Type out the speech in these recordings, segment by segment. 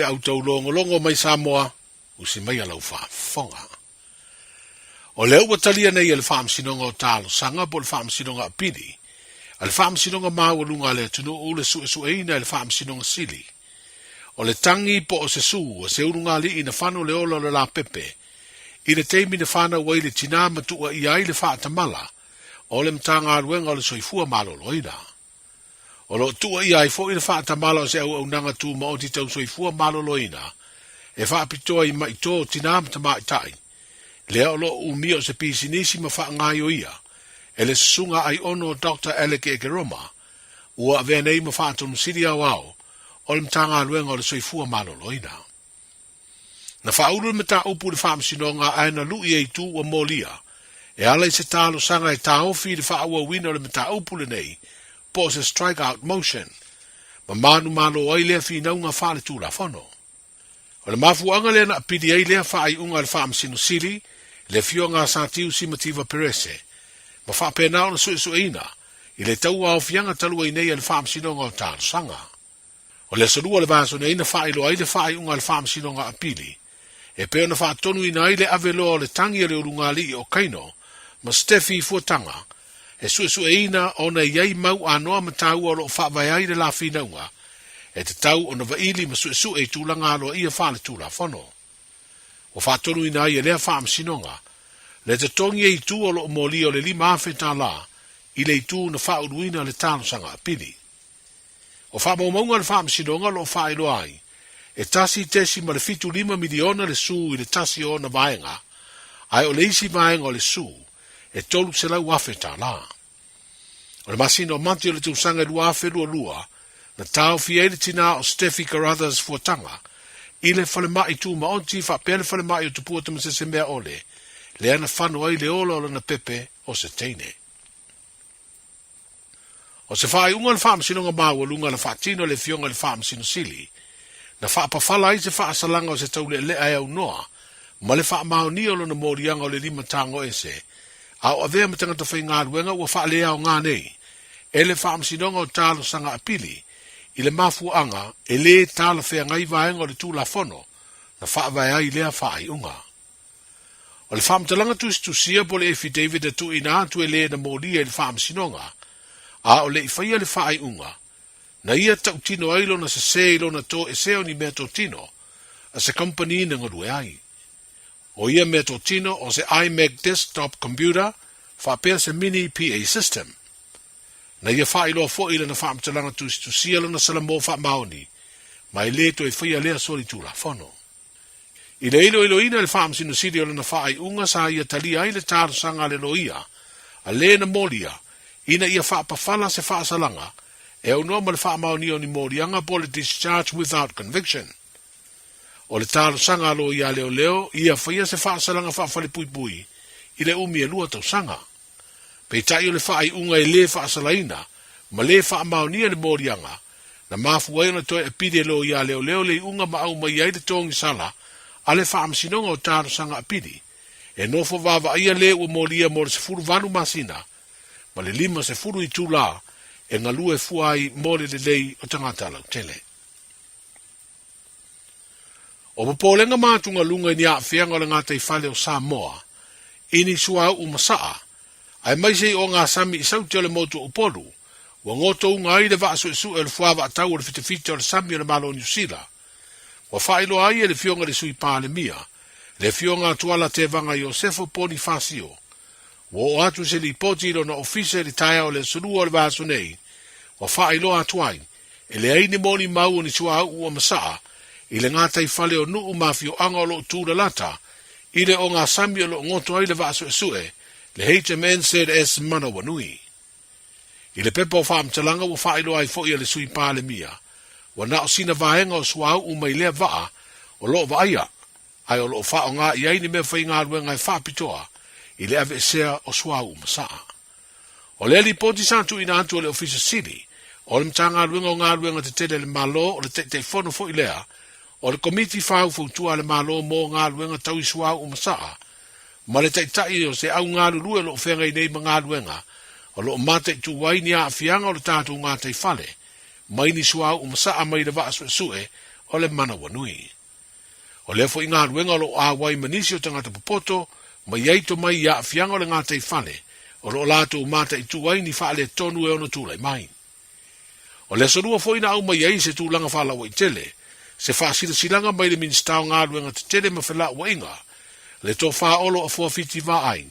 Au taulogologo mai Samoa, usi maia lau faafofoga. O lea ua talia nei e le Faamasinoga o Talosaga po o le Faamasinoga Apili a le Faamasinoga Maualuga a le Atunuu le suesueina e le Faamasinoga Sili o le tagi po o se su a se ulugalii na fano le ola o le lapepe i le taimi na fanau ai le tinā ma tuuaia ai le faatamala o le Matagaluega o le Soifua Maloloina. O lo o tuuaia ai foi le faatamala o se auaunaga tūmaoti tau soifua maloloina e faapitoa i maʻi tō tinā ma tamaitai, lea o lo o umia o se pisinisi ma faagaioia e le Susuga Aiono Doctor Alec Ekeroma, ua avea nei ma Faatonusili Aoao o le Matagaluega o le Soifua Maloloina. Na faaulu le mataupu i le Faamasinoga ae na lu'i e itu ua molia e ala i se talosaga e taofi i le faaauauina o le mataupu lenei po o se strike out motion ma manumalo ai lea finauga faaletulafono. O le mafuaaga lea na apili ai lea faaiuga a le Faamasino Sili, le Afioga a Satiu Simativa Perese, ma faapena ona suesueina i le tauaofiaga talu ai nei a le Faamasinoga o Talosaga. O le aso Lua o le vaiaso nei na faailoa ai le faaiuga a le Faamasinoga Apili e pei ona faatonuina ai le ave loa o le tagi a le ulugalii o Kaino ma Steffi Fuataga e suesueina ona e i ai mau anoa ma taua o lo o faavae ai le la finauga e tatau ona vaili ma suesue i tulaga aloaia faaletulafono. Ua faatonuina ai e lea Faamasinoga le totogi e itu o lo o molia o le $5,000 i le itu na faauluina le talosaga apili. O faamaumauga a le Faamasinoga o lo o faailoa ai, e 1.75 miliona le su i le tasi o ona vaega, ae o le isi vaega o le su, e $300,000. O le masina o Mati o le tausaga e 2022, na taofia ai le tinā o Steffi Carruthers Fuataga i le falemai tumaoti faapea le falemai o Tupua Tamasesemeaole, lea na fano ai le ola o lana pepe o se teine. O se faaiuga o le Faamasinoga Maualuga na faatino e le Afioga i le Faamasino Sili, na faapafala ai se faasalaga o se taulealea e aunoa ma le faamaonia o lona moliaga o le limatagoese a o avea ma tagata faigaluega ua faaleaoga nei e le Faamasinoga o Talosaga Apili i le mafuaaga e lē talafeagai vaega o le Tulafono na faavae ai lea faaiuga. O le faamatalaga tusitusia po o le affidavit na tuuina atu e le na molia i le faamasinoga, a o le i faia le faaiuga, na ia tautino ai lona sese i lona toesea o ni meatotino a se kamupani na galue ai. O ia meatotino o se iMac desktop computer faapea se mini PA system. Na ia faailoa foi i lana faamatalaga tusitusia lona salamo faamaoni, ma e le toe faia lea solitulafono. I le iloiloina e le Faamasino Sili o lana faaiuga sa ia talia ai le talosaga a le loia a le na molia ina ia faapafala se faasalaga e aunoa ma le faamaonia o ni moliaga po o le discharge without conviction. O le talosaga a loia a leoleo ia faia se faasalaga faafalepuipui i le umi e lua tausaga. Peitai o le faaiuga e lē faasalaina ma lē faamaonia le moliaga, na mafua ai ona toe apili e loia leoleo le iuga ma aumai ai le togisala a le Faamasinoga o Talosaga Apili, e nofo vaavaaia lē ua molia mo le 18 masina ma le 50 itulā e galue fua ai mo le lelei o tagata lautele. O popolega ma atugaluga i ni aafiaga o le gataifale o Samoa i ni suauu ma saa, aemaise i ogasami i saute o le motu o Upolu, ua gotouga ai le vaa suesue o le fuavaatau o le fitafita o le sami o le Malo o Niu Sila. Ua faailoa ai e le Afioga i le Sui Palemia, le Afioga a Tuala Tevaga Iosefo Ponifasio, ua oo atu se lipoti i lona ofisa i le taeao o le aso Lua o le vaiaso nei, ua faailoa atu ai, E leai ni molimau o ni suauu ua masaa i le gataifale o nuu ma afioaga o lo o tulalata i le ogasami o lo o goto ai le vaa suesue, le HMNZS Manawanui. I le pepa o faamatalaga ua faailoa ai foi e le Sui Palemia, ua na o sina vaega o suauu mai lea vaa o lo o vaaia, ae o lo o faaaoga i ai ni mea faigaluega e faapitoa i le aveesea o suauu masaa. O lea lipoti sa tuuina atu e le Ofisa Sili o le Matagaluega o Galuega Tetele a le Malo, o le Taitaifono foi lea o le Komiti Faufautua a le Malo mo Galuega Tau i Suauu ma Saa, ma le Taitai o se au galulue o lo o feagai nei ma galuega o lo o mataitu ai ni aafiaga o le tatou gataifale mai ni suauu ma saa mai le vaa suesue o le Manawanui. O lea foi galuega o lo o auai ma nisi o tagata popoto ma i ai tomai i aafiaga o le gataifale o lo o latou mataitu ai ni faaletonu e ono tulai mai. O le aso Lua foi na aumai ai se tulaga faalauaitele, se faasilasilaga mai le Minisita o Galuega Tetele ma Felauaiga, le Tofa Olo Afoa Fiti Vaai,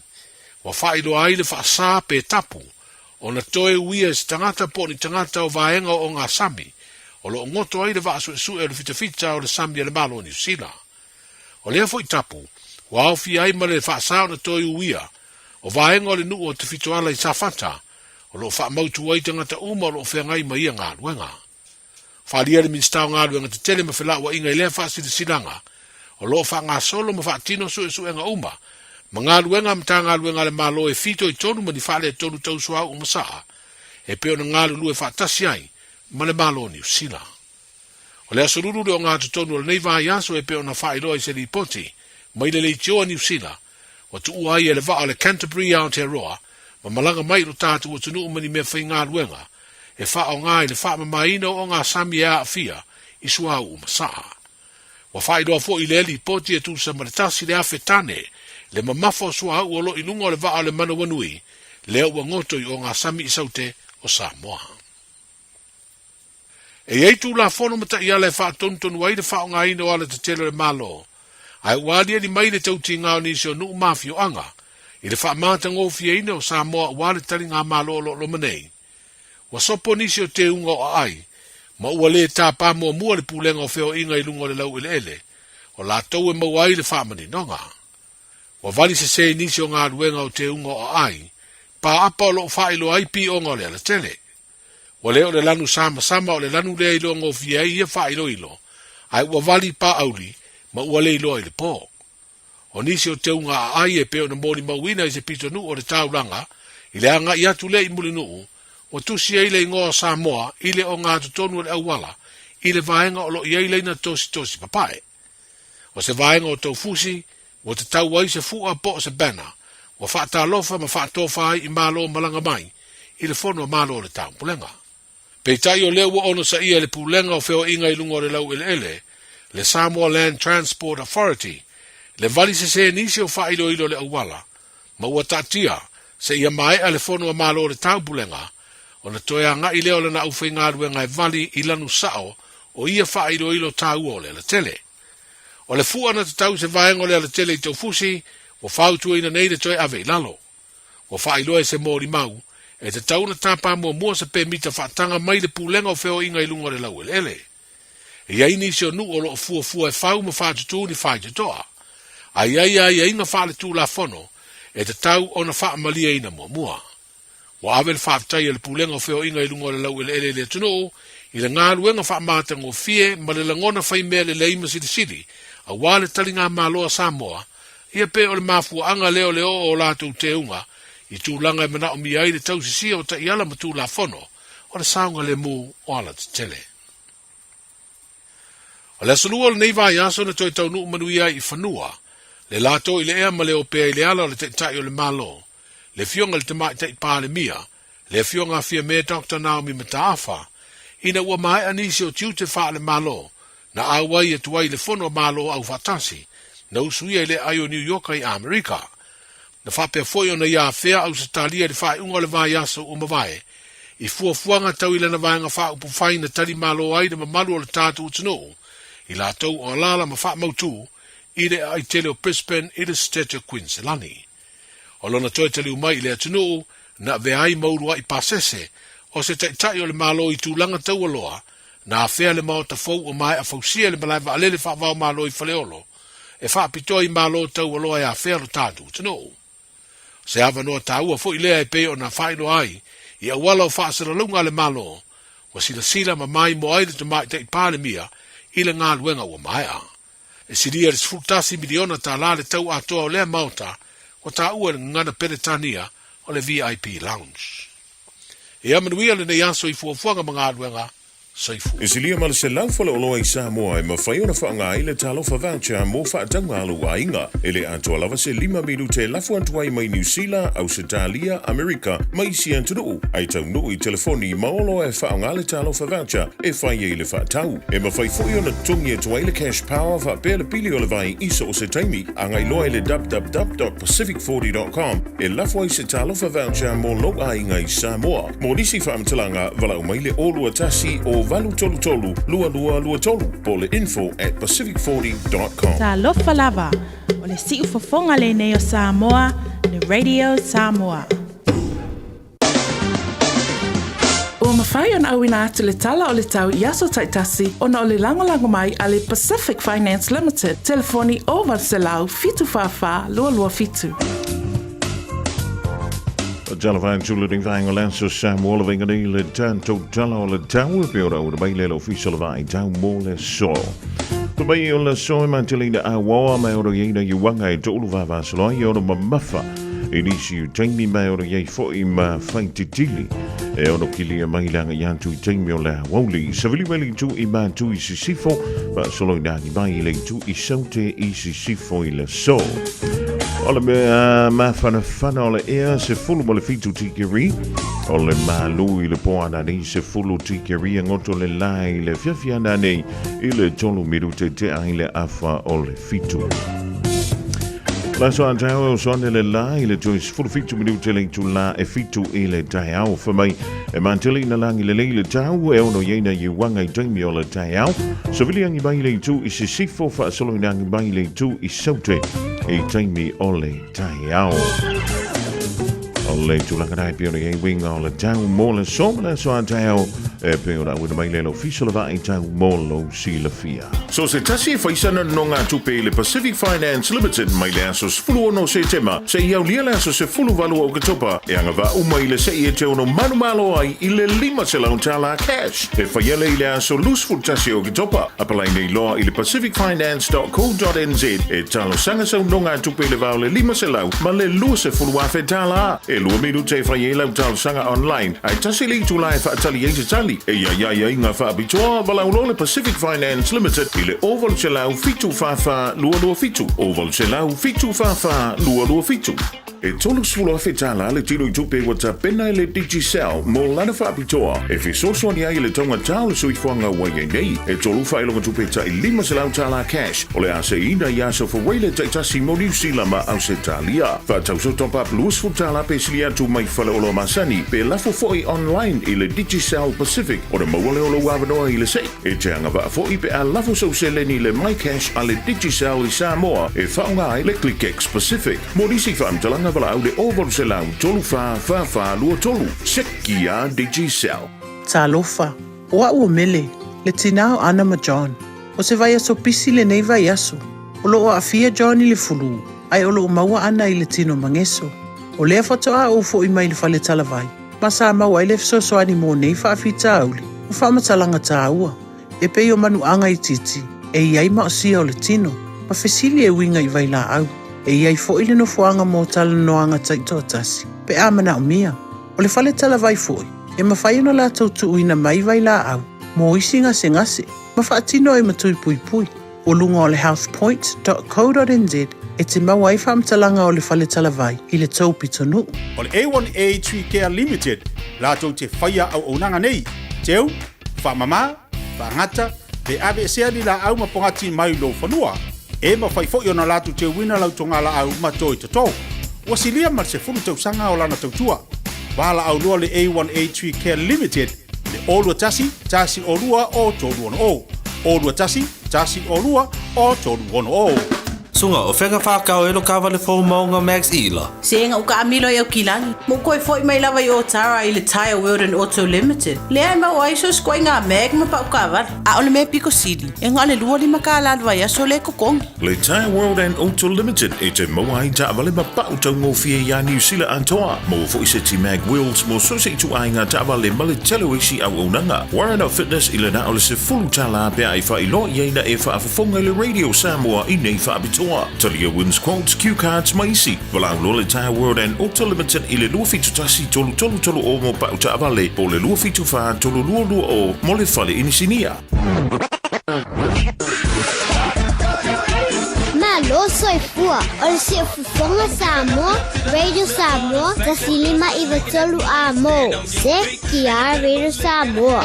ua faailoa ai le faasa pe tapu ona toe uia e se tagata po o ni tagata o vaega o ogasami o lo o goto ai le vaa suesue o le fitafita o le sami a le Malo o Niu Sila. O lea foi tapu, ua aofia ai ma le faasa ona toe uia o vaega o le nuu o Tafitoala i Safata o lo o faamautu ai tagata uma o lo o feagai ma ia galuega. Faaalia le Minisita o Galuega Tetele ma Felauaiga i lea faasilasilaga, o lo o faagasolo ma faatino suesuega uma ma galuega a Matagaluega a le Malo e fitoitonu ma ni faaletonu tau suauu ma saa e pei ona galulue faatasi ai ma le Malo o Niu Sila. O le aso lulu le ogatotonu o lenei vaiaso e pei ona faailoa i se lipoti mai le leitio a Niu Sila ua tuua ai e le vaa o le Canterbury i Aotearoa ma malaga mai i lo tatou atunuu ma ni mea faigaluega e faaaoga i le faamamaina o ogasami e aafia i suauu ma saa. Ua faailoa foi i lea lipoti e tusa ma le 1,000 tane le mamafa o suauu o lo i luga o le vaa o le Manawanui lea ua goto i ogasami i Saute o Samoa. E i ai Tulafono ma taiala e faatonutonu ai le faaaogaina o alatetele o le Malo, ae ua aliali mai le tautiga o nisi o nuu ma afioaga i le faamatagofieina o Samoa aua le taligamalo o lo o loma nei. Ua sopo nisi o teuga o aai, ma ua lē tapa muamua le Pulega o Feoaiga i luga o le laueleele, o latou e maua ai le faamaninoga. Ua vali sese i nisi o galuega o teuga o aai, paapa o lo o faailoa ai pioga o le alatele. Ua le o le lanu samasama o le lanu lea i loagofie ai ia faailoilo, ae ua vali paauli ma ua le iloa i le po. O nisi o teuga aai e pei ona molimauina i se pitonuu o le taulaga i le agai atu lea i Mulinuu, ua tusi ai le igoa o Samoa i le ogatotonu o le auala i le vaega o lo o i ai laina tositosi papae. O se vaega o Taufusi ua tatau ai se fua po o se banner ua faatalofa ma faatofa ai i Malo malaga mai i le Fono a Malo o le Taupulega. Peitai o lea ua onosaia e le Pulega o Feoaiga i luga o le Laueleele, le Samoa Land Transport Authority, le vali sese nisi o faailoilo o le auala, ma ua taatia seia maea le Fono a Malo o le Taupulega, ona toe agai lea o lana aufaigaluega e vali i lanu sao o ia faailoilo taua o le alatele. O le fua na tatau i se vaega o le alatele i Taufusi, ua fautuaina nei le toe ave i lalo. Ua faailoa e se molimau, e tatau ona tapa muamua se pemita faataga mai le Pulega o Feoaiga i luga o le laueleele. E i ai nisi o nuu o lo o fuafua e fau ma faatutū ni faitotoa, a i ai aiaiga faaletulafono e tatau ona faamalieina muamua. Ua ave le faafetai a le Pulega o Feoaiga i luga o le laueleele i le atunuu i le galuega faamatagofie ma le lagona faimea lelei ma silisili aua le taligamalo a Samoa, ia pe o le mafuaaga lea o le oo o latou teuga i tulaga e manaomia ai le tausisia o taiala ma tulafono o le saogalemu o alatetele. O le aso Lua o lenei vaiaso na toe taunuu manuia ai i fanua le latou i le ea ma le opea i le ala o le Taitai o le Malo, le Afioga i le Tamaitai Palemia, le Afioga a Fiame Doctor Naomi Mataafa, ina ua maea nisi o tiute faale-Malo na auai atu ai i le Fono a Malo Aufaatasi na usuia i le aai o Niu Ioka i Amerika. Na faapea foi ona ia afea Ausetalia i le faaiuga o le vaiaso ua mavae i fuafuaga tau i lana vaega faaupufai na tali malo ai le mamalu o le tatou atunuu i latou o alaala ma faamautū i le aai tele o Brisbane i le Setete o Kuiniselani. O lona toe taliu mai i le atunuu, na avea ai ma uluai pasese o se taitai o le Malo i tulaga taualoa, na afea le maota fou ua maea fausia i le malae vaalele faava-o-Malo i Faleolo, e faapitoa i Malo taualoa e afea lo tatou atunuu. O se avanoa taua foi lea e pei ona faailoa ai i auala o faasalalauga a le Malo, ua silasila ma maimoa ai le Tamaitai Palemia i le galuega ua maea. E silia i le $11 miliona tala le tau atoa o lea maota ua taua i le gagana Peretania o le VIP Lounge. Ia manuia lenei aso i fuafuaga ma galuega. Soifua. E silia ma le 100 faleoloa i Samoa e mafai ona faaaoga ai le Talofa Voucher mo faatauga a lou aiga. E le atoa lava se lima minute e lafo atu ai mai Niu Sila, Ausetalia, Amerika ma isi atunuu, ae taunuu i telefoni ma oloa e faaaoga le Talofa Voucher e fai ai le faatau. E mafai foi ona totogi atu ai le Cash Power faapea le pili o le vai i so o se taimi. Agai loa i le www.pacific40.com e lafo ai se Talofa Voucher mo lou aiga i Samoa. Mo nisi faamatalaga, valaau mai le 021 0833 2223 po o le info@pacific40.com. Talofa lava, o le siufofoga lenei o Samoa, le Radio Samoa. Ua mafai ona auina atu le tala o le tau i aso taitasi ona o le lagolago mai a le Pacific Finance Limited, telefoni 0800 744 227. Talofa atu lenei vaega o le aso Samoa le vaiga nei le tatou tala o le tau e pei ona auina mai le Ofisa o le Vaai Tau mo le aso. Fai mai o le aso e mateleina auaoa ma e ono i ai nai uaga e toulu vavasolo ai e ono mamafa i nisi o taimi ma e ono i ai fo'i ma faititili e ono kilia mai le agai atu i taimi o le aoauli. Savili mai le itu i Matu i Sisifo, faasolo ina agi mai i le itu i Saute i Sisifo i le aso. O le mea mafanafana o le ea 17 tikeri, o le malu i le po ananei 10 tikeri e goto le la i le afiafi ananei i le 3 minute tea i le afa o le 7. L'aso a taeao e oso ane le la i le toe 17 minute le itulā e 7 i le taeao. Fai mai e matele ina lagi lelei le tau e ono i ai nai uaga i taimi o le taeao. Savili agi mai le itu i sisifo, faasolo ina agi mai le itu i saute i taimi o le taeao. O le tulaga na e pei ona i ai uiga o le tau mo le aso ma le aso a taeao e pei ona auina mai le Ofisa o le Vaai Tau mo lou silafia. So se tasi e fai sana nonogatupe i le Pacific Finance Limited mai le aso 16 o Setema seia aulia le aso 18 o Oketopa e agavaa uma i le se'i e te ono manumalo ai i le $500 cash e faia lea i le aso 21 o Oketopa. Apalai nei loa i le pacificfinance.co.nz e talosaga sau nonogatupe i le va o le 500 ma le $20,000. E lua minute e fai ai lau talosaga online, ae tasi le itulā e faatali ai se tali. E i ai aiaiga faapitoa, valaau loa le Pacific Finance Limited i le 0800 744 227, 0800 744 227. E $30,000 le tino i tupe ua tapena e le Digicel mo lana faapitoa e fesoasoani ai i le taugata o le soifuaga ua i ai nei. E tolu faailoga tupe tai $500 cash o le a seiina i aso Fuaile taitasi mo Niu Sila ma Ausetalia. Faatauso top up $20 pe sili atu mai faleoloa masani pe lafo fo'i online i le Digicel Pacific ona maua lea o lou avanoa i le se'i. E te agavaa fo'i pe a lafo sou seleni i le MyCash a le Digicel i Samoa e faaaoga ai le ClickX Pacific. Mo nisi faamatalaga valaau le 0800 34 44 23. Seki a Digicel. Talofa, o a'u o Mele, le tinā o Ana ma John. O se vaiaso pisi lenei vaiaso. O lo'o aafia John i le fulū, ae o lo'o maua ana i le tino mageso. O lea faatoa ou fo'i mai le fale talavai, ma sa maua ai le fesoasoani mo nei faafitauli ma faamatalaga tāua, e pei o manuaga itiiti e i ai maosia o le tino, ma fesili e uiga i vailaau. E i ai fo'i le nofoaga mo talanoaga taitoatasi, pe a manaomia. O le fale talavai fo'i, e mafai ona latou tuuina mai vailaau mo isi gasegase ma faatino ai ma tui puipui. O luga o le healthpoint.co.nz e te maua ai faamatalaga o le fale talavai i le tou pitonuu. O le A1A Tree Care Limited latou te faia auaunaga nei, teu, faamama, faagata, pe aveesea ni laau ma pogati mai lou fanua. E mafai foi ona latou teuina lau togalaau ma toi toto. Ua silia ma le 10 tausaga o lana tautua. Valaau loa le A1A Tree Care Limited i le 021 102 o 360, 021 102 o 360. Suga, o fea ka whakao e lo kawale fou maunga Max Ila? Se nga uka amilo i au kilagi. Mo koe foi mai lava i Otara i le Tyre World and Auto Limited. Lea e maua ai so sikoa i ngā mag ma pau kawale. A o le mea piko sili, e nga o le $25 le vaiaso le totogi. Le Tyre World and Auto Limited e te maua ai taavale ma pau taugofie iā Niu Sila atoa. Maua fo'i seti mag wheels mo so se ituaiga taavale ma le tele o isi auaunaga. Warren Fitness i le na o le $10 pe a e faailoa i ai na e faafofoga i le Radio Samoa i nei faapitoa. Samoa. Talia Wins Quotes, Cue Cards ma isi. Valaau loa le Tyre World and Auto Limited i le 271 333 o mo pau taavale po o le 274 322 mo le fale inisinia. Malo soifua, o le Siufofoga Samoa, Radio Samoa, 105 93 A mo, CTR Radio Samoa.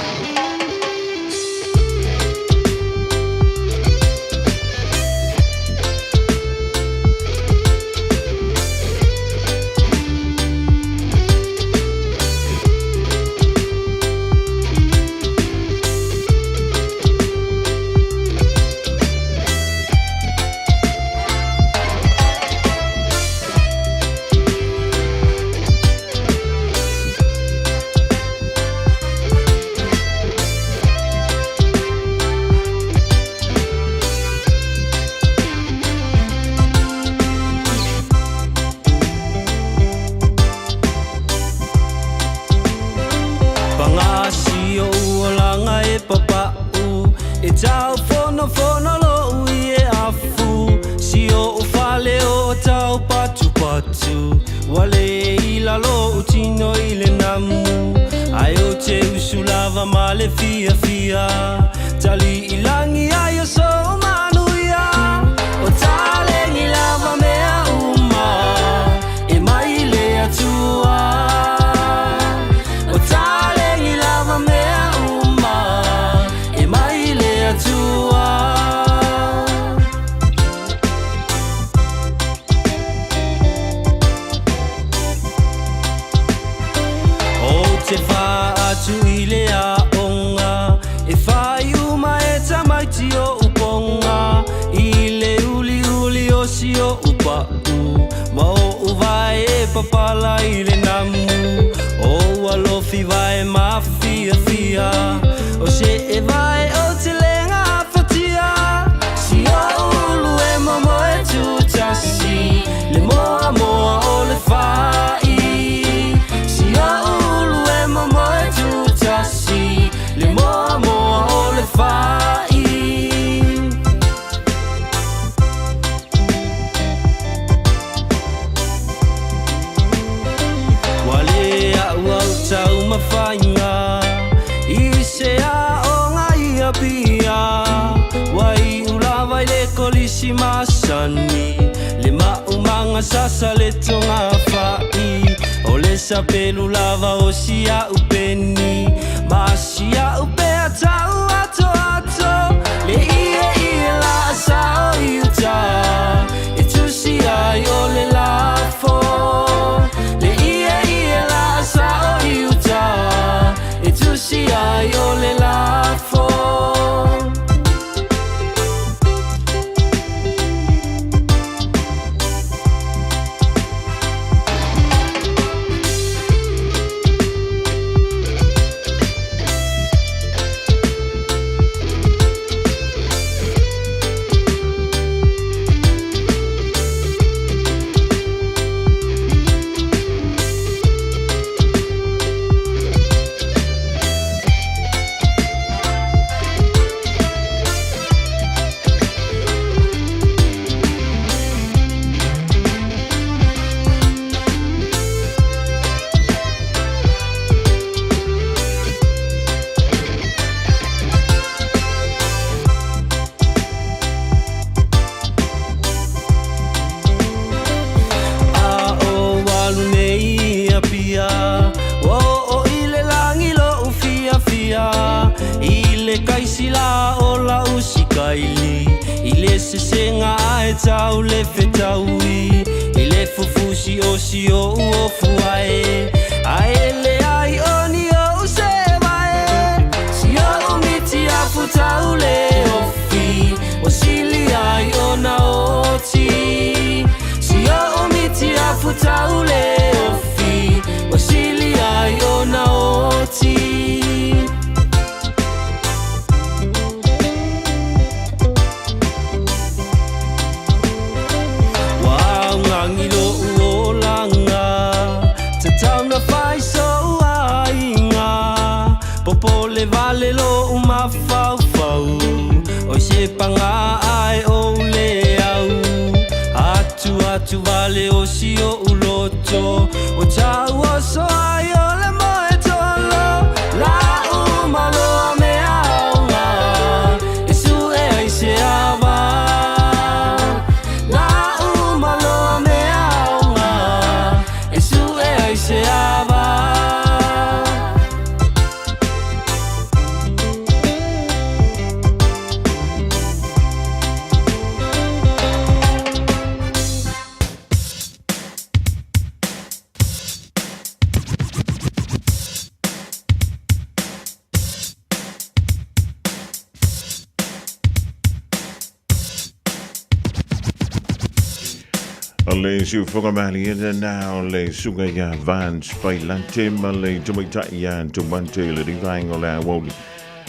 Paga si ou olaga e papa'u E tau fonofono lo'u i e afu Si o'u fale o tau patupatu Ua lē i lalo o'u tino i le namu Ae ou te usu lava ma le fiafia Tali i lagi ai o sou manuia O taleni lava mea uma E mai le Atua O taleni lava mea uma E mai le Atua. Ou te faa atu i le aoga E fai uma e tamaiti o uponga I le uliuli o si o upa'u Ma o uvae e papala i le namu O alofi vae mafiafia O se e vae o te lega afatia Si o ulu e momo e tutasi Le moa moa o le fai Si o ulu e momo e tutasi Le moa moa o le fai. Ua lē a'u au taumafaiga I se aoga i Apia Ua iu lava i le kolisi masani Le maumaga sasa le togafa'i O le sapelu lava o si a'u peni Ma si a'u pea tau atoato Le ie ie la sao i uta E tusi ai o le lafo Le ie ie la sao i uta E tusi ai o le lafo. A o alu nei ia pia Ua oo i le lagi lo'u fiafia I le kaisila o la'u sikaili I le sesega ae tau le fetaui I le fufusi o si o'u ofu ae Ae leai o ni o'u sevae Si o'u miti afu tau le ofi Ua sili ai ona oti Si o'u miti afu tau le ofi Ua sili ai ona oti. Ua augagi lo'u olaga Tatau na fai so'u aiga Popole vale lo'u mafaufau Oi se paga ae ou le au O le siufoga malie lena o le suga ia Vance Pailate ma le tamaitai ia Tumante le rivaenga o le aoauli.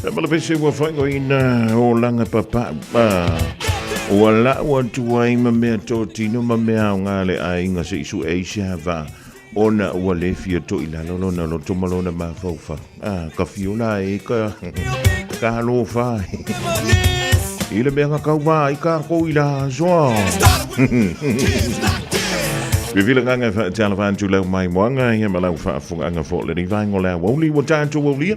E ma le pese ua whaingoina o langa papa. Ua lau atu ai ma mea tōtino ma mea o ngā le aiga se isu e isi hava. Ona ua le fia to i lalo lona loto ma lona mafaufau. Ah, ka fiola e ka, ka alofa. I le mea ka kaua i ka kou i la soa. Vivila nganga wha te ala whantu lau mai moanga ia ma lau whaafunga fo le rivaingo lau wauli wa tātou waulia.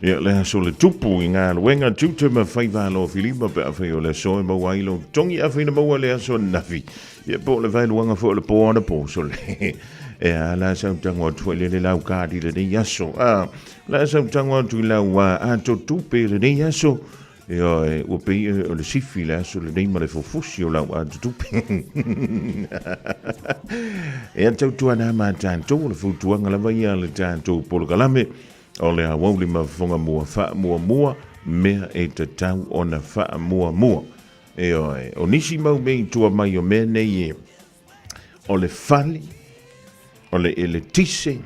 Ia le aso le tupu i ngā luenga tute ma whaiva lo filima pe a whai o le aso e maua i lo tongi a whaina maua le aso nafi. Ia po le vaeluaga foi o le po anapo so le e a la sau tango atu foi le le lau kadi le nei aso. A la sau tango atu i lau a ato tupe le nei aso. Ia e ua pei e o le sifi le aso le nei ma le fofosi o lau ato tupe. E a tautua nā mā tātou o le fautuaga lava ia le tātou polokalame o le aoauli mafofoga mua faamuamua mea e tatau ona faamuamua. Ioe, o nisi mau mea i tua mai o mea nei e, o le fale, o le eletise,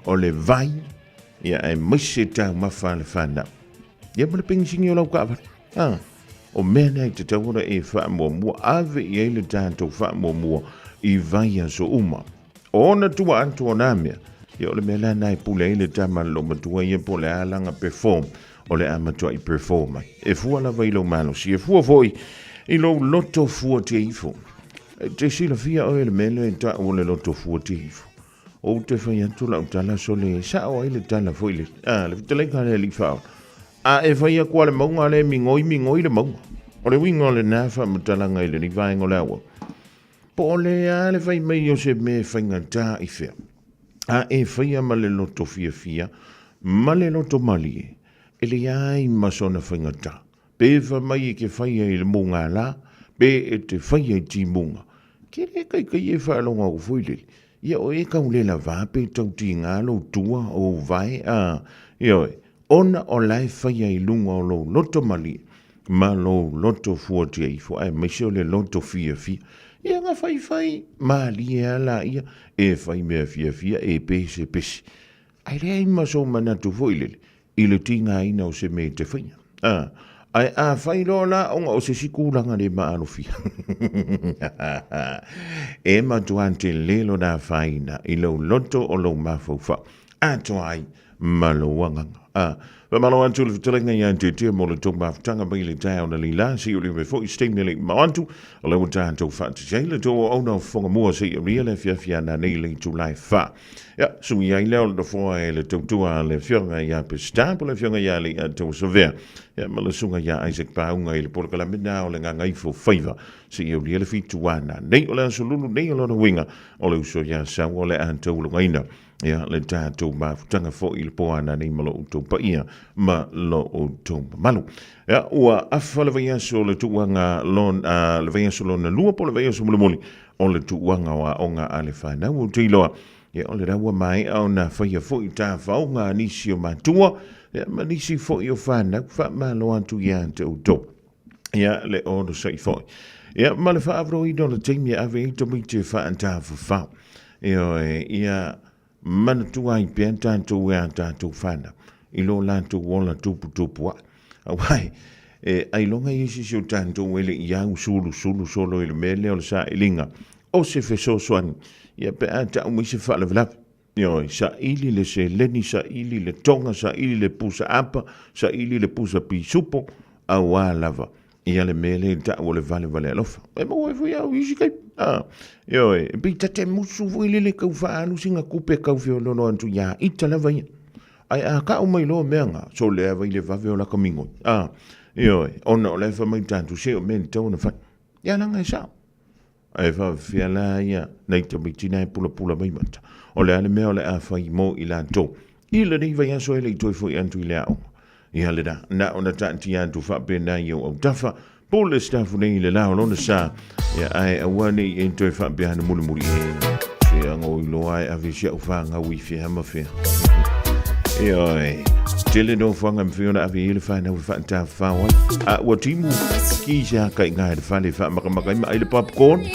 o le vai, ia aemaise taumafa a le whanau. Ia ma le penisini o lau kaavale. Ah, o mea nei te tatau ona e faamuamua, ave i ai le tatou faamuamua i vaiaso uma. O ona tua atu o nā mea, ia o le mea la nā e pule ai le tama le loomatua ia po o le a lana perform, o le a matuai perform ai. E fua lava i lou malosi, e fua foi i lou loto fuatia ifo. E te silafia oe le mea lea e tau o le loto fuatia ifo. Ou te fai atu lau tala sole e sao ai le tala foi le, a, le fetalaiga a le Alii Faaola. A e fai aku a le mauga lea e migoi migoi le mauga. O le uiga o lenā faamatalaga i lenei vaega o le auau. Po o le a le fai mai o se mea e faigata i fea, a e faia ma le loto fiafia ma le loto malie, e leai ma sona faigata, pe fai mai e ke faia i le mugala, pe e te faia i timuga. Ke le kaikai e faalogo aku foi lele, ia o e kau le lava pe tau tiga lou tua ou vae, a, ioe, ona o la e faia i luga o lou loto malie ma lou loto fuatia ifo, aemaise o le loto fiafia. Ia na faifai malie lava laia e fai mea fiafia, e pesepese. Ae leai ma sou manatu foi lele i le tigaina o se mea e te faia. A, ae a fai loa la ona o se isi tulaga le maalofia, e matua tele lona afaina i lou loto o lou mafaufau, atoa ai ma lou agaga. A, faamalo atu le fetalaiga ia Tietie mo le tou mafutaga mai le taeao na lila, se i olive mai foi se taimi e le i mamao atu, o lea ua tatou faatasi ai le tou auauna o fofoga mua se i aulia le afiafi ana nei le itula e fa. Ia, sui ai lea o le nofoa e le tautua a le afioga ia Peseta po le afioga ia Leiatauasavea, ia ma le susuga ia Isaac Pauga i le polokalame na o le Gagaifo Faiva se i aulia le fitu ana nei o le aso lulu nei o lona uiga o le uso ia Saua o le a taulugaina. Ia, le tatou mafutaga foi i le po ana nei ma lo outou paia ma lo outou mamalu. Ia, ua afa le vaiaso o le tuuaga lon, le vaiaso lona lua po o le vaiaso mulimuli o le tuuaga o aoga a le whanau ou te iloa. Ia, o le raua maea ona whaia foi tāwhaonga a nisi o matua, ia, ma nisi foi o whanau, whaamalo atu ia te outou. Ia, le onosai foi. Ia, ma le faavroina o le taimi e ave ai tamaiti e faatafafao. Ioe, ia manatua ai pea tatou e a tatou whanau i lo latou ola tuputupu ae. Auā, e ailoga i isi si o tatou e le i au sulusulu solo i le mea lea o le sailiga o se fesoasoani, ia pe a tau mai se faalavelave. Ioe, saili le seleni, saili le toga, saili le pusa apa, saili le pusa pisupo, auā lava ia le mea lea i tau o le valevale alofa. E maua ai foi au i isi taimi. Ah, ioe, e pei ta te musu foi lele kau faaalu sina kupe kau feoloolo atu iā ita lava ia. Ae a kau mai loa mea nga, so lea vai le vave o laka migoi. Ah, ioe, ona o la e fai mai tatou se o mea ni tatau ona fai. Ia laga e sao. Ae faafefea la ia nai tamaiti na e pulapula mai mata. O le a le mea o le a fai mo i latou. I lenei vaiaso e le i toe foi atu i le aoga. Ia lena, na ona taatia atu faapena i ou autafa, po le sitafu nei i le la o lona sa, ia ae aua ne i e toe faapea ana mulimuli e. Se anga o iloa e ave si au whāngau i whea ma whea. Ioe, tele no whanga mwhi ona ave i le whānau e whaatawhao ai. A ua timu, ki se haka i ngā le whale whaamakamaka i ma ai le popcorn.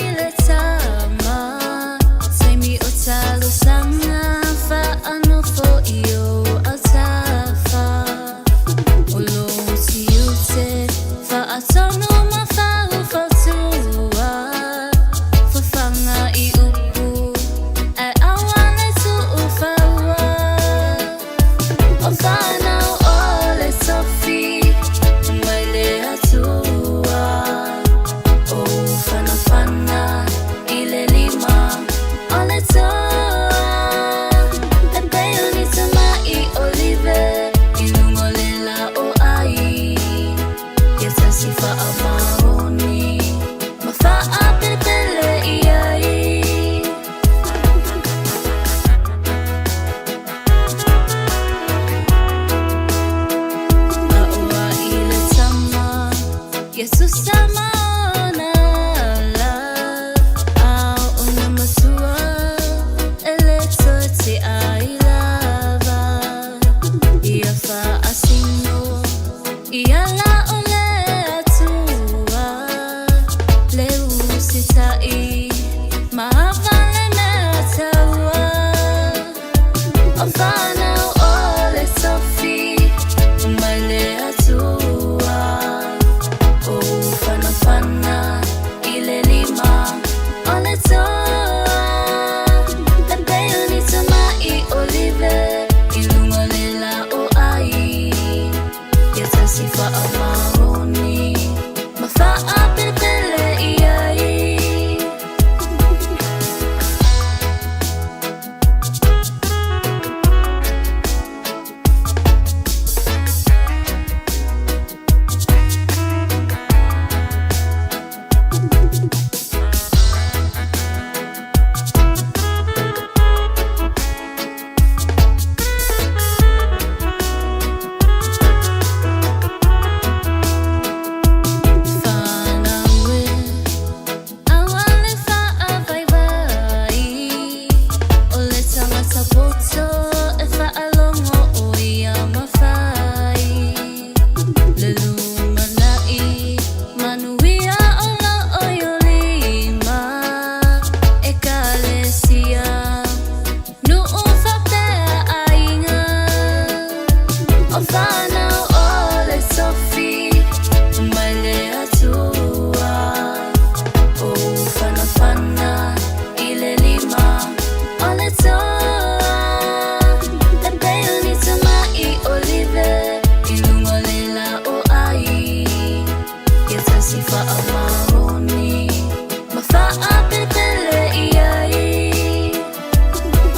faapelepele i ai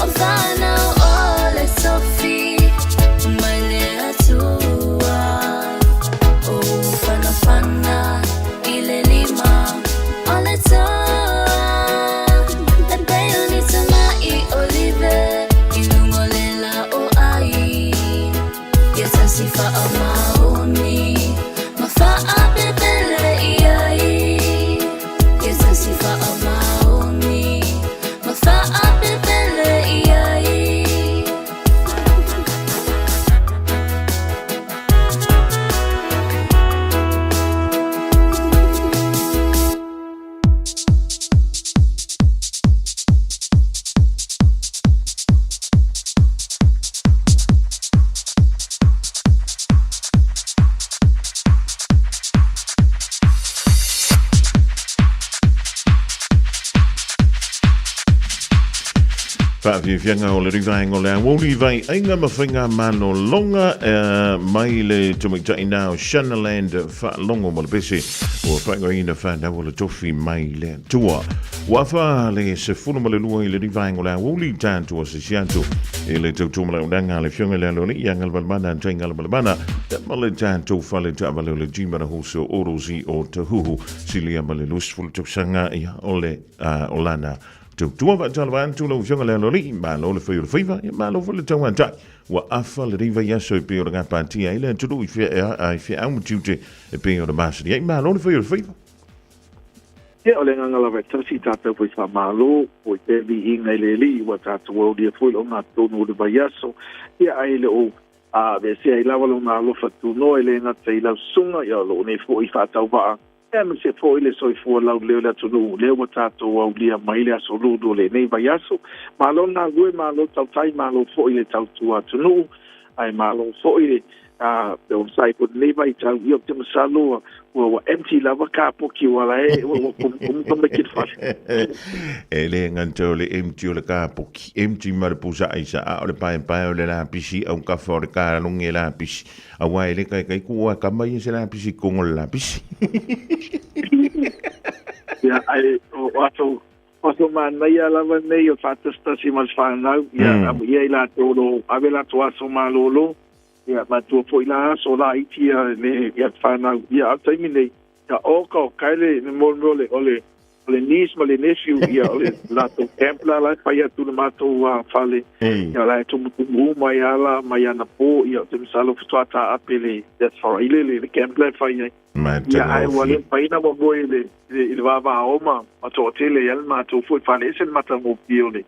O whanau o le Sofi mai le Atua O whanawhana i le lima o le toa E pei o ni tamai olive i luga o le la o ai Ia tasi faamaoni ma faapelepele i ai Ia tasi faamaoni ma faapelepele i ai. Faafiafiaga o le Rivaenga o le Aoauli vai aiga ma faiga malologa mai le tamaitai na o Shanaland Faalogo ma le pese ua faaigoaina fanau o le tofi mai le Atua. Ua afa le 12 i le Rivaenga o le Aoauli tatou asiasi atu i le tautua ma le auaunaga a le Afioga i le Aloalii ia Galumalemana Antai Galumalemana ma le tatou fale taavale o le Gmara Wholesale Autos i Otahuhu silia ma le 20 tausaga ia o le o lana tautua. Faatalofa atu lau Afioga i le Aloalii, malo le fai o le faiva, ia malo foi le tauatai. Ua afa lenei vaiaso e pei ona gapatia ai le atunuu i feau ma tiute e pei ona masani ai. Malo le fai o le faiva. Ia, o le agaga lava e tasi tātou foi faamalo, o i te viiga i le Alii ua tātou aulia foi le ogatotonu o le vaiaso, ia ae le o aveesea ai lava lona alofa tunoa e le gata i lau susuga, ia o loo nei foi faatauvaa, aemaise foi le soifua laulelei o le atunuu lea ua tātou aulia mai le aso lulu o lenei vaiaso. Malo le galulue, malo tautai, malo foi le tautua atunuu, ae malo foi le A pe onosai foi lenei vaitau, ia ou te masalo ua, ua, ua empty lava kapoki ua la e, ua, ua komukomu tamaiti i le fale. E le gata o le empty o le kapoki, empty ma le pusa aisa, a o le paepae o le lapisi, aukafa o le kalogi e lapisi, aua e le kaikai kua kama ia se lapisi i totonu o le lapisi. Ia, ae o, o aso, o aso manaia lava nei o le faatasitasi ma le whanau, ia, amuia i latou o lo o ave latou aso malolo, Ia, matua foi la aso laiti ia le ia whanau. Ia, a taimi nei, ia oka o kai le le mo le o le o le niece ma le nephew ia o le latou camp la la fai atu le matou fale. Ia la e tumutumu uma ai ala mai anapo ia te masalo faatoa taape le le faraile le camp la e fai ai. Ia ae ua le mafai ona momoe i le i le vavao ma ma toatele ai le matou foi fale ese le matagofie o le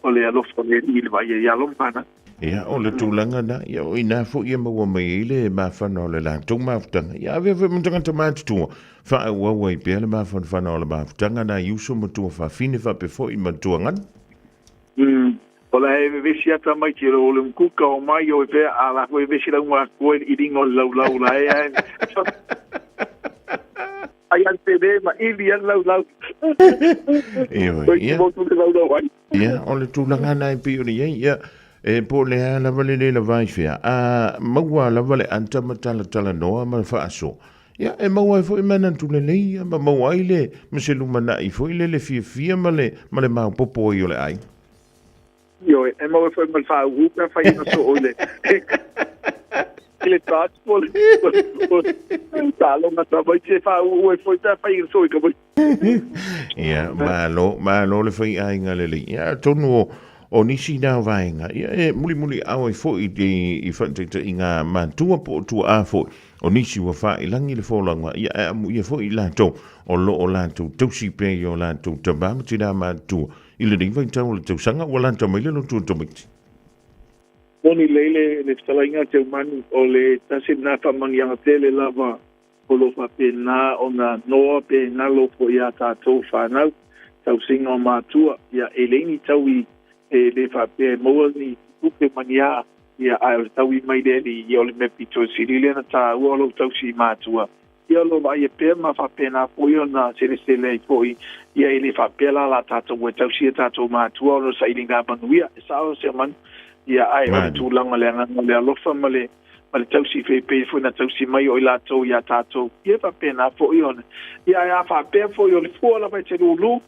o le alofa o le Alii i le vaai ai ia lomana. Ia, o le tulaga na, ia o ina foi e maua mai ai le mafana o le latou mafutaga. Ia avea foi ma tagata matutua, faaauau ai pea le mafanafana o le mafutaga nai uso ma tuafafine faapea foi ma tuagana. O la e vevesi ata tamaiti o le mkuka o mai o e pea a la foi vevesi lau matua i liga o le laulau la e ae ai an pele ma ili an laulau. Ioe, ia. Ia, o le tulaga na e pei ona i ai, ia, e po o le a lava le le lava i fea, a maua lava le ata ma talatalanoa ma faasoa, ia, e maua ai foi manatu lelei, ia, ma maua ai le, ma se lumanai foi lele fiafia ma le, ma le maopoopo ai o le aiga. Ioe, e maua foi ma le faauu pe afai e soo i le i le touch po le taaloga tamaiti e faauu ai foi pe afai e soo i ka Ia, malo, malo le faiaiga lelei. Ia, atonu o, o nisi na vaega, ia, e mulimuli au ai foi i, i faataitaiga matua po o tuaa foi, o nisi ua faailangi le folauga, ia, e amuia foi i latou o lo o latou tausi pea i o latou tama ma tinā matutua i lenei vaitau o le tausaga ua lata mai le lotu o tamaiti. Moni lelei le, le fetalaiga a Teumanu, o le tasi lena faamanuiaga tele lava o lo o faapena ona noa pe galo foi iā tatou fanau, tausiga o matua, ia e leai ni taui e le faapea e maua ni tupe ma ni a, ia ae o le taui mai le Alii, ia o le mea pito sili lea na taua o lou tausi i matua, ia o lo vaaia pea ma faapena foi ona selesele ai foi, ia e le faapea la la tatou e tausi e tatou matua ona o le sailiga manuia, e sao Seumanu, ia ae o le tulaga o le agaga o le alofa ma le. ma le tausi feipei foi na tausi mai o i latou iā tatou. Ia e faapena foi ona. Ia ae a faapea foi o le fua lava e te lūlū,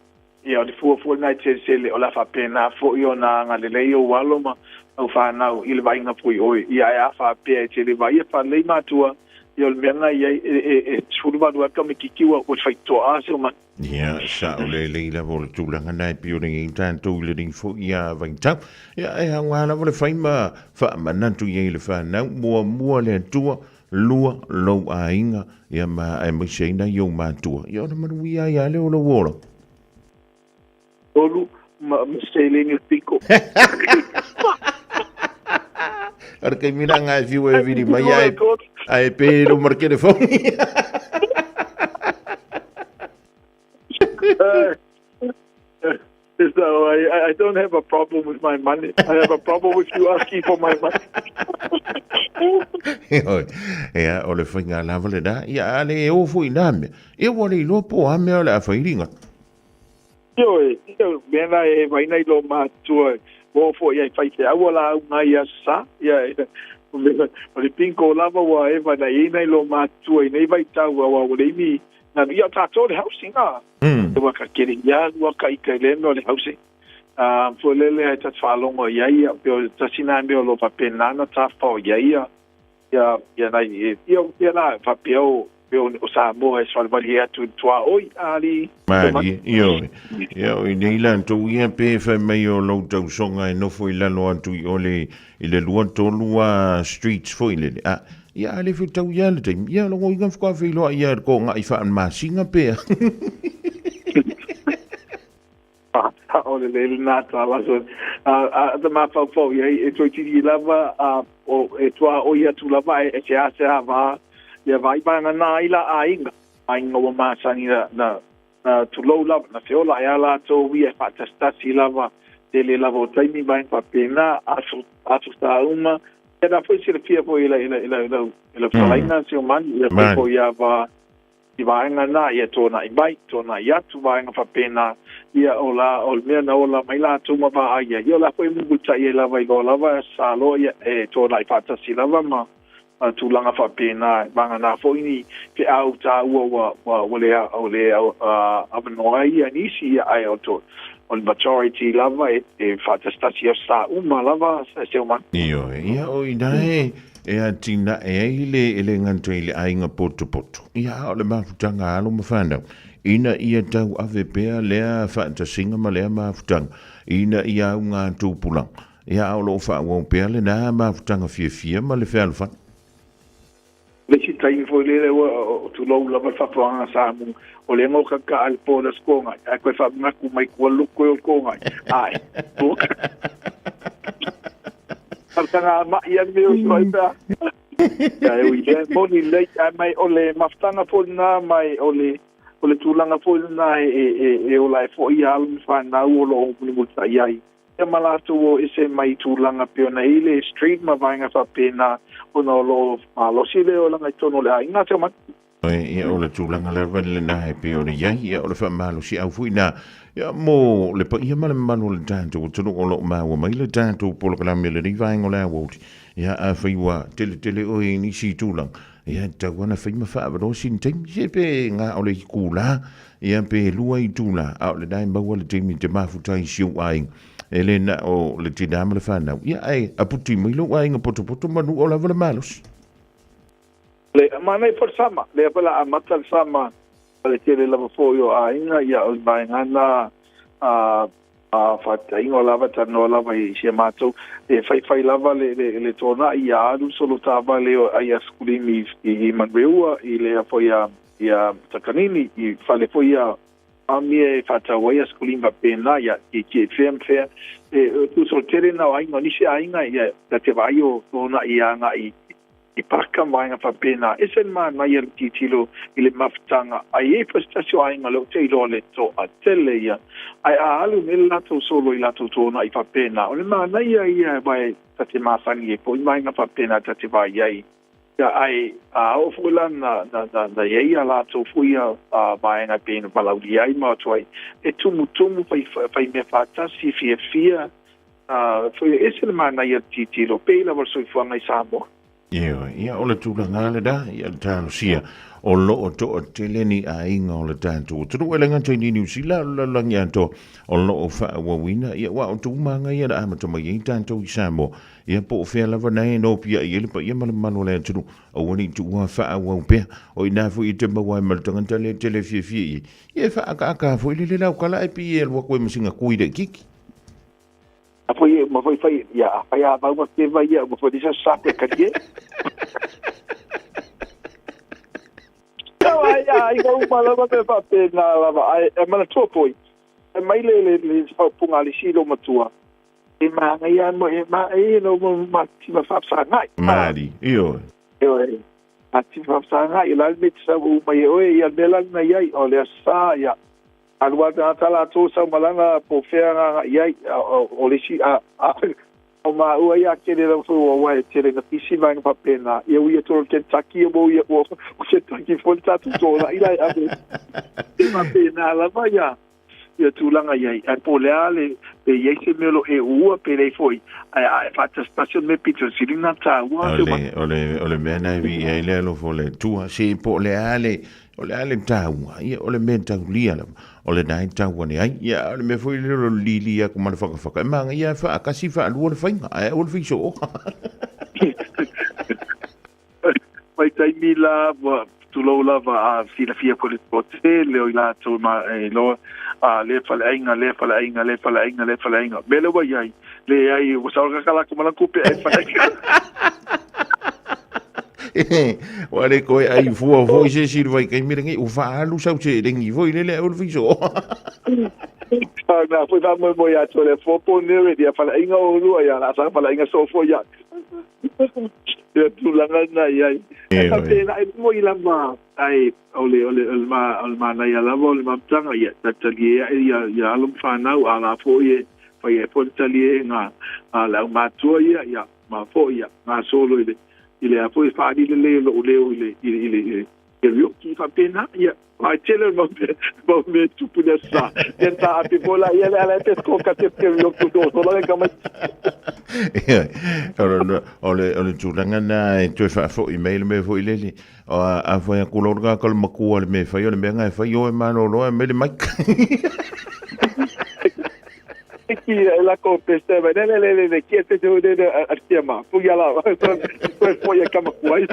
ia o le fua foi lena e te selesele, o le a faapena foi ona agalelei ou alo ma au fanau i le vaaiga foi oe. Ia ae a faapea e te le vaaia faalelei matua, ia o le mea lena e i ai, e 18 ea tamaitiiti ua faitotoa se manu. Ia, sa'o lelei lava o le tulaga na e pei ona i ai tatou i lenei foi vaitau. Ia, e aoga lava le fai ma faamanatu i ai le fanau, muamua le Atua, lua lou aiga, ia ma aemaise ai nai ou matua. Ia ona manuia ai lava lea o lou ola. Tolu, ma seleni o le piko. O le taimi la nga e fiu e vili mai ae, ae pe lo ma le telefoni. So I don't have a problem with my money. I have a problem with you asking for my money. Heoi, ia, o le whainga lava le nā, ia, a le e o fo i nā mea. Ia ua le iloa po a mea o le a whairinga. Ioe, ia, mea nā e vaina i lo mātua, o fo i ai whai te aua la au ngai a sa, ia, o le pinko lava ua e vaina i nei lo mātua i nei vai tau, a ua le imi, nā, ia tātou le housing, a. Ua ka kere ia, ua ka ika i le mea o le housing. Foi lele ai tatu whaalongo i ai, ia, peo tasi nā mea o lo whapena na tāwhao i ai, ia, ia, ia nai, ia, ia nā, whapea o, peo o Samoa e swalewali e atu i tua oi, ali. Mali, ioe. Ia, o i nei latou ia pe whai mai o lou tausoga e nofo i lalo atu i ole i le lua tolu a streets foi lele. A, ia a le whetau ia le taimi. Ia, longo i ngā whakawhiloa ia e ko ngā i whaanmasinga pea. O le le lena tala so a te mafaufau i ai e toeitiiti lava a o e tuaoi atu lava e seasea va ia vai vaega na ai la aiga aiga ua masani na na na tulou lava na feola e a latou ia e faatasitasi lava tele lava o taimi vaega faapena aso aso sauma ia na foi silafia foi i la i la i la i la fetalaiga si o mani ia foi foi ia va I vaega na, ia tōnaʻi mai, tōnaʻi atu, vaega faapena, ia o la, o le mea na ola mai latou ma vaai ai, ia o la foi e mulimulitaʻi ai lava i loa lava sa loa ia e tōnaʻi faatasi lava ma ma tulaga faapena, vagana foi ni feau taua ua ua ua le ua le avanoa ai ia nisi, ia ae o to o le majority lava e e faatasitasi aso sa uma lava se o Ioe, ia o ina e E atinae ai le e le gata i le aiga potopoto, ia a o le mafutaga alo ma fanau, ina ia tauave pea lea faatasiga ma lea mafutaga, ina ia au ngā tupulaga, ia a o lo o faaauau pea lenā mafutaga fiafia ma le fealofani. Le isi taimi foi lele ua tulou lava le faafofoga sa mu o le ngo ka ka le po le skonga ai koe faamanatu mai kua luku e o le konga ai Talosaga ma'i a mea o soa ai pea. Ia e ui lea, moni lelei, ae mai o le mafutaga foi lena, mai o le, o le tulaga foi lena e, e, e, e ola ai foi ia alo ma fanau o lo o mulimulitaʻi ai. Ia ma latou o ese mai i tulaga pei ona i le street ma vaega faapena, ona o lo o malosi le olaga i totonu o le aiga. Tau mai. Ia, o le tulaga lava lena e pei ona i ai, ia, o le faamalosiau foi lena, ia, mo le paia ma le mamalu o le tatou atunuu o lo o maua mai le tatou polokalame i lenei vaega o le aoauli. Ia, afai ua teletele oe i nisi tulaga, ia, e tatau lava ona fai ma faaavanoa sina taimi, se pe na o le itula, ia, pe lua itula, a o lena e maua le taimi e te mafuta ai i si ou aiga. E le na o le tinā ma le fanau, ia, ae aputi mai lou aiga potopoto ma nuu o lava le malosi. Le manaia foi le sama, lea foi la amata le sama ma le tele lava foi o aiga, ia o le vaega na a a faataiga o lava tanoa lava i si a matou e faifai lava le le le tonaʻi ia alu solo taavale o ai a Skulimi i i Manureua i lea foi a ia Takanini i fale foi ia amia e faatau ai a Skulimi faapena ia i ki fea ma fea e tusa o le tele na o aiga o nisi aiga ia ta te vaai o tonaʻi agaʻi I paka vaega faapena, ese le manaia le tilotilo i le mafutaga, a i ai foi se tasi o aiga lea ou te iloa le toatele ia, ae a alu nei le latou solo i latou tonaʻi faapena, o le manaia ia aua ta te masani ai foi vaega faapena ta te vaai ai. Ia, ae a oo foi la na, na, na, na i ai a latou foi ia vaega e pei ona valaaulia ai ma o atu ai, e tumutumu, fai, fai mea faatasi, fiafia, foi ese le manaia o le tilotilo, pei lava o le soifuaga i Samoa. Ioe, ia o le tulaga lena, ia le talosia o loo toatele ni aiga o le tatou atunuu e le gata i Niu Sila o le lalolagi atoa o loo faaauauina, ia aua o tulaga ia na amata mai ai tatou i Samoa, ia po o fea lava na e nopiai ai le paia ma le mamalu o le atunuu, aua ne i tuua faaauau pea. O i ina foi e te maua ai ma le tagata lea e tele fiafia i ai, ia e faaakaaka foi lele laukala ae pei e alu atu ai ma sina kui laitiiti. A foi ma foi fai ia a fai a vau ma te vai ia ma foi lisa sa pe ka die. Ai ai ga uma lava me fa pe na lava ai e mana tua foi. E mai le le le faaupuga a le isi lo matua. E manaia mo e ma e no mo ma ti ma fa sa ngai. Mari, ioe. Ioe. A ti fa sa ngai la le te sa u mai oe ia me la na iai o le sa ia. Alu a tagata latou sau malaga po o fea agaga i ai, o le isi, a, a, o maua ia tele lava foi ua e tele na pisi vaega faapena, ia ui atu o le Kentucky, ia ua ua o Kentucky foi le tatou tolai la e ave. E faapena lava ia, ia tulaga i ai. Ae po o le a le, pe i ai se mea o lo o e uua pe leai foi, ae a e faatasitasi o le mea pito sili na taua. O le, o le, o le mea na e vii ai le alofa o le Atua, se po o le a le, O le a le taua, ia o le mea taulia lava, o lena e tau ane ai. Ia a o le mea foi lea o le lili aku ma le fakafaka, e manaia e faatasi faalua le faiga, ae aua le fai soo. Mai taimi la, ua tulou lava a silafia foi le toatele o i latou ma e iloa a lea faleaiga, lea faleaiga, lea faleaiga, lea faleaiga. Mea lea ua i ai, leai, ua sao kaka latou ma lana tupe e faleaiga. Ua le toe ai fua foi se isi i le vaitaimi lenei, ua faaalu sau seleni foi lele aua le fai soo. Na foi faamoemoe atu o le fopo nei ia faleaiga o lua ia la sa faleaiga soo foi ia. Ia tulaga na i ai. E faapena e moi lava ai o le o le o le ma o le manaia lava o le mafutaga ia talitalie ae ia ia alo ma fanau a la foi e fai ai foi le taliega a le aumātua ia ia ma foi ia gasolo i le i le a foi faaali lelei o lou leo i le i le i le i le karaoke faapena ia ai tele mau mea mau mea tupu le aso sa ia ta api foi la ia le ala te ko ka te karaoke to so la ka mai. O le o le tulaga na e toe faafoi mai le mea foi lele o a fai atu loa le tagata o le matua le mea e fai o le mea na e fai o e malolo e aumai le mic. Ki la ko peste mai le le le le ki te te le a tia ma fu ya la ko fo ya kama ku ai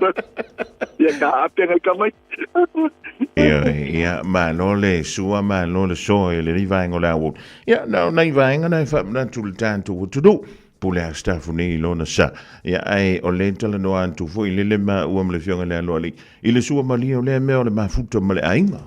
ya ka ape ngai ka mai. Ia, ia, malo le sua, malo le soa i le vaenga o le aoauli. Ia, na o nai vaenga na e faamanatu i le tatou atunuu, pule a stafu nei i lona sa. Ia, ae o le talanoa atu foi i lele maua ma le Afioga i le Aloalii, i le sua malie o lea mea o le mafuta ma le aiga.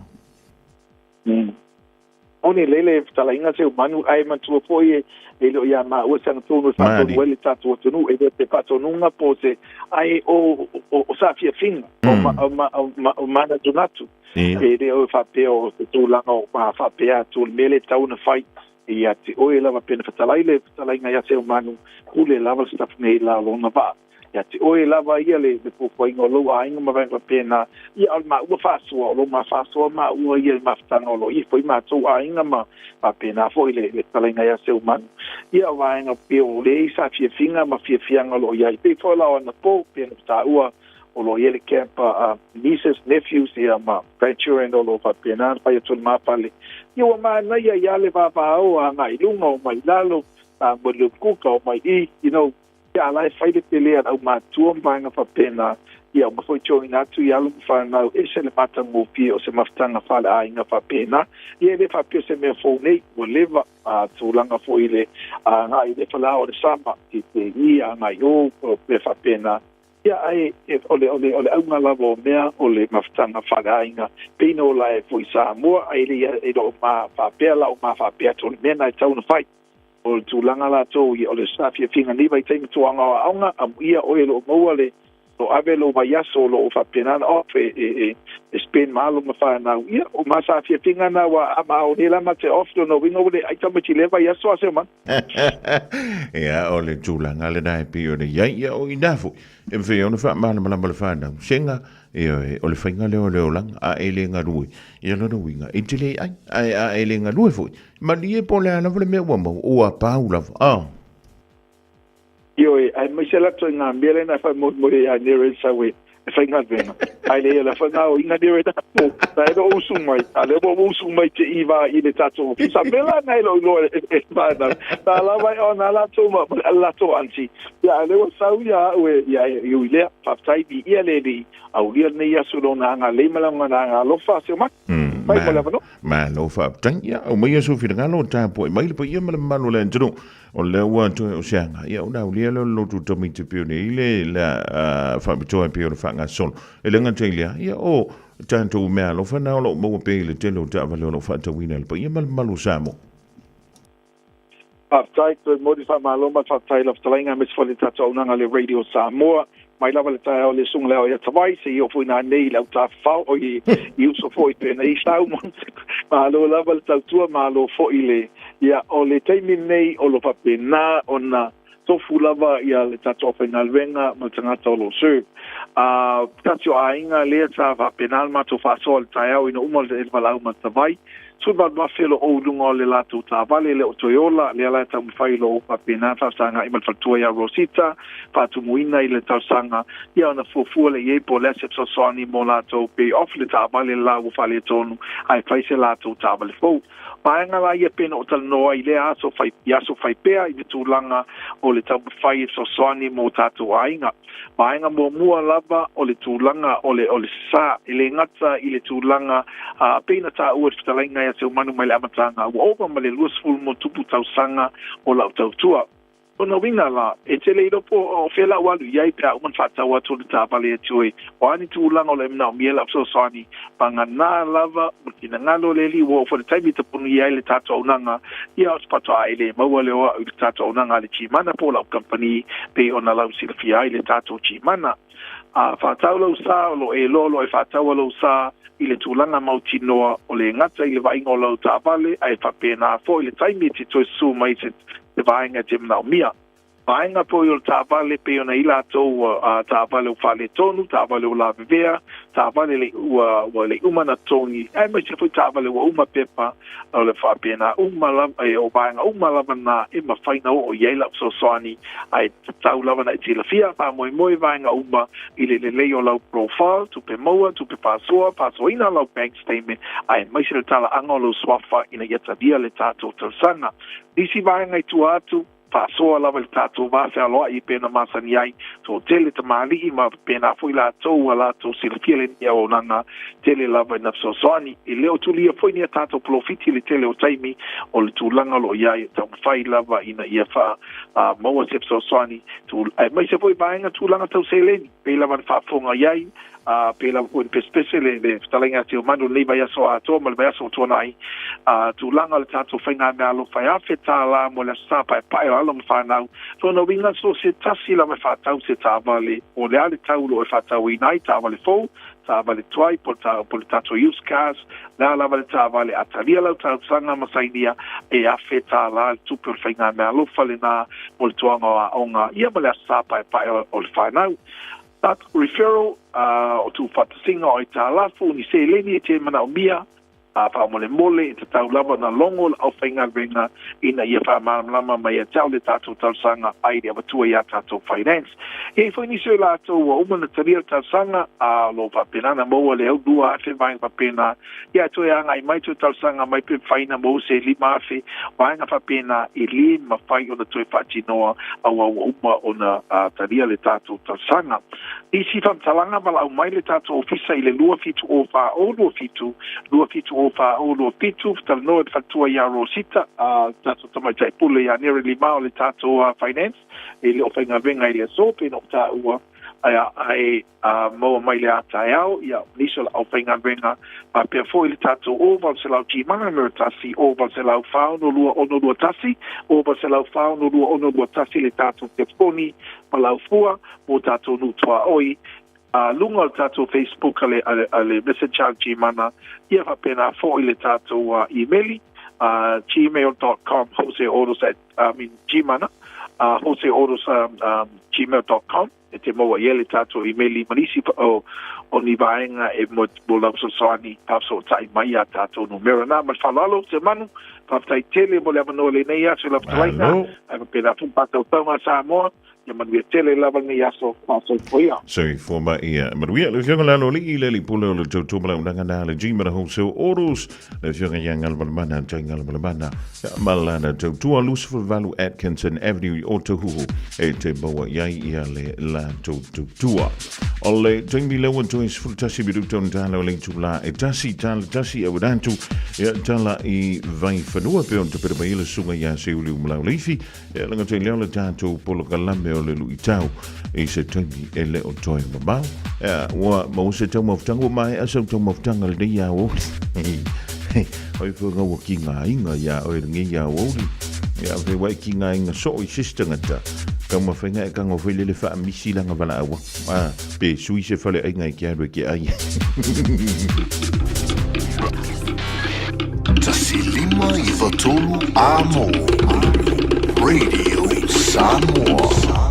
Moni lele fetalaiga Seumanu ae matua foi e e le o ia maua se agatonu e faatonu ai le tatou atunuu e le o se faatonuga po o se ae o o o saafiafiga o ma o ma o ma o manatunatu e le o faapea o se tulaga o ma faapea atu o le mea lea e tatau ona fai ia te oe lava pena fetalai le fetalaiga ia Seumanu pule lava le stuff nei la lona vaa Ia te oe lava ia le fuafuaina o lou aiga ma vaega faapena, ia o le maua faasoa, o lo ma faasoa maua ia i mafutaga o lo o i ai foi matou aiga ma faapena foi le fetalaiga ia Seumanu. Ia o vaega pei o le i sa fiafiga ma fiafiaga o lo o i ai. Pei foi la o anapo, pei ona taua o lo o i ai le camp a nieces, nephews ia ma grandchildren o lo o faapena ona fai atu le mapale. Ia ua manaia ia le vavao agai i luga o mai i lalo, a mo le kuka o mai i, you know, Ia la e fai le pele a le aumātua ma vaega faapena, ia uma foi join atu i alo ma fanau, ese le matagofie o se mafutaga faaleaiga faapena. Ia e le faapea o se mea fou nei, ua leva a tulaga foi i le agai i le faleao o le sama, i te i agai i o, o mea faapena. Ia ae o le, o le, o le auga lava o mea o le mafutaga faaleaiga, pei na ola ai foi i Samoa, ae le e le o ma faapea la o ma faapea atu o le mea na e tatau ona fai. O le tulaga latou ia, o le saafiafiga nei vaitaimi toaga o aoga, amuia oe o lo o maua le, lo ave lou vaiaso o lo o faapena ona off e, e, e, e spend ma alo ma fanau. Ia, o ma saafiafiga na ua a ma o le la ma te off lona uiga ua le ai tamaiti i lea vaiaso a Seumanu. Ia, o le tulaga lena e pei ona i ai, ia o i ina foi, e mafai ai ona faamalamalama le fanau, sega, Ioe, o le faiga lea o le olaga, a e le galue, ia lona uiga, e te le ai, ae a e le galue foi, malie po o le a lava le mea ua maua, ua pau lava, a. Ioe, aemaise latou i ngā mea lena e faamoemoe ai ia Nero e sau e faigaluega. Ae leai o le faagaoiga Nero e tatou, na e le o usu mai, a lea ua usu mai te i vā i le tatou ofisa. Mea la na e le o iloa e whānau. Nā lava e o nā latou ma ma le latou aunty. Ia, a lea ua sau ia au e, ia, e ui lea, faafetai viia le Alii, aulia lenei aso i lona agalelei ma lona agaalofa, se o mate. Mai mo le avanoa. Malo faafetai. Ia, aumaia sou finagalo, tapuai mai le paia ma le mamalu o le atunuu. O lea ua toe o se aga, ia ona aulia lea o le lotu tamaiti pei ona i ai le la faapitoa e pei ona faagasolo. E le gata i lea, ia o tatou meaalofa na o lo o maua pea i le tele o taavale o lo o faatauina e le paia ma le mamalu o Samoa. Faafetai, toe momoli faamalo ma le faafetai i lau fetalaiga aemaise foi le tatou auaunaga le Radio Samoa. Mai lava le taeao i le susuga le ao ia Tavai, seia oo foi nanei i le autafafao, oi i uso foi pei ona i sau. Malo lava le tautua, malo foi le, ia, o le taimi lenei o lo faapena ona tofu lava ia le tatou aufaigaluega ma le tagata o lo o serve. A, tasi o aiga lea sa faapena le matou faasoa i le taeao ina uma le valaau ma Tavai, 18,000 lo ou i luga o le latou taavale, le o toe ola, lea la e taumafai i lo ou faapena faasagai ma le faletua ia Rosita, faatumuina i le talosaga, ia ona fuafua lea i ai po o le a se fesoasoani mo latou pay off le taavale la ua faaletonu ae fai se latou taavale fou. Vaega la ia pei ona ou talanoa ai i lea aso fai, i aso fai pea i le tulaga o le taumafai e fesoasoani mo tatou aiga. Vaega muamua lava o le tulaga o le o le sa, e le gata i le tulaga a pei na taua i le fetalaiga ia Seumanu mai le amataga, ua ova ma le 20 ma tupu tausaga o lau tautua. Lona uiga la, e te le iloa po o fea lau alu i ai pe a uma ona faatau atu le taavale ia te oe. O a ni tulaga o lo o e manaomia lau fesoasoani, paganā lava ma finagalo le Alii ua oo foi le taimi e tapuni ai le tatou auaunaga, ia o se faatoa e le maua lea o au i le tatou auaunaga a le Gmana po o lau kamupani pei ona lau silafia ai le tatou Gmana. A faatau lou sa, o lo o e iloa o lo o e faataua lou sa i le tulaga mautinoa o le gata i le vaaiga o lau taavale ae faapena foi le taimi e te toe susu mai se te vaega e te manaomia. Vaega foi o le taavale pei ona i latou ua taavale ua faaletonu, taavale ua lavevea, taavale le ua ua le i uma ona totogi, aemaise foi taavale ua uma pepa, o le faapena uma lava e o vaega uma lava na e mafai ona oo i ai lau fesoasoani, ae tatau lava ona e silafia faamoemoe vaega uma i le lelei o lau profile, tupe maua, tupe faasoa, faasoaina lau bank statement, aemaise le talaaga o lou suafa ina ia talia le tatou tausaga. Nisi vaega i tua atu, faasoa lava i le tatou va fealoai pei ona masani ai, toatele tamalii ma faapena foi latou ua latou silafia lenei auaunaga tele lava ina fesoasoani. E le o tulia foi ni a tatou polofiti i le tele o taimi o le tulaga o lo o i ai, e taumafai lava ina ia faa maua se fesoasoani, aemaise foi vaega tulaga tau seleni, pei lava ona faafofoga i ai, ā, pei lava foi ona pesepese le, le fetalaiga a Tiomanu i lenei vaiaso atoa ma le vaiaso ua tuanai, ā, tulaga o le tatou faigameaalofa e $1,000 mo le Aso Sa Paepae o alo ma fanau. Lona uiga, so o se tasi lava e faatau se taavale, po o le a le tau o lo o e faatauina ai, taavale fou, taavale tuai, po o po le tatou used cars, le a lava le taavale, a talia lau talosaga ma sainia, e $1,000 le tupe o le faigameaalofa lenā mo le toaga o aoga, ia ma le Aso Sa Paepae o le fanau. Tatou referral, o tuufaatasiga o aitalafu, ni seleni e te manaomia, a faamolemole e tatau lava ona logo le aufaigaluega ina ia faamalamalama mai ia te au le tatou talosaga ai le avatua ia tatou finance. E i ai foi nisi o i latou ua uma ona talia le talosaga, a o lo o faapena ona maua le au 2,000 vaega faapena, ia e toe agai mai toe talosaga mai pe mafai ona maua se 5,000 vaega faapena, e le mafai ona toe faatinoa aua ua uma ona talia le tatou talosaga. Isi faamatalaga, valaau mai le tatou ofisa i le 270 4027, 270 4027, talanoa i le faletua ia Rosita, tatou tamaitai pule ia Neri Lima o le tatou finance, e le o faigaluega i le aso pei ona ou taua, ae a maua mai le a taeao, ia nisi o le aufaigaluega faapea foi le tatou o 800 Gmana numera 1, o 800 462 621, o 800 462 621 le tatou telefoni ma laufua mo tatou nuu tuaoi a luga o le tatou Facebook a le, a le, a le Messenger Gmana, ia faapena foi le tatou email gmail.com joseoros at I mean gmana joseoros gmail.com e te maua i ai le tatou imeli ma nisi o, o ni vaega e mo, mo lau fesoasoani faafesootai mai ia tatou numera na. Ma le faaaloalo se manu, faafetai tele mo le avanoa lenei aso i lau fetalaiga, Malo. Ae faapena foi patautauga a Samoa. Ia manuia tele lava lenei aso faasoifua ia. Soifua ma ia manuia. Le Afioga le Aloalii le Alii Pule o le Tautua ma le Auaunaga na le G ma le Wholesale Autos. Le Afioga ia Galumalemana Tai Galumalemana ma lana tautua 28 Atkinson Avenue i Otahuhu e te maua i ai ia le latou tautua. O le taimi lea ua toe 11 minuta ona tala o le itula e tasi tala tasi au atu ia tala i Vaifanua pe ona tapena mai le susuga ia Seuliu Malauleifi e laga te leo le tatou polokalame o le luitau i se taimi e le o toe mamao. Ea, ua maua se taumafataga, ua maea sau taumafataga lenei aoauli. Oi fua ua ki ngā inga ia oe lenei aoauli. Ia, fe wai ki ngā inga soo i se tangata. Kau mawhainga e kango whai lele wha misi langa wala awa. Ah, pe sui se whale ainga i ke aru e ke ai. 153 Amo Radio Samoa.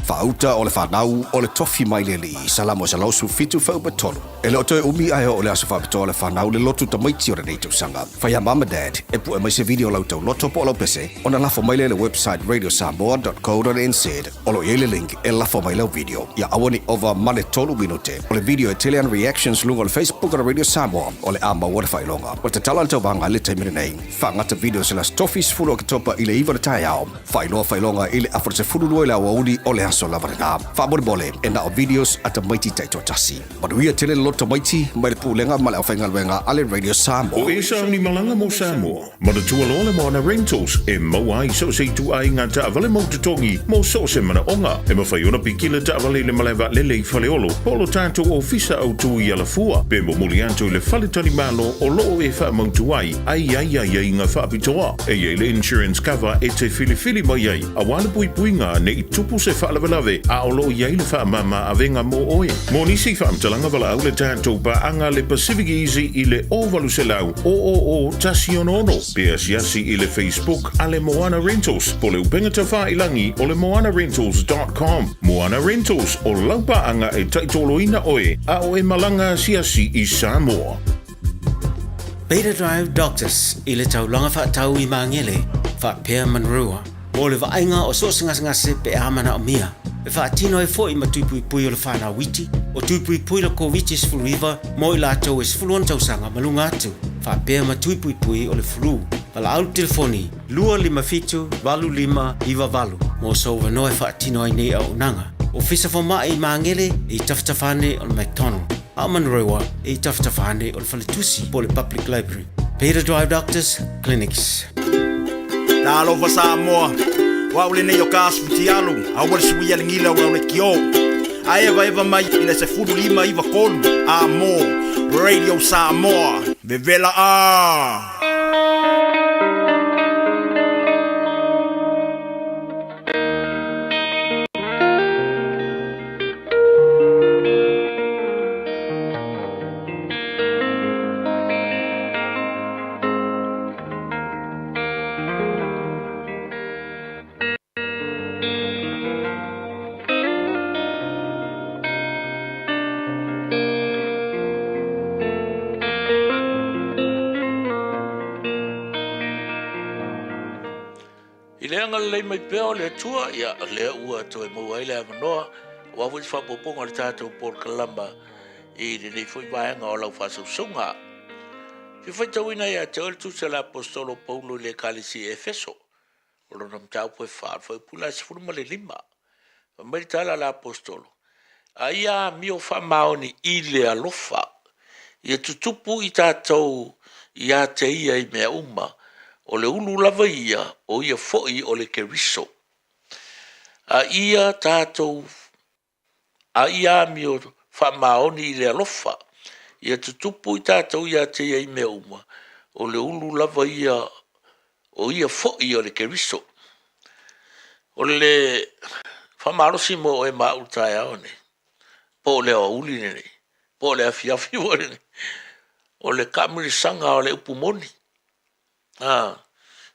Faauta o le fanau o le tofi mai le Alii, Salamo 117 fuaiupu 3. E le o toe umi ae oo le aso faapitoa o le fanau le lotu tamaiti o lenei tausaga. Fai a mum ma dad e pue mai se video o lau tauloto po o lau pese ona lafo mai lea i le website radiosamoa.co.nz. O lo o i ai le link e lafo mai lau video. Ia aua ne i ova ma le tolu minute. O le video e tele ana reactions luga o le Facebook o le Radio Samoa o le a maua le faailoga. Ua tatala le tauvaga i le taimi lenei. Faagata videos i le Aso Tofi 10 Oketopa i le 9 o le taeao. Faailoa faailoga i le afa 12 i le aoauli o le aso lava lena. Faamolemole, e na o videos a tamaiti taitoatasi. Manuia tele le loto tamaiti mai le Pulega ma le Aufaigaluega a le Radio Samoa. O Esa ni malaga mo Samoa. Manatua loa le Moana Rentals e maua ai so o se ituaiga taavale mau totogi mo so o se manaoga. E mafai ona piki le taavale i le malae vaalele i Faleolo po o lo tatou ofisa autu i Alafua pe momoli atu i le fale talimalo o lo o e faamautu ai a i ai aiaiga faapitoa. E i ai le insurance cover e te filifili mai ai aua le puipuiga ne i tupu se faalavelave a o lo o i ai le faamama avega mo oe. Mo nisi faamatalaga valaau le tatou paaga le Pacific Easy i le 0800 000 166 pe asiasi i le Facebook a le Moana Rentals po o le upega tafailangi o le moanarentals.com. Moana Rentals, o lau paaga e taitoloina oe a o e malaga asiasi i Samoa. Beta Drive Doctors i le taulaga faatau i Magele, faapea Monroe, mo le vaaiga o so o se gasegase pe a manaomia. E faatino ai foi ma tui puipui o le whanau iti, o tui puipui la Koviti-19 mo i latou e 16 tausaga ma luga atu, faapea ma tui puipui o le flu. Valaau le telefoni 257 8598 mo sou avanoa e faatino ai nei auaunaga. Ofisa Fomai i Magele i tafatafa ane o le McDonald. A o Manurewa e i tafatafa ane o le faletusi po o le Public Library. Peter Drive Doctors Clinics. Talofa Samoa, o au lenei o ka asu fitialu, aua le suia le gila o lau lekiō. A evaeva mai i le 15 9 3 a mo Radio Samoa, vevela a! I le agalelei mai pea o le Atua, ia, lea ua toe maua ai le avanoa, aua foi se faaopoopoga o le tatou polokalama i lenei foi vaega o lau faasausauga. Fia faitauina ia te oe le tusi a le Aposetolo o Paulo i le Ekalesia i Efeso, o lona mataupu e fa, o le fuaiupu la e 15. Fai mai le tala a le Aposetolo, A ia amio faamaoni i le alofa, ia tutupu i tatou ia te ia i mea uma, o le ulu lava ia, o ia foi o le Keriso. A ia tatou, a ia amio faamaoni i le alofa, ia tutupu i tatou ia te ia i mea uma, o le ulu lava ia, o ia foi o le Keriso. O le faamalosi mo oe ma au i le taeao lenei, po o le aoauli lenei, po o le afiafi foi lenei, o le taamilisaga o le upu moni. A,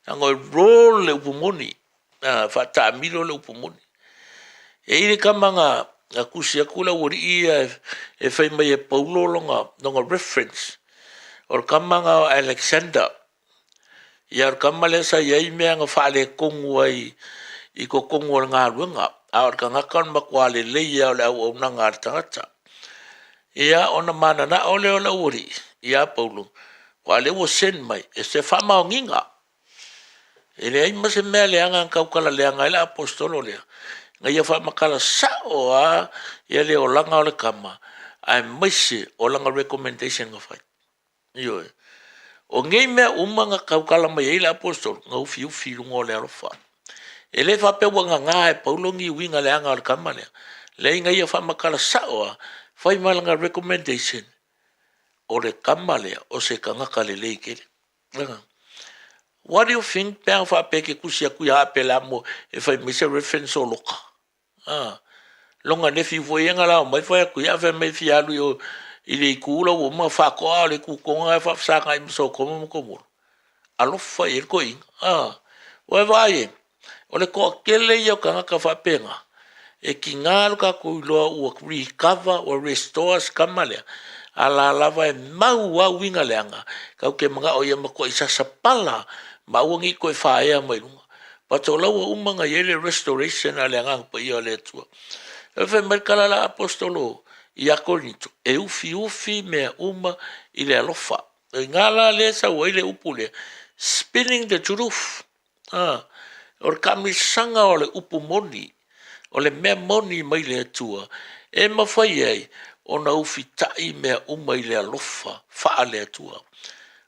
leaga e roll le upu moni, a, faataamilo le upu moni. E i ai le tama na, na tusi atu le aualii ia e fai mai e Paulo lona, lona reference, o le tama na o Alexander. Ia o le tama lea sa i ai mea na faaletonu ai i totonu o le galuega, a o le tagata o le matua lelei lava o le auaunaga a le tagata. Ia, ona mananao lea o le aualii ia Paulo, aua o lea ua send mai e se faamaoniga. E leai ma se mea leaga na tautala leaga ai le aposetolo lea, na ia faamatala sao lava ia le olaga o le tama, aemaise o lana recommendation na fai. Ioe. O nei mea uma na tautala mai ai le aposetolo, na ufiufi i luga o le alofa. E le faapea ua nana e Paulo ni uiga leaga o le tama lea, leai na ia faamatala sao lava, fai ma lana recommendation, o le tama lea o se tagata lelei tele. What do you think pe ana faapea e te tusi atu ia Apela mo e fai mai se reference o Loka? A, lona nephew foi ia na lao mai fai atu ia fai mai e fia alu i o i le itu la ua uma faatoa o le itu toga e faafesagai ma Sotoma ma Komoro. Alofa i ai le toeaina. A, ua e vaai e, o le toatele ia o tagata faapena, e tiga lo tatou iloa ua recover, ua restore si tama lea, a la lava e mau lava uiga leaga, tatou te manao ia matuai sasapala ma aua ne i toe faaea mai luga. But o la ua uma ona i ai le restoration a le Agaga Paia o le Atua. E fai mai le tala a le Aposetolo ia Korinito, e ufiufi mea uma i le alofa. O i ina la lea e sau ai le upu lea, spinning the truth. A, o le taamilosaga o le upu moni, o le mea moni mai le Atua, e mafai ai ona ufitai mea uma i le alofa faale-Atua.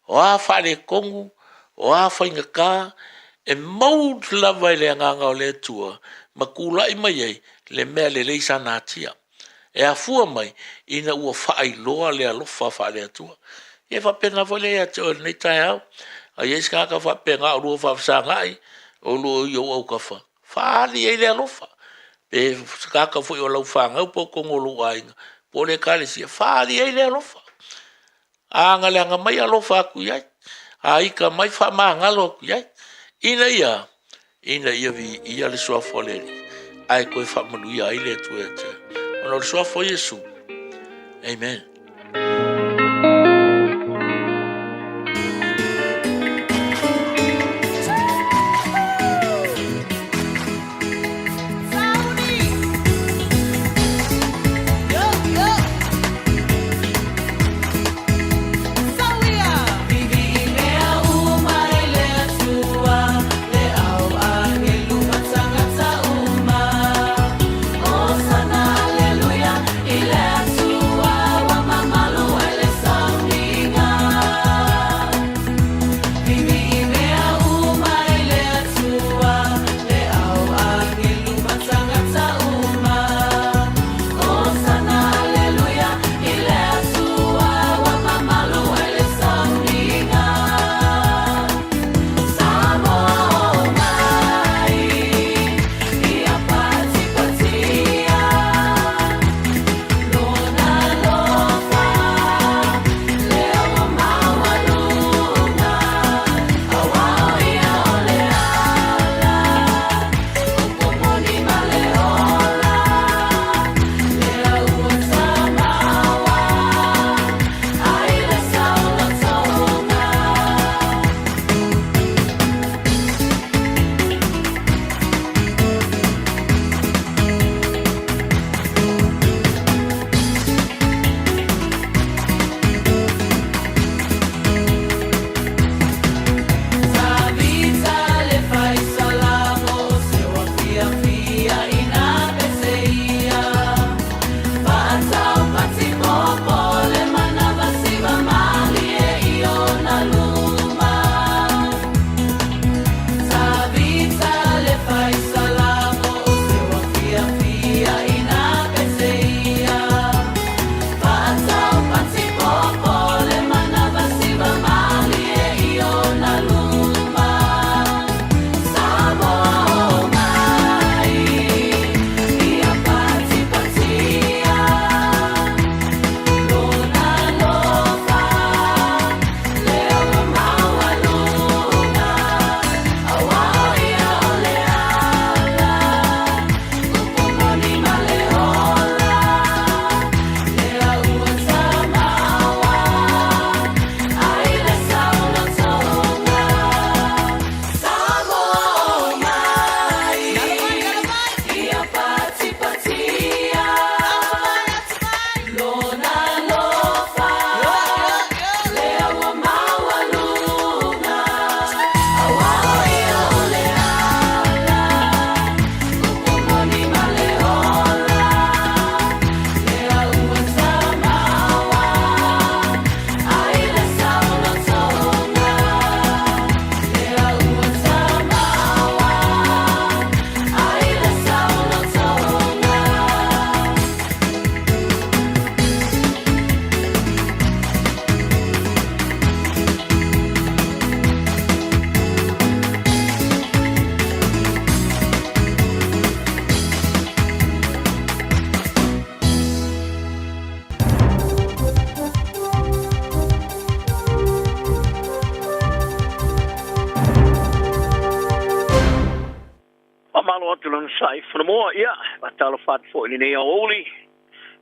O a faaletonu, o a faigata, e mould lava e le Agaga o le Atua ma tulai mai ai le mea lelei sana atia, e afua mai ina ua faailoa le alofa faale-Atua. Ia e faapena foi lea ia te oe i lenei taeao. A i ai se tagata faapena o lua faafesagai, o lua i ou autafa, faaali i ai le alofa. Pe se tagata foi o lau fanau po o totonu o lou aiga, po o le Ekalesia, faaali i ai le alofa. A aga leaga mai, alofa atu i ai. A ita mai, faamagalo atu i ai. Ina ia, ina ia viia le suafa o le Alii, ae toe faamanuia ai le Atua ia te oe. Ona o le suafa o Iesu. Amen. Tatalo atu le onosai Fonomoa, ia, faatalofa atu foi i lenei aoauli,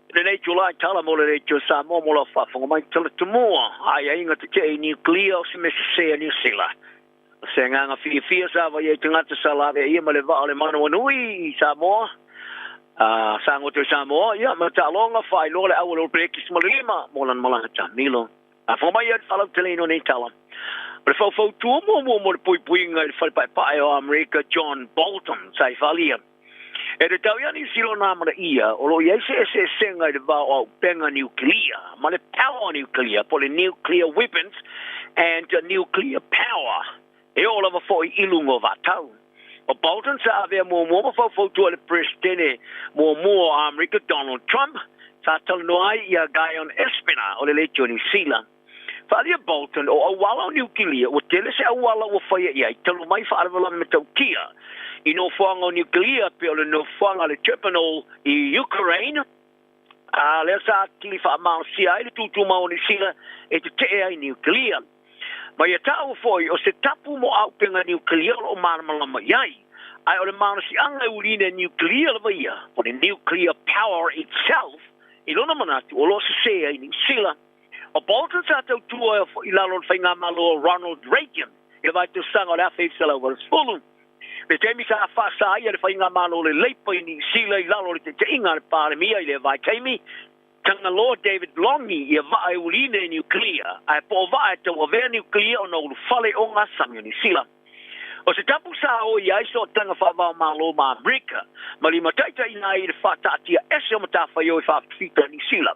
i lenei itula i tala mo le Leitio Samoa mo lau faafofoga mai tala tumua, aiaiga tetee i Niukilia o se mea sese a Niu Sila. O se agaga fiafia sa vaai ai tagata sa laveaia ma le vaa o le manawanui i Samoa, a sa goto i Samoa, ia, ma taaloga faailoa le au a le All Blacks ma le lima mo lana malaga taamilo. Faafofoga mai ia le faalauteleina o nei tala. O le faufautua muamua mo le puipuiga i le Fale Paepae o Amerika John Bolton sa i faaalia e te tau ia Niu Sila ona amanaia o lo o i ai se eseesega i le va o auupega niukilia ma le power niukilia po o le nuclear weapons and nuclear power e oo lava foi i luga o vaatau. O Bolton sa avea muamua ma faufautua i le Peresetene muamua o Amerika Donald Trump sa talanoa ai iā Guyon Espiner o le Leitio Niu Sila. Faaalia Bolton, o auala o Niukilia, ua tele se auala ua faia i ai talu mai faalavelave matautia i nofoaga o Niukilia pei o le nofoaga a le Chernobyl i Ukraine, a lea sa atili faamalosia ai le tūtūmau o Niu Sila e tetee ai Niukilia. Ma ia taua foi, o se tapu mo auupega niukilia o lo o malamalama i ai, ae o le malosiaga e uliina e niukilia lava ia, po le nuclear power itself, i lona manatu o lo o sesē ai Niu Sila. O Bolton sa tautua i lalo o le faigamalo o Ronald Reagan i le vaitausaga o le 1980. Le taimi sa faasa ai le faigamalo o le Leipa i Niu Sila i lalo o le taitaiga a le Palemia i lea vaitaimi, Tagaloa David Longi ia vaa e uliina e niukilia, ae po o vaa e tauavea niukilia ona ulufale o ngā sami o Niu Sila. O se tapu sa o i ai sootaga faava-o-Malo ma Amerika, ma limataitaiina ai i le faataatia ese o matafaioi faafitafita a Niu Sila.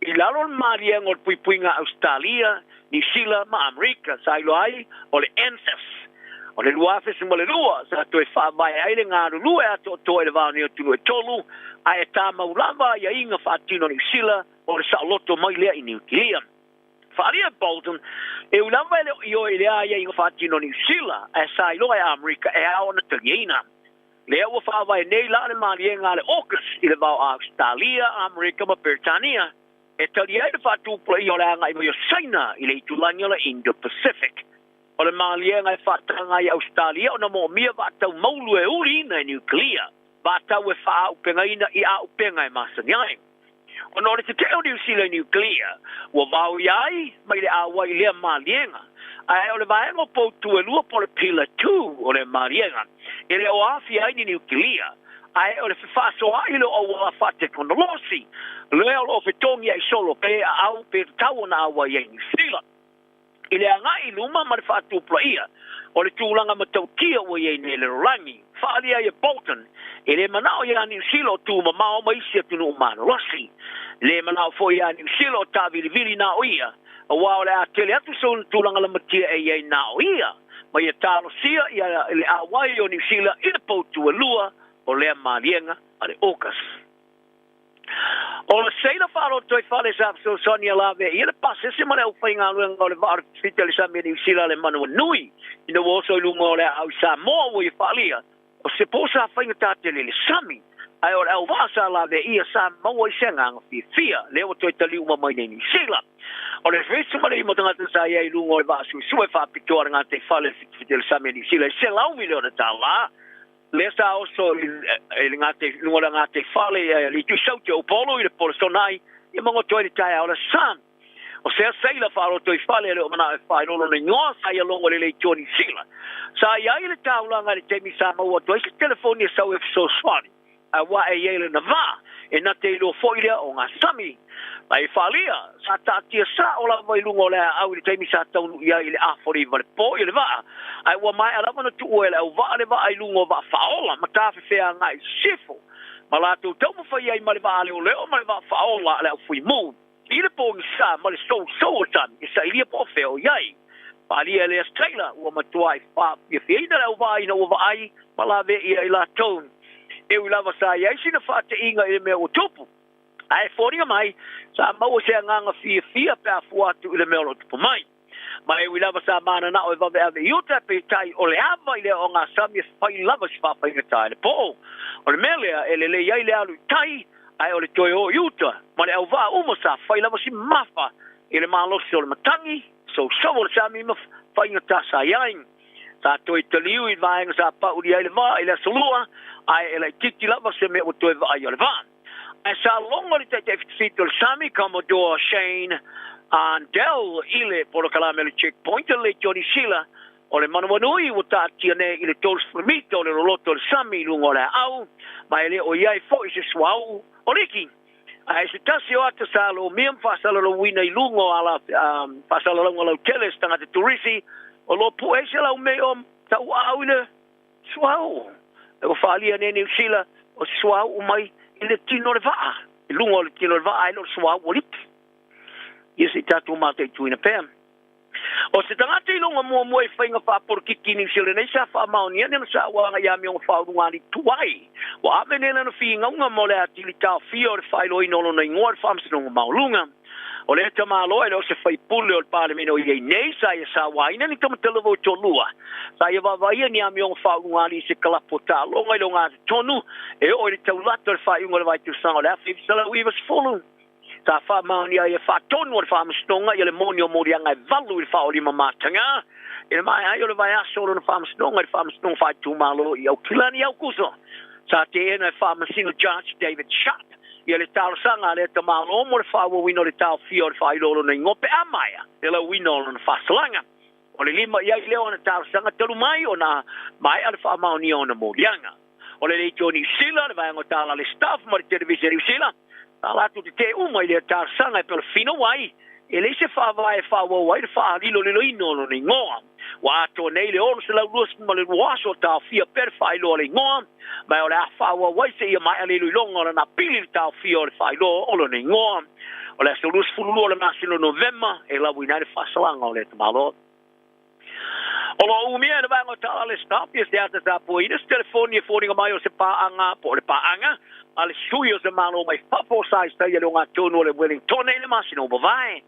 I lalo o le maliega o le puipuiga a Ausetalia, Niu Sila ma Amerika, sa iloa ai o le ANZUS. O le 2002 sa toe faavae ai le galulue atoatoa i le va o nei atunuu e tolu, ae e tamau lava aiaiga faatino a Niu Sila o le saoloto mai lea i Niu Kilia. Faaalia e Bolton, e ui lava e le o ioe i lea aiaiga faatino a Niu Sila, ae sa iloa e Amerika e ao ona taliaina. Lea ua faavae nei la le maliega a le AUKUS i le va o Ausetalia, Amerika ma Peretania e tali ai le faatupulaia o le agai mai o Saina i le itulagi o le Indo-Pacific. O le maliega e faataga ai e Ausetalia ona moomia vaatau maulu e uliina e niukilia, vaatau e faaaupegaina i auupega e masani ai. Ona o le tetee o Niu Sila i niukilia, ua vaoia ai mai le auai i lea maliega. Ae o le vaega o poutu e lua po o le Pillar Two o lea maliega, e le o aafia ai ni niukilia, ae o le fefaasoaai lea o auala faatekonolosi lea o lo o fetogiai solo pe aau pe tatau ona auai ai Niu Sila. I le agai i luma ma le faatupulaia o le tulaga matautia ua i ai nei le lalolagi, faaalia ai e Bolton, e le manao iā Niu Sila o tumamao ma isi atunuu malolosi. E le manao foi iā Niu Sila o tāvilivili na o ia, aua o le a tele atu sona tulaga lamatia e i ai na o ia, ma ia talosia ia le auai o Niu Sila i le poutu e lua o lea maliega a le AUKUS. O le seila faaloto i fale sa fesoasoani a lavea ia le pasese ma le aufaigaluega o le vaa o le fita i le sami a Niu Sila le Manawanui ina ua oso i luga o le aau i Samoa ua ia faaalia o se po sa faigata tele i le sami ae o le auvaa sa lavea ia sa maua ai se agaga fiafia lea ua toe tali uma mai nei Niu Sila. O le 79 tagata sa i ai i luga o le vaa suesue faapitoa a le gataifale i le fitafita i le sami a Niu Sila i $100 miliona lea sa oso i le luga o le gataifale i le itu saute o Upolu i le Polesona ai ia magoto ai le taeao o le aso. O sea sailor faaloto i fale e le o manao e faailoa lona igoa sa ia logo i le leitio Niu Sila. Sa i ai le taulaga i le taimi sa maua atu ai se telefoni e sau e fesoasoani aua e i ai lona vaa e na te iloa foi lea o ngā sami. Ma e faaalia, sa taatia sao lava i luga o le aau i le taimi sa taunuu i ai i le 49 le po i le vaa, ae ua maea lava ona tuua e le auvaa le vaa i luga o vaa faaola ma tafefea agai i sisifo, ma latou taumafai ai ma le vaa leoleo ma le vaa faaola a le aufuimu i le pogisa ma le sousou o sami e sailia po o fea o i ai. Faaalia e Leas Taylor, ua matuai faafiafiaina le auvaa ina ua vaai ma laveia i latou. E ui lava sa i ai sina faateiga i le mea ua tupu, ae foliga mai sa maua se agaga fiafia pe a fua atu i le mea o lo o tupu mai. Ma e ui lava sa mananao e vaveave i uta, peitai o le ava i le ogasami e fai lava si faafaigata i le po. O le mea lea e lelei ai le alu i tai, ae o le toe o i uta, ma le auvaa uma sa fai lava si mafa i le malosi o le matagi, sousou o le sami ma faigata sa i ai. Sa toe taliu i vaega sa paulia ai le vaa i le aso Lua, ae e laitiiti lava se mea ua toe vaaia o le vaa. Ae sa logo le Taitai Fitofito o le Sami, Commodore Shane Arndell i le polokalame o le Checkpoint a le Leitio Niu Sila o le manawanui ua taatia nei i le 30 mita o le loloto o le sami i luga o le aau, ma e le o i ai foi se suauu o liki. Ae se tasi o ata sa lomia ma faasalalauina i luga o ala faasalalauga lautele e se tagata turisi, o lo o pue ai se laumei o tauaau i le suauu. E ua faaalia nei Niu Sila o se suauu mai i le tino o le vaa, i luga o le tino o le vaa ae le o le suauu o liki. Ia se i tatou mataituina pea. O se tagata i luga muamua i faiga faapolokiki i Niu Sila nei sa faamaonia ni ana sauaga i amioga faaulugali tuai. Ua ave nei lana figauga mo le atili taofia o le faailoaina o lona igoa i le Faamasinoga Maualuga. O lea tamaloa e le o se faipule o le Palemene o i ai nei sa ia sauaina ni tamatalova o toalua. Sa ia vaavaaia ni amioga faaulugali i se kalapu o taaloga i le ogatotonu e oo i le taulata o le faaiuga o le vaitausaga o le 1990. Sa faamaonia ai e faatonu a le Faamasinoga ia le moni o moliaga e valu i le faaolima mataga i le maea ai o le vaiaso o lona faamasinoga i le Faamasinoga Faaitumalo i Aukilani i Aukuso. Sa teena e Faamasino Judge David Sharp ia le talosaga a lea tamalo mo le faaauauina o le taofia o le faailoa o lona igoa pe a maea le lauina o lona faasalaga. O le lima i ai lea o ana talosaga talu mai ona maea le faamaonia o ana moliaga. O le Leitio Niu Sila, le vaega o Tala le Staff ma le Televise a Niu Sila, sa latou tetee uma i lea talosaga e pei o le finau ai, e leai se faavae e faaauau ai le faaliloliloina o lona igoa. Ua atoa nei le 622 aso o taofia pea le faailoa o le igoa, ma o le a faaauau ai seia maea le iloiloga o lana apili i le taofia o le faailoa o lona igoa. O le aso 22 o le masina o Novema e lauina ai le faasalaga o lea tamaloa. O lo o umia e le vaega o Tala le Stop ia se ata tapuaina se telefoni e foliga mai o se paaga po o le paaga a le sui o se Malo mai fafo sa isaia le ogatotonu o le Wellingtone i le masina ua mavae.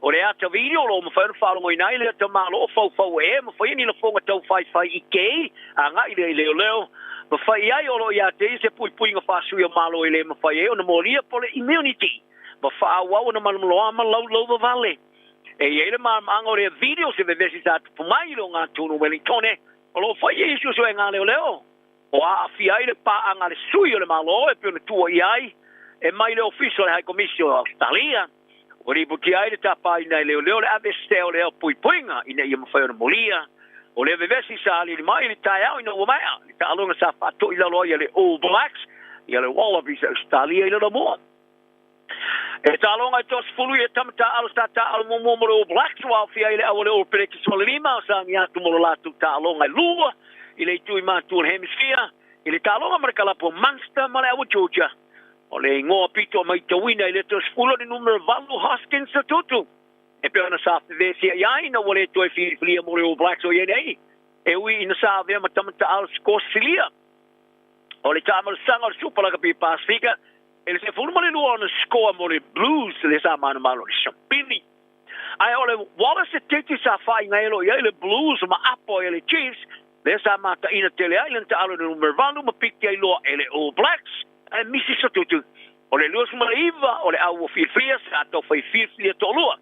O le ata video o lo o mafai ona faalogoina ai le ata Malo o faufau e ma faia ni lafoga taufaifai i kei agai lea i leoleo ma fai i ai o lo o ia te ia se puipuiga faasui o Malo e le mafai ai ona molia po o le immunity ma faaauau ona malomaloa ma laulau vavale. E i ai le malamalamaaga o lea video se vevesi sa tupu mai i le ogatotonu o Wellingtone o lo o fai ai suesuega a leoleo o aafia ai le paaga a le sui o le Malo e pei ona tuuaia ai e mai le Ofisa o le High Komisi o Ausetalia. Ua lipotia ai le tapaina e leoleo le aveesea o lea puipuiga ina ia mafai ona molia. O lea vevesi sa aliali mai i le taeao ina ua maea le taaloga sa faatoilalo ai a le All Blacks i a le Wallabies a Ausetalia i le Lamua. E taaloga e toasefulu ia tama taaalo sa taaalo muamua mo le All Blacks ua aofia ai le au a le All Pelekis ma le lima o sagia atu mo le latou taaloga e lua i le itu i matu o le Hemisphere i le taaloga ma le kalapu o Munster ma le au a Georgia. O le igoa pito maitauina i le toasefulu o le numera valu Hoskins Sotutu e pei ona sa fevesia'i ai ina ua le toe filifilia mo le All Blacks o i ai nei e ui ina sa avea ma tama taaalo Sikosilia. O le taamalasaga o le Supa Lakapi Pasifika E le 12 ona sikoa mo le Blues lea sa manumalo i le Siapili. Ae o le Wallace Titi sa faaigaelo i ai le Blues ma apo ai le Chiefs lea sa mataina tele ai lana taalo i le numera 8 ma piki ai loa e le All Blacks ae misi Sotutu. O le 29 o le au ua filifilia sa taufai filifilia toalua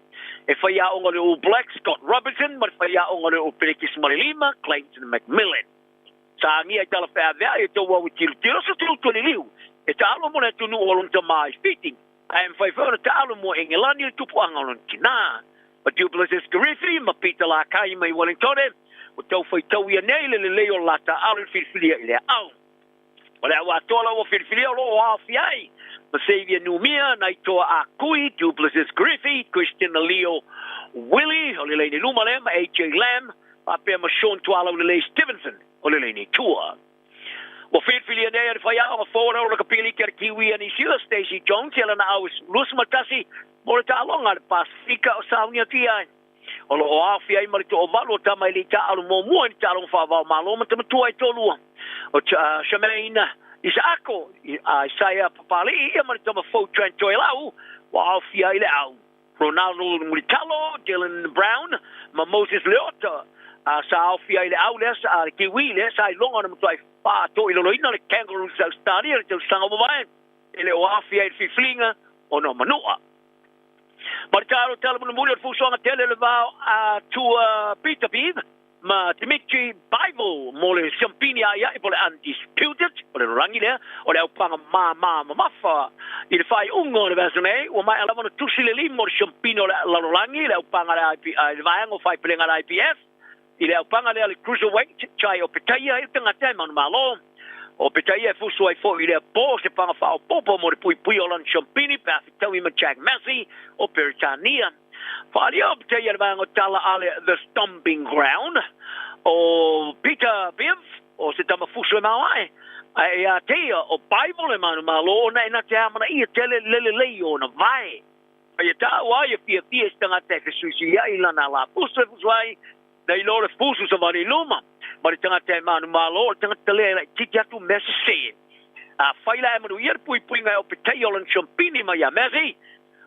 e faiaoga o le All Blacks Scott Robertson ma le faiaoga o le All Pelekis ma le 5 Clayton McMillan. Sa agia i tala feaveai e tou au e tilotilo se tulutu e liliu e taalo mo le atunuu o lona tama i Fiti, ae mafai foi ona taalo mo Engelani i le tupuaga o lona tina. Ma Du Plessis Karifi ma Peter Lakai mai Wellingtone, ua tau faitauia nei le lelei o le la taaalo i le filifilia i lea au. O le au atoa la ua filifilia o lo o aofia ai ma Xavier Numia, Naitoa Ah Kui, Du Plessis Karifi, Christian Leo Willie o le laini luma lea ma AJ Lam, faapea ma Sean Tualaulelei Stevenson o le laini tua. Ua filifilia nei e le faiaoga forward o le kapiliki a le Kiwi a Niu Sila, Stacey Jones, ia lana au 21 mo le taaloga a le Pasifika o sauni atu i ai. O lo o aofia ai ma le toavalu o tama e le i taaalo muamua i le taaloga faava-o-Malo ma tamatua e toalua o Shemaine Isaako, Isaiah Papali'i ia ma le tama fou Trent Toelau ua aofia ai le au. Ronaldo Mulitalo, Dylan Brown ma Moses Leota sa aofia ai le au lea a le Kiwi lea sa iloga ona matuai faatoiloloina le Kangaroos a Ausetalia i le tausaga ua mavae e le o aofia ai le filifiliga ona o Manua. Ma le talo tala mulimuli o le fusoaga tele o le vao a Tua Peter Beav ma Dimitri Bivol mo le siampini aiai po o le Undisputed, o le lalolagi lea o le aupaga māmā mamafa. I le faaiuga o le vaiaso nei, ua maea lava ona tusi le lima o le siampini o le lalolagi i le aupaga a le le vaega o faepelega a le IBF i le aupaga lea o le Cruiserweight, Jai Opetaia ai le tagata e manumalo. O Opetaia e fusu ai foi i lea po se paga faaopoopo mo le puipuia o lana siampini pe a fetaui ma Jack Massey o Peretania. Faaalia o Pteia le vaega o tala a le The Stomping Ground o Peter Bev, o se tama fusu e maoae, ae ia te ia o Bible e manumalo ona e na te amanaia tele le lelei o ona vae. A ia taua ai e fiafia i se tagata e fesuisuiai i lana ala fusu e fusu ai, na iloa le fusu savali i luma, ma le tagata e manumalo o le tagata lea e laitiiti atu mea sese. Afai la e manuia le puipuiga e Opetaia o lana siampini mai ia Massey,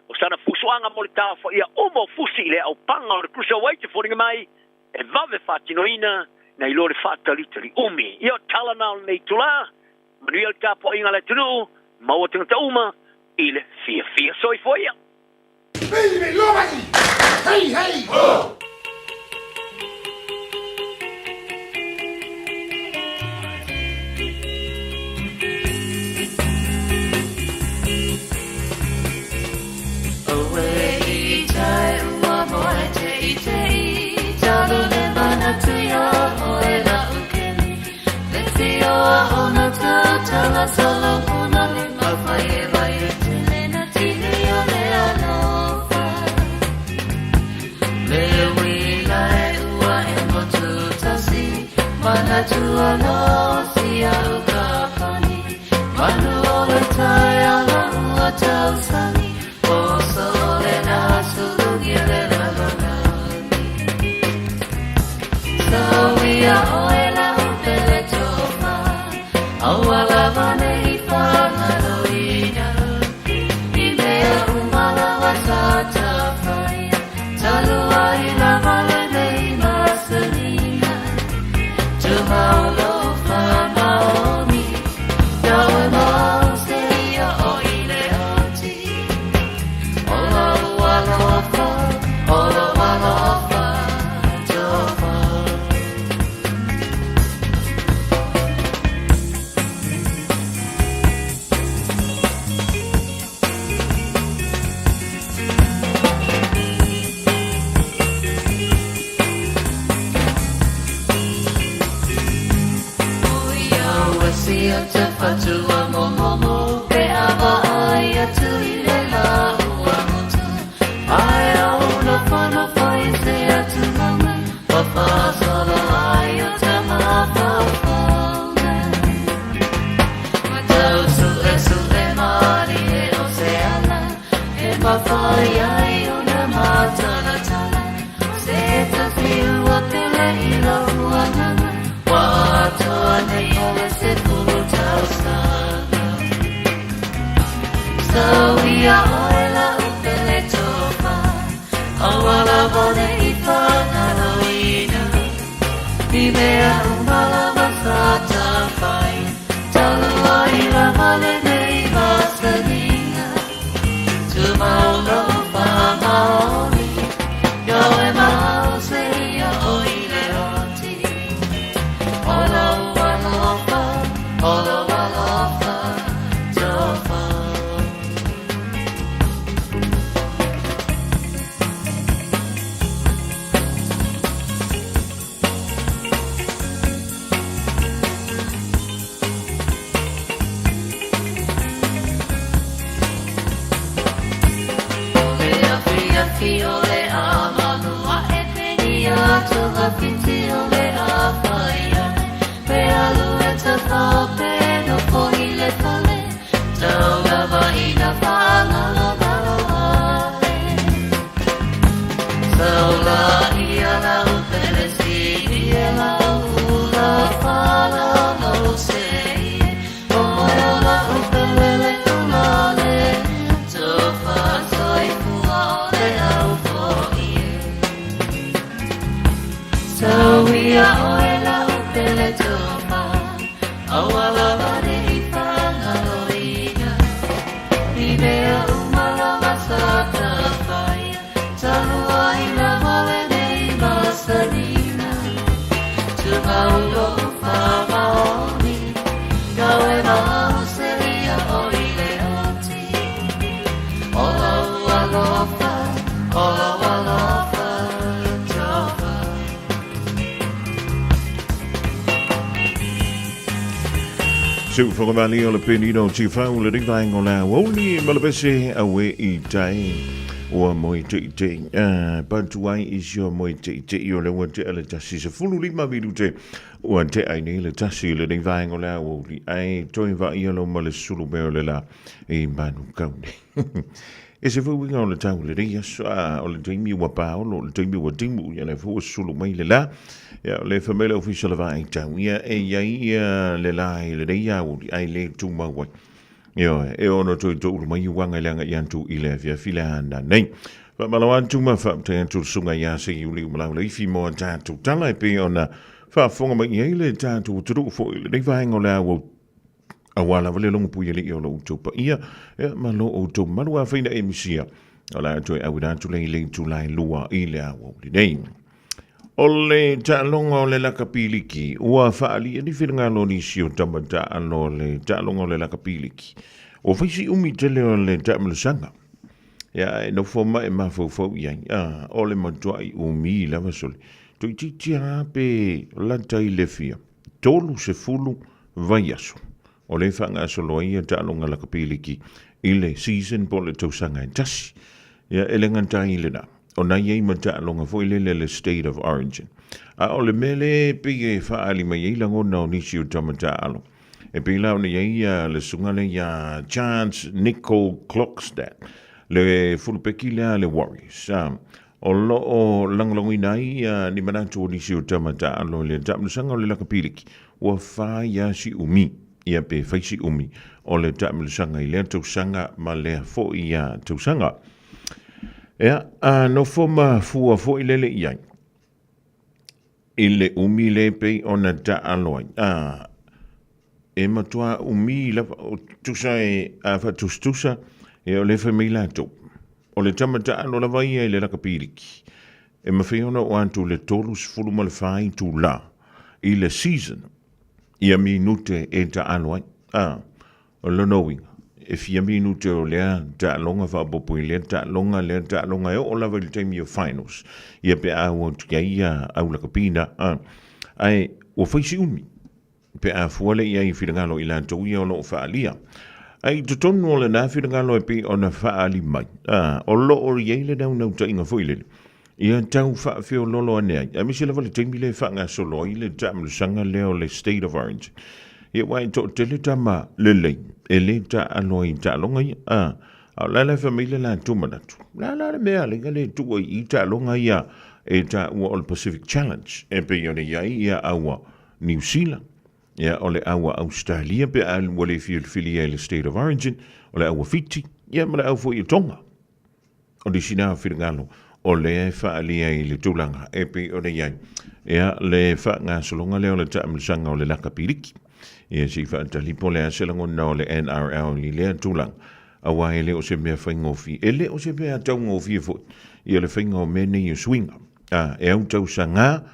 O sana fusuaga mo le taofaia uma o fusi i le aupaga o le Cruiserweight e foliga mai e vave faatinoina nai lo le faatalitali umi. Ia o tala na o lenei itulā, manuia le tapuaiga a le atunuu, maua tagata uma i le fiafia. Soifua ia! Hey, hey, ho! Seu whakamali o le penina o Tifau le rivaenga o le aoauli ma le pese aue i tai ua moe teitei. Patu ai i si o moe teitei o le ua tea le 15 minute ua tea ai nei le 1 le rivaenga o le aoauli ai toe vaia lo ma le sulu mea o le la i manu kau nei. E se foi uiga o le tau lenei aso, a o le taimi ua paolo, o le taimi ua timu, ia le foi ua sulu mai le la. Ia, o le fai mai le ofisa o le vaai tau, ia e i ai ia le la i lenei aoauli, ae le tumau ai. Ioe, e ono toe toulu mai uaga i le agai atu i le afiafi le ana nei. Faamalo atu ma faafetai atu le susuga ia Seiuli Malauleifi mo a tatou tala e pei ona faafofoga mai i ai le tatou atunuu foi i lenei vaega o le aoauli. Aua lava le logo puialii o lo outou paia, ia, ma lo outou malu afai na e misia, o le a toe auina atu lea i le itula e 2 i le aoauli nei. O le taaloga o le lakapiliki, ua faaalia ni finagalo o nisi o tama taalo o le taaloga o le lakapiliki. Ua fai si umi tele o le taamilosaga. Ia, e nofo ma e mafaufau i ai, a, o le matuai umi lava sole. Toeitiiti lava pe lata i le fia 30 vaiaso. O lea e faagasolo ai ia taaloga lakapiliki i le season po o le tausaga e tasi. Ia, e le gata ai i lena, o na i ai ma taaloga foi lele le State of Origin. A o le mea lea e pei e faaali mai ai lagona o nisi o tama taalo, e pei la ona i ai ia le susuga lea ia Chance Nicole Klokstad, le fulupeki lea a le Warriors. O lo o lagolagoina ai ni manatu o nisi o tama taalo i le taamilosaga o le lakapiliki, ua fai lava si umi, ia pe fai si umi o le taamilosaga i lea tausaga ma lea foi tausaga. Ia, a nofo ma fua foi lele i ai i le umi le pei ona taalo ai. A, e matua umi lava, o tusa e a faatusatusa, ia o lea e fai mai latou. O le tama taalo lava ia i le lakapiliki, e mafai ona oo atu i le 34 itula i le season ia minute e taalo ai. A, o lona uiga, e fia minute o lea taaloga faaopoopo i lea taaloga, lea taaloga e oo lava i le taimi o finals, ia pe a ua atu i ai ia au lakapina. A, ae ua fai si umi. Pe a fua lea i ai i finagalo i latou ia o lo o faaalia. Ae i totonu o lena finagalo e pei ona faaali mai, a, o lo o i ai le naunautaiga foi lele, ia tau faafeoloolo ane ai, aemaise lava le taimi lea e faagasolo ai le taamilosaga lea o le State of Origin. Ia aua e toatele tama lelei e le taaalo ai i taaloga ia, a, a o la la e fai mai le latou manatu, o le a la le mea a le le tuu ai i taaloga ia e taua o le Pacific Challenge e pei ona i ai ia aua Niu Sila, ia, o le au a Ausetalia pe a ua le filifilia i le State of Origin, o le au a Fiti, ia, ma le au foi a Tonga. O nisi na finagalo o lea e faaalia i le tulaga e pei ona i ai, ia, le faagasologa lea o le taamilosaga o le lakapiliki. Ia, se i faatali po o le a se lagona o le NRL i lea tulaga, aua e le o se mea faigofie, e le o se mea taugofie foi, ia le faiga o mea nei o suiga. A, e au tausaga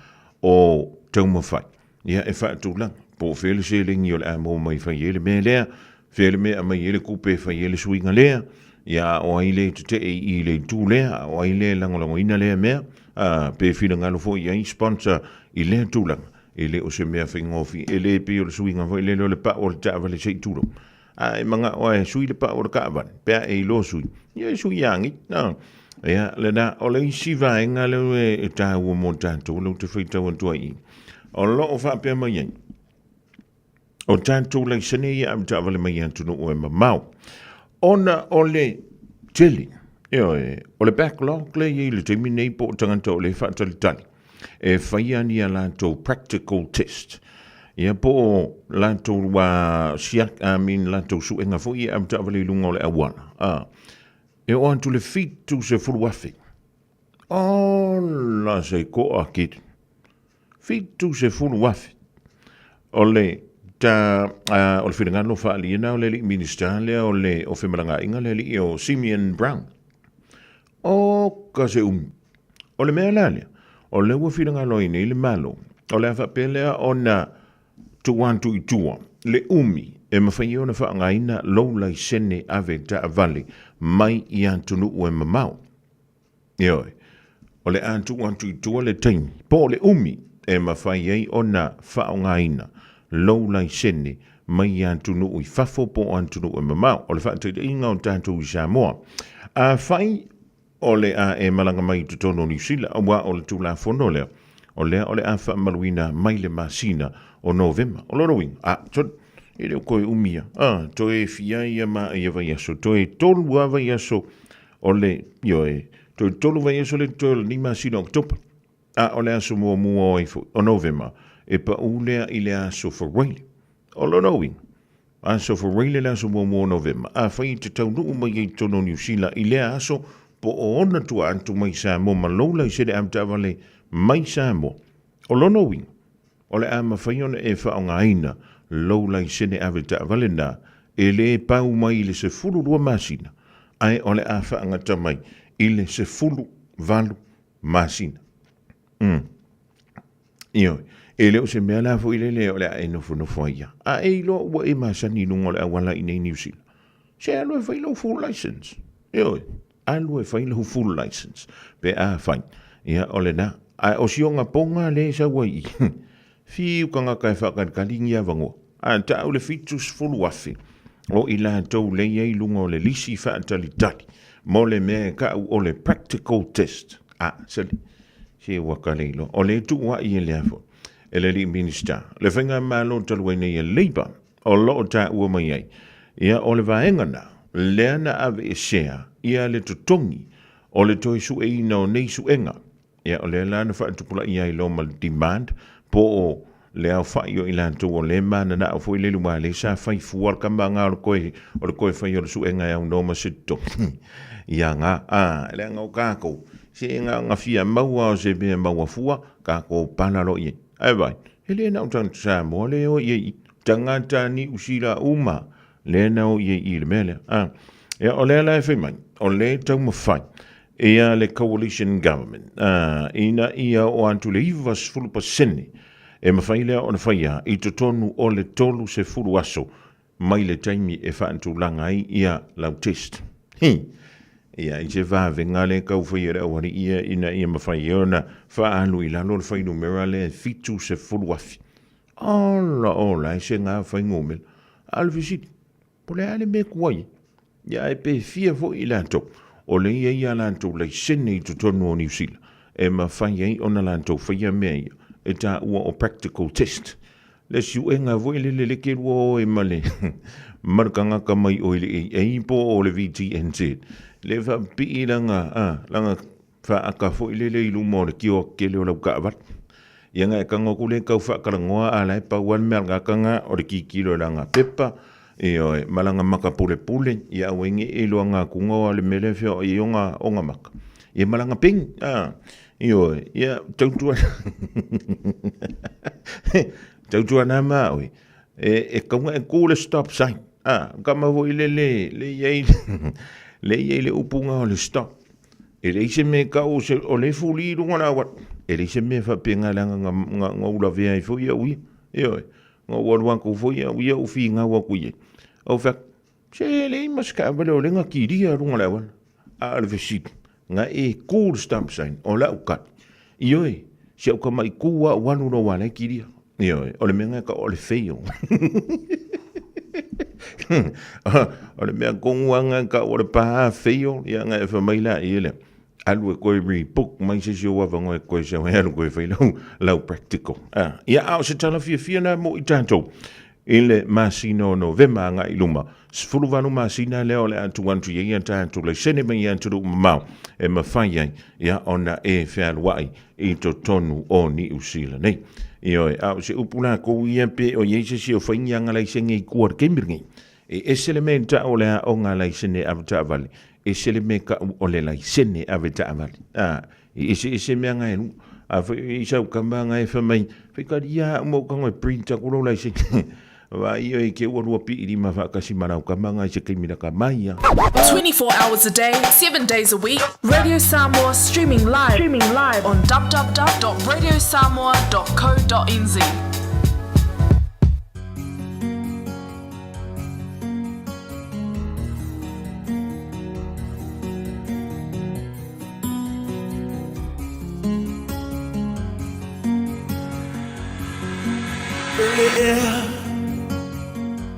o taumafai, ia e faatulaga, po o fea le seleni o le a maua mai e fai ai le mea lea, fea le mea e aumai ai le tupe e fai ai le suiga lea, ia a o ai le tetee i i le itu lea, a o ai le lagolagoina lea mea, a, pe finagalo foi i ai sponsor i lea tulaga, e le o se mea faigofie, e le pei o le suiga foi lele o le pau o le taavale se i tulou. A e manao lava e sui le pau o le taavale, pe a e iloa sui, ia e sui agi. A, ia, lena, o le isi vaega lea e taua mo tatou, lea ou te faitau atu ai i i, o lo o faapea mai ai, o tatou laisene ia avetaavale mai atunuu e mamao, ona o le tele, ioe, o le backlog lea e i ai i le taimi nei po o tagata o lea e faatalitali, e faia ni a latou practical test, ia po o latou siaki, I mean latou suega foi ia avetaavale i luga o le auala, a, e oo atu i le 70,000. Ola se koa kiri. 70,000. O le ta, o le finagalo faaliina o le alii Minista lea o le o Femalagaaiga le alii o Simeon Brown. Oka se umi. O le mea la lea, o lea ua finagalo ai nei le Malo. O le a faapea lea ona tuu atu i tua le umi e mafai ai ona faaaogaina lou laisene ave taavale mai i atunuu e mamao. Ioe, o le a tuu atu i tua le taimi po o le umi e mafai ai ona faaaogaina lou laisene mai atunuu i fafo po o atunuu e mamao. O le faataitaiga o tatou i Samoa, afai o le a e malaga mai i totonu o Niu Sila, aua o le Tulafono lea, o lea o le a faamaluina mai le masina o Novema. O lona uiga, a, sorry, e le o toe umi ia, a, toe fia ia ma ia vaiaso, toe tolu lava vaiaso o le, ioe, toe tolu vaiaso le toe o lenei masina o Oketopa. A o le aso muamua o ai foi, o Novema, e pau lea i le aso Faraile. O lona uiga, aso Faraile le aso muamua o Novema, afai e te taunuu mai ai i totonu o Niu Sila i lea aso, po o ona tua atu mai Samoa ma lou laisene avetaavale mai Samoa. O lona uiga, o le a mafai ona e faaaogaina lou laisene avetaavale na e le pau mai i le 12 masina, ae o le a faagata mai i le 18 masina. Mm. Ioe, e le o se mea la foi lele o le a e nofonofo ai ia. A e iloa ua e masani i luga o le auala i nei Niu Sila, se alu e fai lou full license. Ioe, alu e fai lou full license. Pe a fai, ia o lena. A o si ona poga le e sau ai i, fiu tagata e faakalikali ni avanoa. A tau le 70,000 o i latou lei ai i luga o le lisi faatalitali mo le mea e kau o le practical test. A, sali, se ua ka le iloa. O le tuuaʻi e lea foi e le alii Minisita, le faigamalo talu ai nei e Labour o lo o taua mai ai, ia o le vaega na, lea na aveesea ia le totogi o le toe sueina o nei suega. Ia, o lea la na faatupulaia ai loa ma le demand, po o le aofai o i latou o lea e mananao foi le luma lea sa fai fua le kama nga o le koe, o le koe fai o le suega e aunoa ma se totogi. Ia nga, a, leaga o kākou, se nga nga fia maua o se mea maua fua, kākou pala loa i ai. Ae vai, e le na o tagata Samoa lea e o i ai i, tagata Niu Sila uma lea na o i ai i le mea lea. A, ia, o lea la e fai mai, o lea e taumafai ia le coalition government, a, ina ia oo atu le 90% e mafai lea ona faia i totonu o le 30 aso mai le taimi e faatulaga ai ia lau test. Hi! Ia, i se vavega lea e tau faia e le aualii ia ina ia mafai ai ona faaalu i lalo le fuainumera lea e 70,000. Ola, ola, e se gā fuainumera. A o le fesili, po o le a le mea tuai ai? Ia, ae pe fia foi i latou o lea e i ai a latou laisene i totonu o Niu Sila e mafai ai ona latou faia mea ia e taua o practical test. Le suega foi lele le ke lua oe ma le ma le tagata mai oi le AA po o le VTNZ. Le faapipii lana, a, lana faata foi lele i luma o le tioata tele o lau taavale. Ia na e tago atu lea tau faatalanoa a la e pau lava le mea a le tagata lena o le tilotilo i lana pepa, ioe, ma lana maka pulepule, ia aua ai ne i iloa gatuga o le mea lea e feoai ai ona, ona maka. Ia ma lana peni, a, ioe, ia tautua tautuana ma oe, e tatau ona e tu le stop sign, a, tama foi lele le i ai le i ai le upu lena o le stop. E leai se mea e tau o se, o lea e fuli i luga o le auala. E leai se mea faapena leaga na, na, na ou lavea ai foi au ia. Ioe, na ou alu atu foi au ia ou finau atu i ai. Ou fai atu, se e leai ma se taavale o lea na kilia luga o le auala. A o le fesili, na e ku le stop sign, o lau tali, ioe, si au tamaʻi ku lava ou alu loa aua o la e kilia. Ioe, o le mea lena e tau o le fail. O le mea tonu lava lena e tau o le pa fail, ia ona e fai mai laia lea, alu e toe rebook mai se isi ou avanoa e toe sau ai alu toe fai lau, lau practical. Ah, ia, a o se tala fiafia lena mo i tatou i le masina o Novema agai i luma. 18 masina lea o le a tuu atu i ai a tatou laisene mai i atunuu mamao e mafai ai ia ona e fealuai i totonu o Niu Sila nei. Ioe, a o se upu lakou ia pe o i ai se isi o fai ni aga laisene i tua i le taimi lenei. E ese le mea i tau o le aoga laisene avetaavale, ese le mea tau o le laisene avetaavale. A, e eseese mea na e lua. A fai o i ai sau tama na e fai mai, fai kali ia au ma ou tago e print aku lou laisene. Vaai ia i te ua lua pii lima faatasi ma lau tama na i se taimi lata mai a. 24 hours a day, 7 days a week, Radio Samoa streaming live, streaming live on www.radiosamoa.co.nz.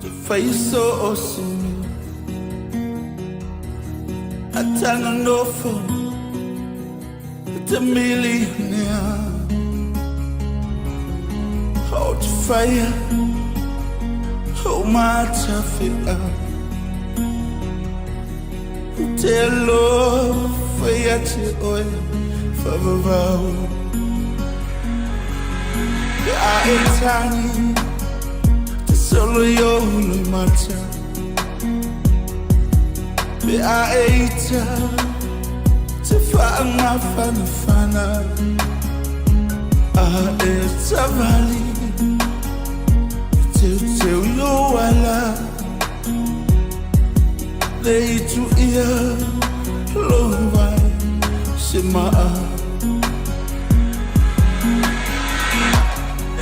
Te whai so o sumi A tanga nofo Te millionaire O te whaia O matawhea Te alofa ia te oe whavavau Pe a e tani Te solo i o lui mata Pe a e ita Te whaangawhanawhana A e tawali Te teu i o ala Le itu ia lo vai se maa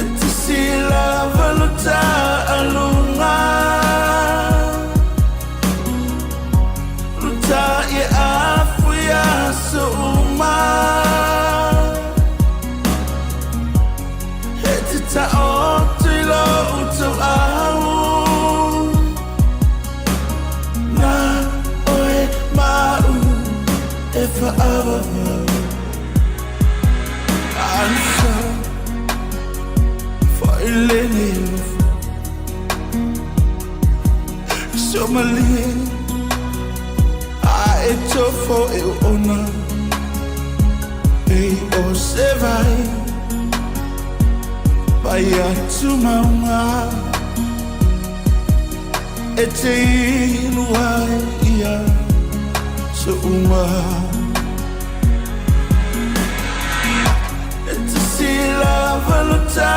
E te sila valuta alunga Luta i afu ia suuma E te taoto i lo utu au Na oe mau e whaavavau Ansa whailene Somalie A e tofo e ona E o se vai Vai atu maunga E te inu ai ia so uma E te sila valuta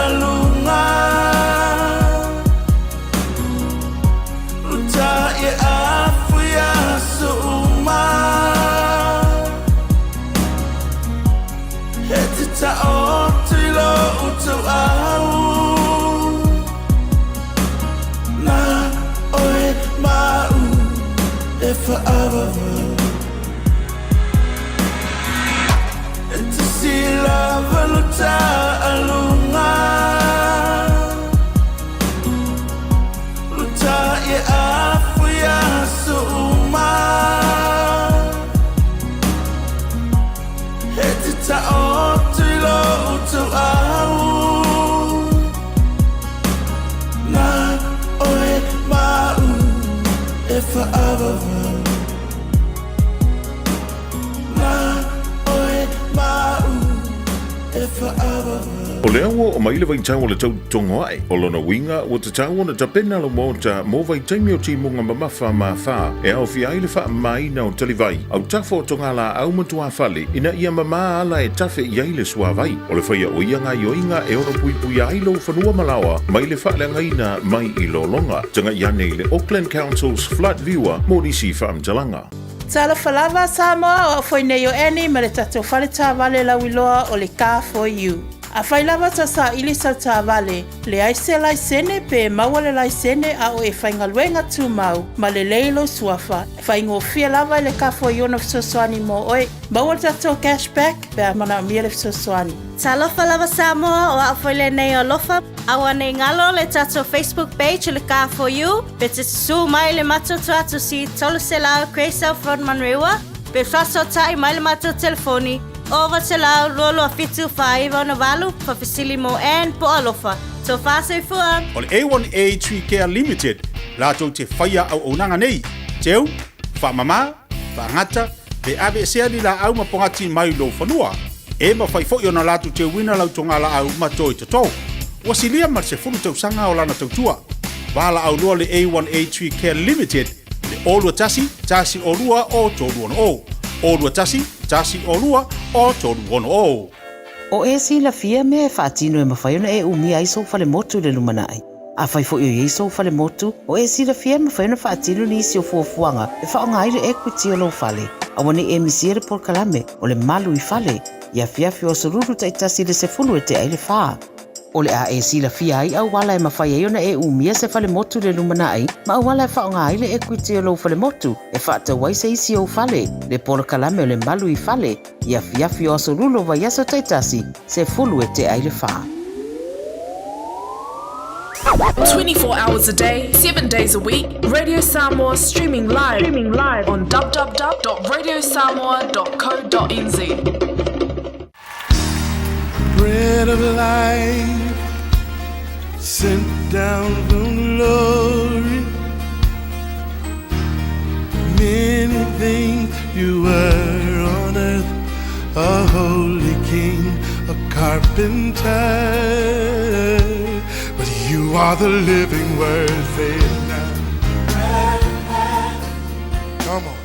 alunga Luta i afu ia so uma E te taoto i lo utu au Na oe mau e whaavavau E te sila valuta alunga Luta i afu ia suuma E te taoto i lo utu au Na oe mau e whaavavau Na oe mau e whaavavau O lea ua oo mai le vaitau o le tau togo ae, o lona uiga ua tatau ona tapena le Maota mo vaitaimi o timuga mamafa ma afa e aofia ai le faamamaina o talivai, autafa o togalaau ma tuafale ina ia mama ala e tafe i ai le suavai. O le faia o ia gaioiga e ono puipuia ai lou fanua ma laoa mai le faaleagaina mai i lologa. Tagai ane i le Auckland Council's Flood Viewer mo nisi faamatalaga. Talofa lava Samoa, o au foi nei o Annie ma le tatou fale taavale lauiloa o le Car For You. Afai lava ta saili sau taavale, leai se laisene pe maua le laisene a o e faigaluega tumau ma lelei lou suafa, faigofie lava i le Car For You ona fesoasoani mo oe. Maua le tatou cash back pe a manaomia le fesoasoani. Talofa lava Samoa, o au foi lenei o Alofa. Aua nei galo le tatou Facebook page o le Car For You, pe te susū mai le matou tuatusi 300 Grey South Road Manurewa, pe faasootai mai le matou telefoni 900 227 4968, faafesili mo Ann po o Alofa. Tofa soifua! O le A1A Tree Care Limited latou te faia auaunaga nei, teu, faamama, faagata, pe aveesea ni laau ma pogati mai lou fanua. E mafai foi ona latou teuina lau togalaau ma toi toto. Ua silia ma le 10 tausaga o lana tautua. Valaau loa le A1A Tree Care Limited i le 0 21 1 0 2 3 60. 0 21 1 0 2 3 60. O e silafia mea e faatino e mafai ona e umia ai sou falemotu i le lumanai. Afai foi o i ai sou falemotu, o e silafia e mafai ona faatino nisi o fuafuaga e faaaoga ai le equity o lou fale. Aua ne i e misia le polokalame o le Malu i Fale i afiafi o Aso Lulu taitasi i le 10 e tea i le fa. O le a e silafia ai auala e mafai ai ona e umia se falemotu i le lumanai ma auala e faaaoga ai le equity o lou falemotu e faatau ai se isi ou fale, le polokalame o le Malu i Fale i afiafi o Aso Lulu o vaiaso taitasi, 10 e tea i le fa. 24 hours a day, 7 days a week, Radio Samoa streaming live, streaming live on www.radiosamoa.co.nz. Bread of life sent down from glory. Many things you were on earth, a holy king, a carpenter. But you are the living word, say it now. Come on.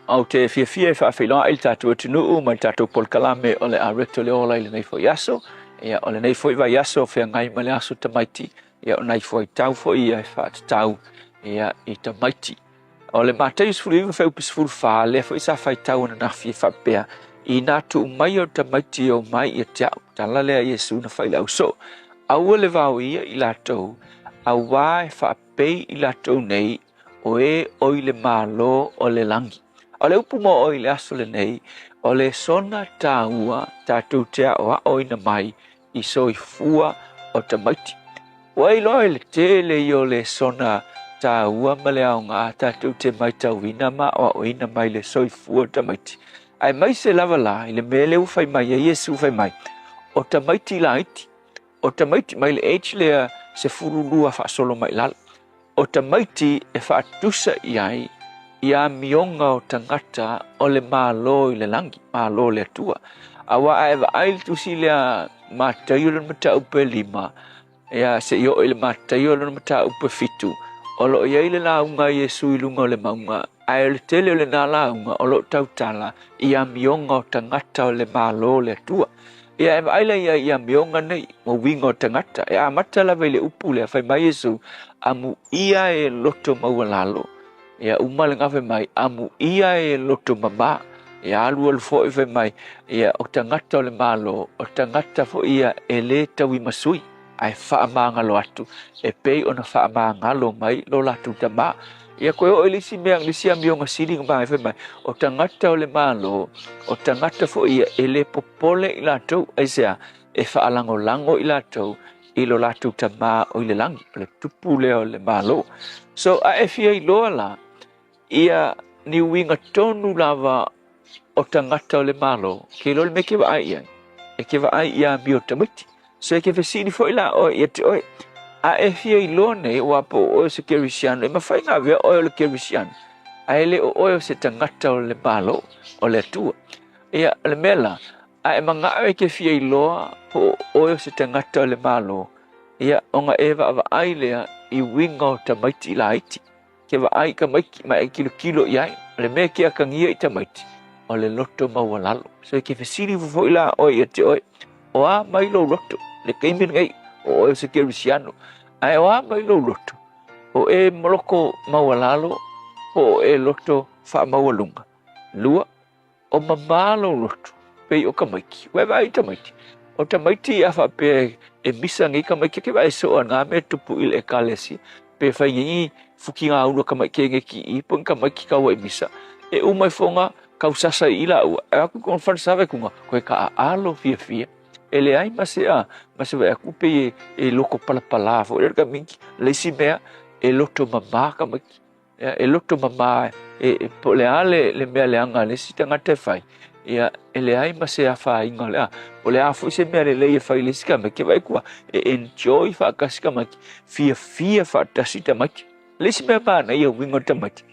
Ou te fiafia e faafeiloai le tatou atunuu ma le tatou polokalame o le Areto le Ola i lenei foi aso. Ia, o lenei foi vaiaso feagai ma le aso tamaiti, ia, o nai fuaitau foi ia e faatatau ia, i tamaiti. O le Mataio 19 fuaiupu 14, lea foi sa faitau ananafi e faapea, Inā tuu mai o tamaiti e omai ia te a'u, tala lea a Iesu na fai i le ausoo, aua le vaoia i latou, auā e faapei i latou nei o e o i le Malo o le lagi. O le upu mo oe i le aso lenei, o le sona tāua tatou te aʻoaʻoina mai i soifua o tamaiti. Ua iloa i le tele ia o lesona tāua ma le aoga tatou te maitauina ma aʻoaʻoina mai le soifua o tamaiti. Aemaise lava la i le mea lea ua fai mai ai Iesu fai mai, o tamaiti laiti, o tamaiti mai le age lea 12 faasolo mai i lalo. O tamaiti e faatusa i ai i amioga o tagata o le Malo i le lagi, Malo o le Atua. Aua a e vaai i le tusi lea Mataio lona mataupu e lima, ia seia oo i le Mataio lona mataupu e fitu, o lo o i ai le lauga a Iesu i luga o le mauga, ae o le tele o lena lauga o lo o tautala i amioga o tagata o le Malo o le Atua. Ia e vaai la ia i amioga nei, ma uiga o tagata. E amata lava i le upu lea, fai mai Iesu, Amuia e loto maualalo. Ia uma le gafe mai, Amuia e loto mamā. Ia alualu foi fai mai, ia o tagata o le Malo, o tagata foi ia e lē tauimasui, ae faamagalo atu, e pei ona faamagalo mai lo latou tamā. Ia koe oo i le isi mea, le isi amioga sili na vaai fai mai, o tagata o le Malo, o tagata foi ia e lē popole i latou, aisea? E faalagolago i latou i lo latou Tamā o i le lagi, o le tupu lea o le Malo. So, a e fia iloa la, ia ni uiga tonu lava o tagata o le Malo, ke iloa le mea e ke vaai i ai, e ke vaai i amio tamaiti. So e ke fesili foi la oe ia te oe, a e fia iloa nei ua po o oe o se Kerisiano, e mafai ona avea oe o le Kerisiano, ae le o oe o se tagata o le Malo, o le Atua. Ia, o le mea la, a e manao e ke fia iloa po o oe o se tagata o le Malo, ia, ona e vaavaai lea i uiga o tamaiti laiti. Ke vaai i tamaiti ma e kilokilo i ai, o le mea ke akagia i tamaiti, o le loto maualalo. So e ke fesili foi la oe ia te oe, o a mai lou loto, le taimi lenei, o oe o se Kerisiano, ae o a mai lou loto, o e moloko maualalo, po o e loto faamaualuga. Lua, O mamā lou loto, pei o tamaiti. Ua e vaai i tamaiti? O tamaiti a faapea e misa nei tamaiti, ke vaai soo a ngā mea tupu i le ekalesia, pe whai ngi fuki ngā ulu ka mai ke nge ki i, po tamaiti kaua i misa. E uma i fonga, kau sasa i ila ua. E aku kon whana sawe kunga, koe ka a alo fia fia. E le ai ma se a, ma se vai aku pe e, e loko palapala fo. E ka minki, leisi mea, e loto mamā ka maiki. Ia, e loto mamā, e, e, po o le a le, le mea leaga a le isi tagata e fai, ia, e leai ma se afaina o le a. Po o le a foi se mea lelei e fai i le isi tamaiti, e vaai atu e enjoy faatasi tamaiti, fiafia faatasi tamaiti. Le isi mea manaia uiga o tamaiti,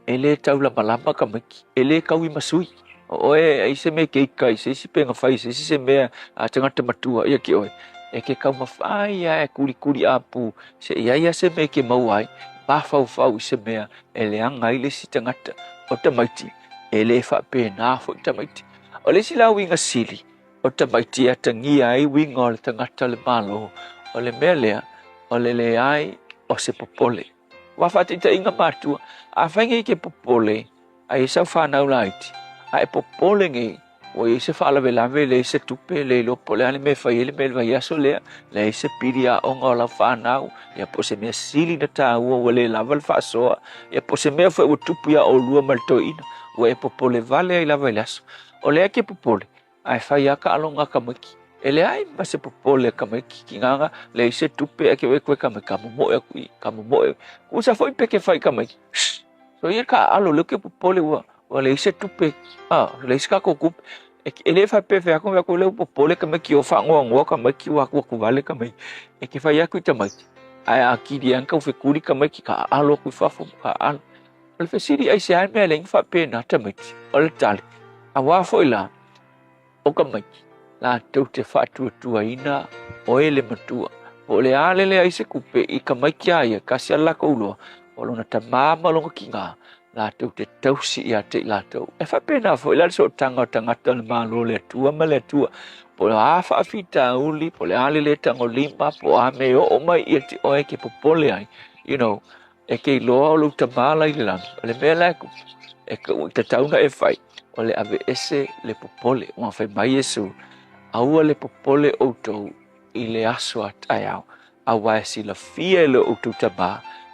e le taulamalama tamaiti, e le tauimasui. O oe ai se mea keika i se isi pega fai se isi se mea a tagata matua ia ki oe. E ke taumafai lava e kulikuli apu se i ai lava se mea e ke maua ai, mafaufau i se mea e leaga ai le isi tagata o tamaiti e le faapena foi tamaiti. O le isi la uiga sili o tamaiti e atagia ai uiga o le tagata o le Malo, o le mea lea o le leai o se popole. Ua faataitaiga matua, afai nei e te popole ai e sau fanau laiti, a e popole nei ua i ai se faalavelave, leai se tupe, le iloa po o le a le mea e fai ai le mea i le vaiaso lea, leai se pili aoga o lau fanau, ia po o se mea sili ona taua ua le lava le faasoa, ia po o se mea foi ua tupu iā oulua ma le toeaina, ua e popole vale ai lava i le aso. O lea e te popole, ae fai lava taaloga a tamaiti. E leai ma se popole a tamaiti kinaga, leai se tupe ae ke koe tamaiti, ka momoe atu i, ka momoe. Kusa foi pe ke fai tamaiti, shh, so ia taaalo lea ke popole ua, ua leai se tupe, a, leai se tatou tupe. E, e le faapea fai atu, fai atu lea ua popole tamaiti o faanoanoa tamaiti ua atu atu vale tamaiti. E ke fai atu i tamaiti, ae a kili lava ona tau fekuli tamaiti, taaalo atu i fafo ma taaalo. O le fesili aisea le mea e leai ni faapena tamaiti? O le tali, auā foi la, o tamaiti, latou te faatuatuaina oe le matua. Po o le a le leai se tupe i tamaiti a ia, tasi lava le latou iloa, o lona tamā ma lona tinā, latou te tausi ia te i latou. E faapena foi la le sootaga o tagata o le Malo o le Atua ma le Atua. Po o a faafitauli, po o le a le lē tagolima, po o a mea e oo mai ia te oe e te popole ai, you know, E te iloa o lou tamā la i le lagi, o le mea la e kupu, e tatau ona e fai, o le aveese le popole. Ua fai mai Iesu, Aua le popole outou i le aso a taeao, auā e silafia e lo outou tamā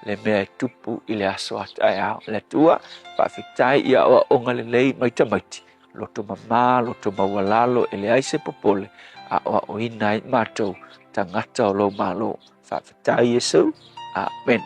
le mea e tupu i le aso a taeao. Le Atua, faafetai i aoaoga lelei mai tamaiti, loto mamā, loto maualalo, e leai se popole, aoaoina ai matou tagata o lou Malo. Faafetai Iesu. Amen.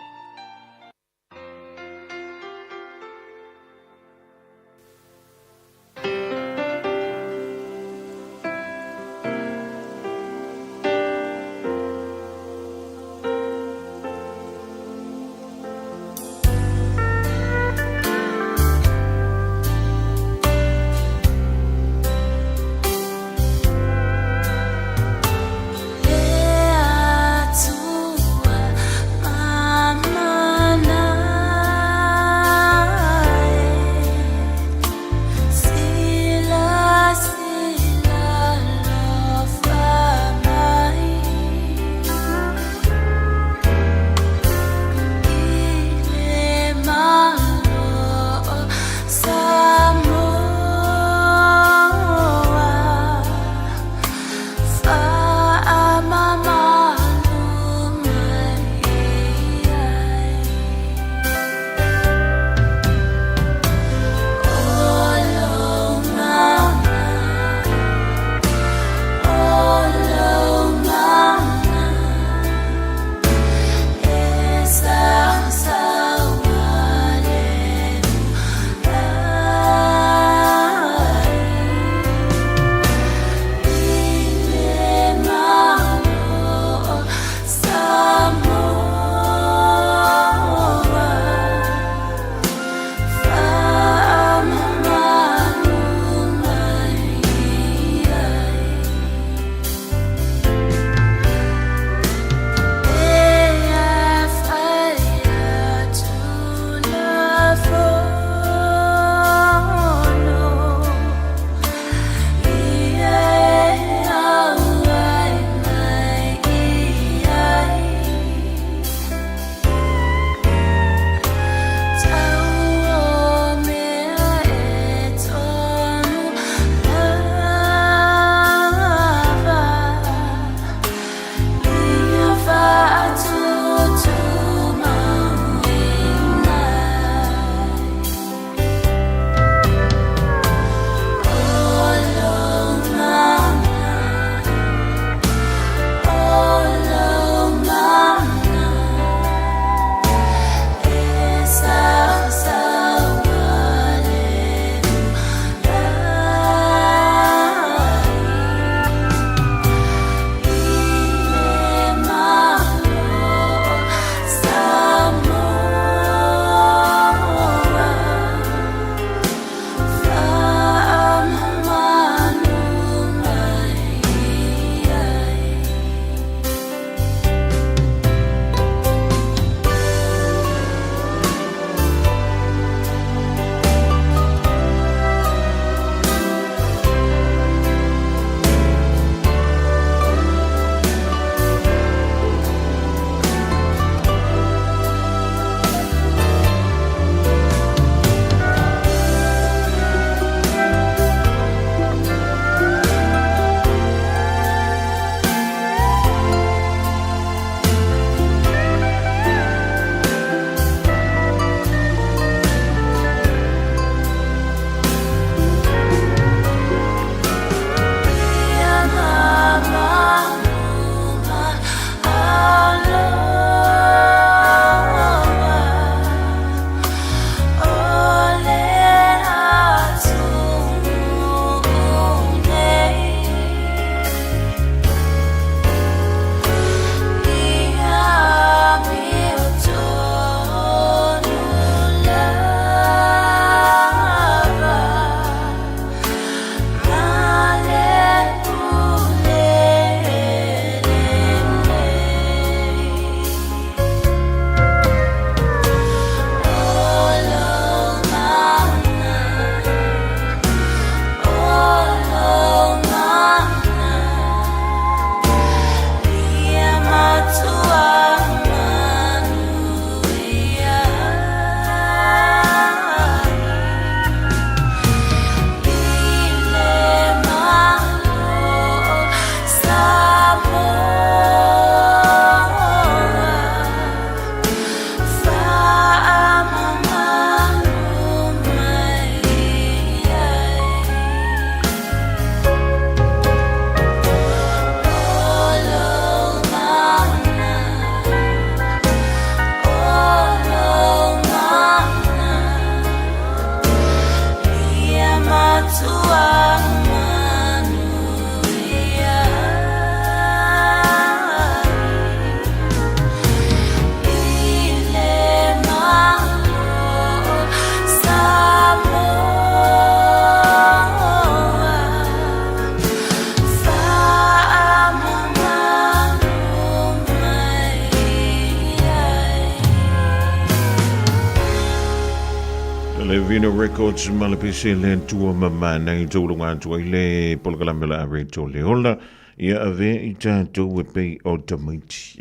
Vino Records ma le pese le tua mamana i taulunga atu ai le polokalame la are tō le ola ia ave i tātou e pei o tamaiti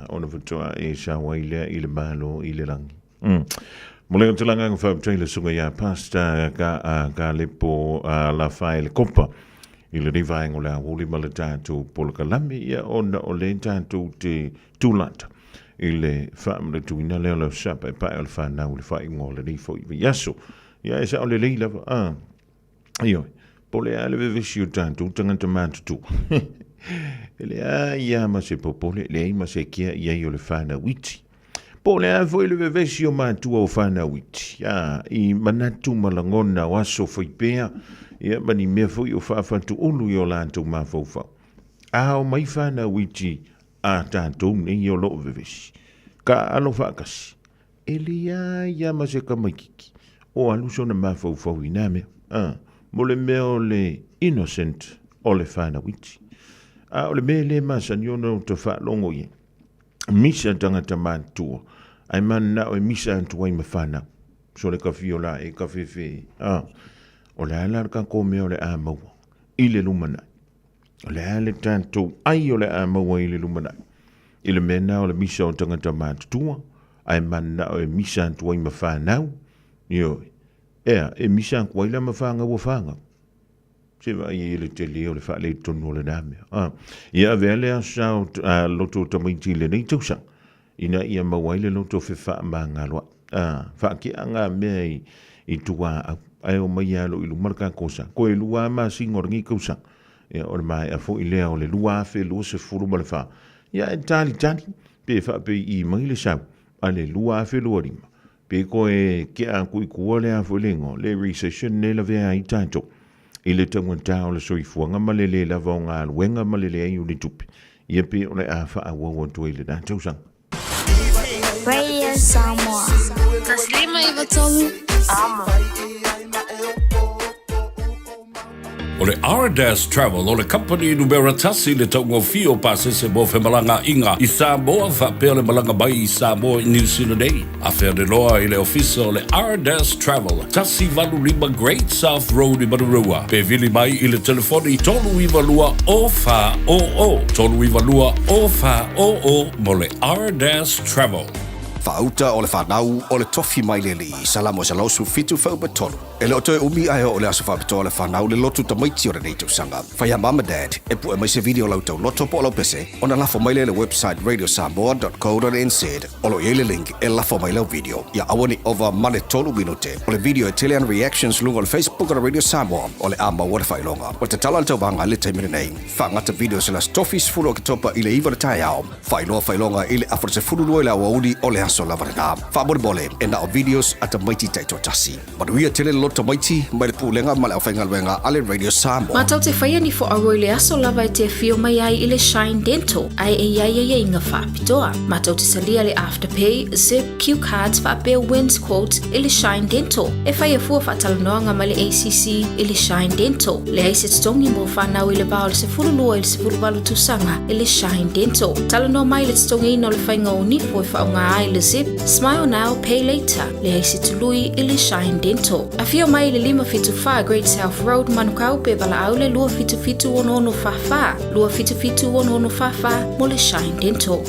ona whatoa e sa ai lea i le malo i le langi. Mo le talanga nga whaptai le sunga ia pasta ka, ka lepo la whae le kopa i le riva o le awoli ma le tātou polokalame ia ona o le tātou te tūlata i le whaamanatuina lea o le sapa e pae o le whanau le whaingo o le rifo i vaiaso. Ia e sa o le lei lava. Ioe, po le a le vevesi o tātou tangata mātutu. E le a ia ma se popole, le ai ma se kia i ai o le whanau iti. Po le a foi le vevesi o mātua o whanau iti. I manatu ma langona o aso whaipea, ia mani mea foi o whaafatu ulu i o lātou mafaufau. A o mai whanau iti a tātou nei o loo vevesi. Ka alo whaakasi. E le a ia ma se kamaikiki. O alu sona mafaufau i nā mea. Mo le mea o le innocent o le whanau iti. A o le mea le masani ona o te whaalongo ia. Misa tangata mātua. Ai mana o e misa atu ai ma whanau. So le kawhi o la e kawhewhe. O le ala ka kō mea o le a maua. I le lumanai. O le a le tātou ai o le a maua i le lumanai. I le mea nā o le misa o tangata mātua. Ai mana o e misa atu ai ma whanau. Ioi. Ea, e misa aku ai la ma whangau o whangau. Se vai e le tele o le whaale tonu o le nā mea. Ia avea le asa o loto o tamaiti le nei tausaga. Ina ia mau ai le loto fe wha mā ngā loa. Whaakea ngā mea i tua au. Ai o mai alo i lumar ka kosa. Ko e lua mā singo rangi kausa. Ia o le mai a fo i lea o le lua afe lua se furu ma le wha. Ia e tali tali. Pe wha pe i mai le sau. A le 2025. Pe koe ke a kui kua le a fo le recession ne la vea i tātou. I le taugata o le soifuaga ma le lē lava o galuega ma le leai o le tupe. Ia pe o le a faaauau atu ai lenā tausaga. Radio Samoa. Taslima Ivatolu. Amo. O le Ardas Travel o le company numera tasi le taugofie o pasese mo femalagaaiga i Samoa faapea le malaga mai i Samoa i New Zealand nei. Afea le loa i le ofisa o le Ardas Travel, 185 Great South Road i Manurewa. Pe vili mai i le telefoni 392 0400, 392 0400 mo le Ardas Travel. Faauta o le whanau o le tofi mai le alii, Salamo 117 faupa tolu. E le o toe umi ae oo le aso faapitoa o le whanau le lotu tamaiti o lenei tausaga. Whai a mama dad e pue mai se video lau tau loto po o lau pese ona lafo mai lea i le website radiosamoa.co.nz o lo i ai le link e lafo mai lau video. Ia aua ne i ova ma le tolu minute o le video e tele ana reactions luga o le Facebook o le Radio Samoa o le a maua le faailoga. Ua tatala le tauvaga i le taimi lenei. Faagata video se las tofi 10 Oketopa i le 9 o le taeao. Faailoa faailoga i le afa 12 i le aoauli o le aso lava lena. Faamolemole e na o videos a tamaiti taitoatasi. Manuia tele le loto tamaiti mai le Pulega ma le Aufaigaluega a le Radio Samoa. Mātou te whaia ni whoaua i le aso lava e te awhio mai ai i le Shine Dental ai e iai ai inga whaapitoa. Mātou te salia le Afterpay, Zip, Cue Cards whaapea Wins Quote i le Shine Dental. E whai a fua whaatalanoanga mai le ACC i le Shine Dental. Le ai se totongi mo whanau i le vā o le 12 i le 18 tausaga i le Shine Dental. Talanoa mai le totongiina o le whainga o nifo e whaonga ai le Zip, Smile Now, Pay Later. Le ai se tului i le Shine Dental. Afio mai i le 574 Great South Road, Manukau, pe valaau le 277 6644, 277 6644 mo le Shine Dental.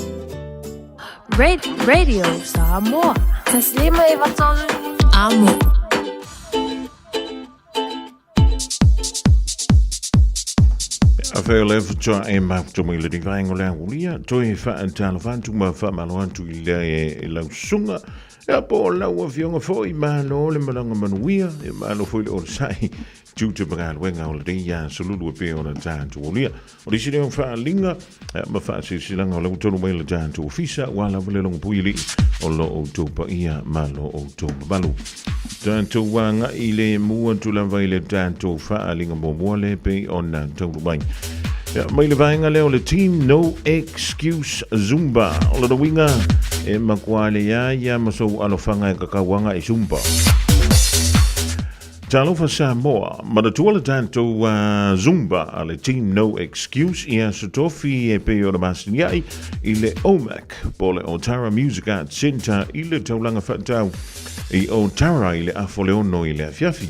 Radio Samoa. Taslima Ivatolu. Amo. A whea le whatua e makuto mai le ringaengo le angulia, toi whaatalo whantu ma whamalo atu i le e lausunga, e po lau afionga foi malo le malanga manuia, e malo foi le orosai, tiute magaluega o le reia solulu e pe o le tātu olia. O lisi leo whaalinga, ma whaasisilaga o le utonu mai le tātu ofisa, wa lava le longo puili, o lo o tau paia ma lo o tau mamalu. Tātou wanga i le mua tu lava i le tātou whaalinga muamua le pe o nā tauru mai. Ia, mai le vaenga lea o le Team No Excuse Zumba. O lona uiga, e makuā le ia ia ma sou alofanga e kakauaga i Zumba. Talofa Samoa, manatua le tatou Zumba a le Team No Excuse i Aso Tofi e pei ona masiniai i le OMAC po o le Otara Music Arts Centre i le taulaga faatau i Otara i le afa o le 6 i le afiafi.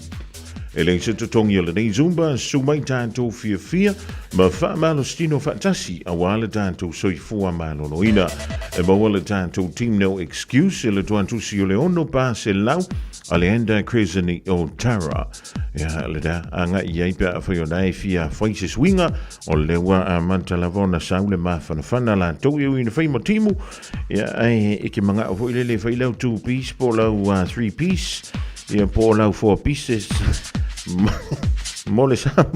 E leai se totogi o lenei Zumba, susu mai tatou fiafia ma faamalositino faatasi aua le tatou soifua maloloina. E maua le tatou Team No Excuse i le tuatusi o le 6 pa a Leander Crescent i Otara. Ia, le da, agai i ai pe afai o nae fia fai se suiga, o le ua amata lava ona sau le mafanafana latou e ui ina fai ma timu, ia, ae e ke mangao foi lele fai lau 2 piece po lau 3 piece, ia po o lau 4 pieces, mo le sama.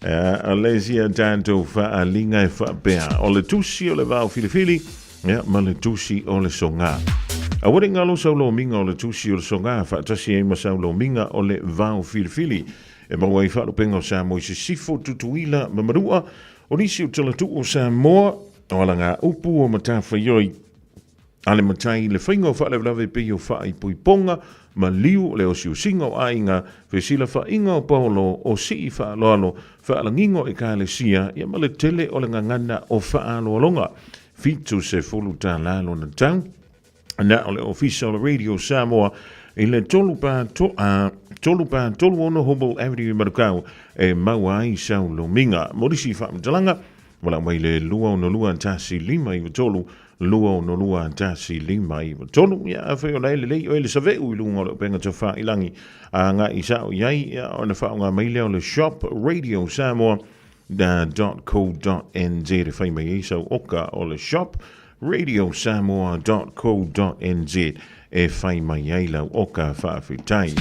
Ia, o le isi a tatou faaaliga e faapea, o le tusi o le vao filifili, ia, ma le tusi o le soga. Aua ne i galo sau lomiga o le tusi o le soga, faatasi ai ma sau lomiga o le vao filifili. E maua ai faalupega o Samoa i Sisifo, Tutuila ma Manua, o nisi o talatuu o Samoa, o alagaupu o matafaioi a le matai i le faiga o faalavelave pei o faaipoipoga, maliu o le osiosiga o aiga, fesilafaiga o paolo, o sii faaaloalo, faalagiga o ekalesia, ia ma le tele o le gagana o faaaloaloga. $70 lona tau. Na o le Ofisa o le Radio Samoa i le 3 pa to, a, 3 pa 36 Humble Avenue i Manukau e maua ai sau lomiga. Mo nisi faamatalaga, Valaau mai le 262 1 5 93 262 1 5 93. Ia, afai o la e lelei oe le saveu i luga o le upega tafailangi a agai sao i ai, ia, ona faaaoga mai lea o le shop radio Samoa .co.nz e fai mai ai sau oka o le shop radiosamoa.co.nz e fai mai ai lau oka faafetai.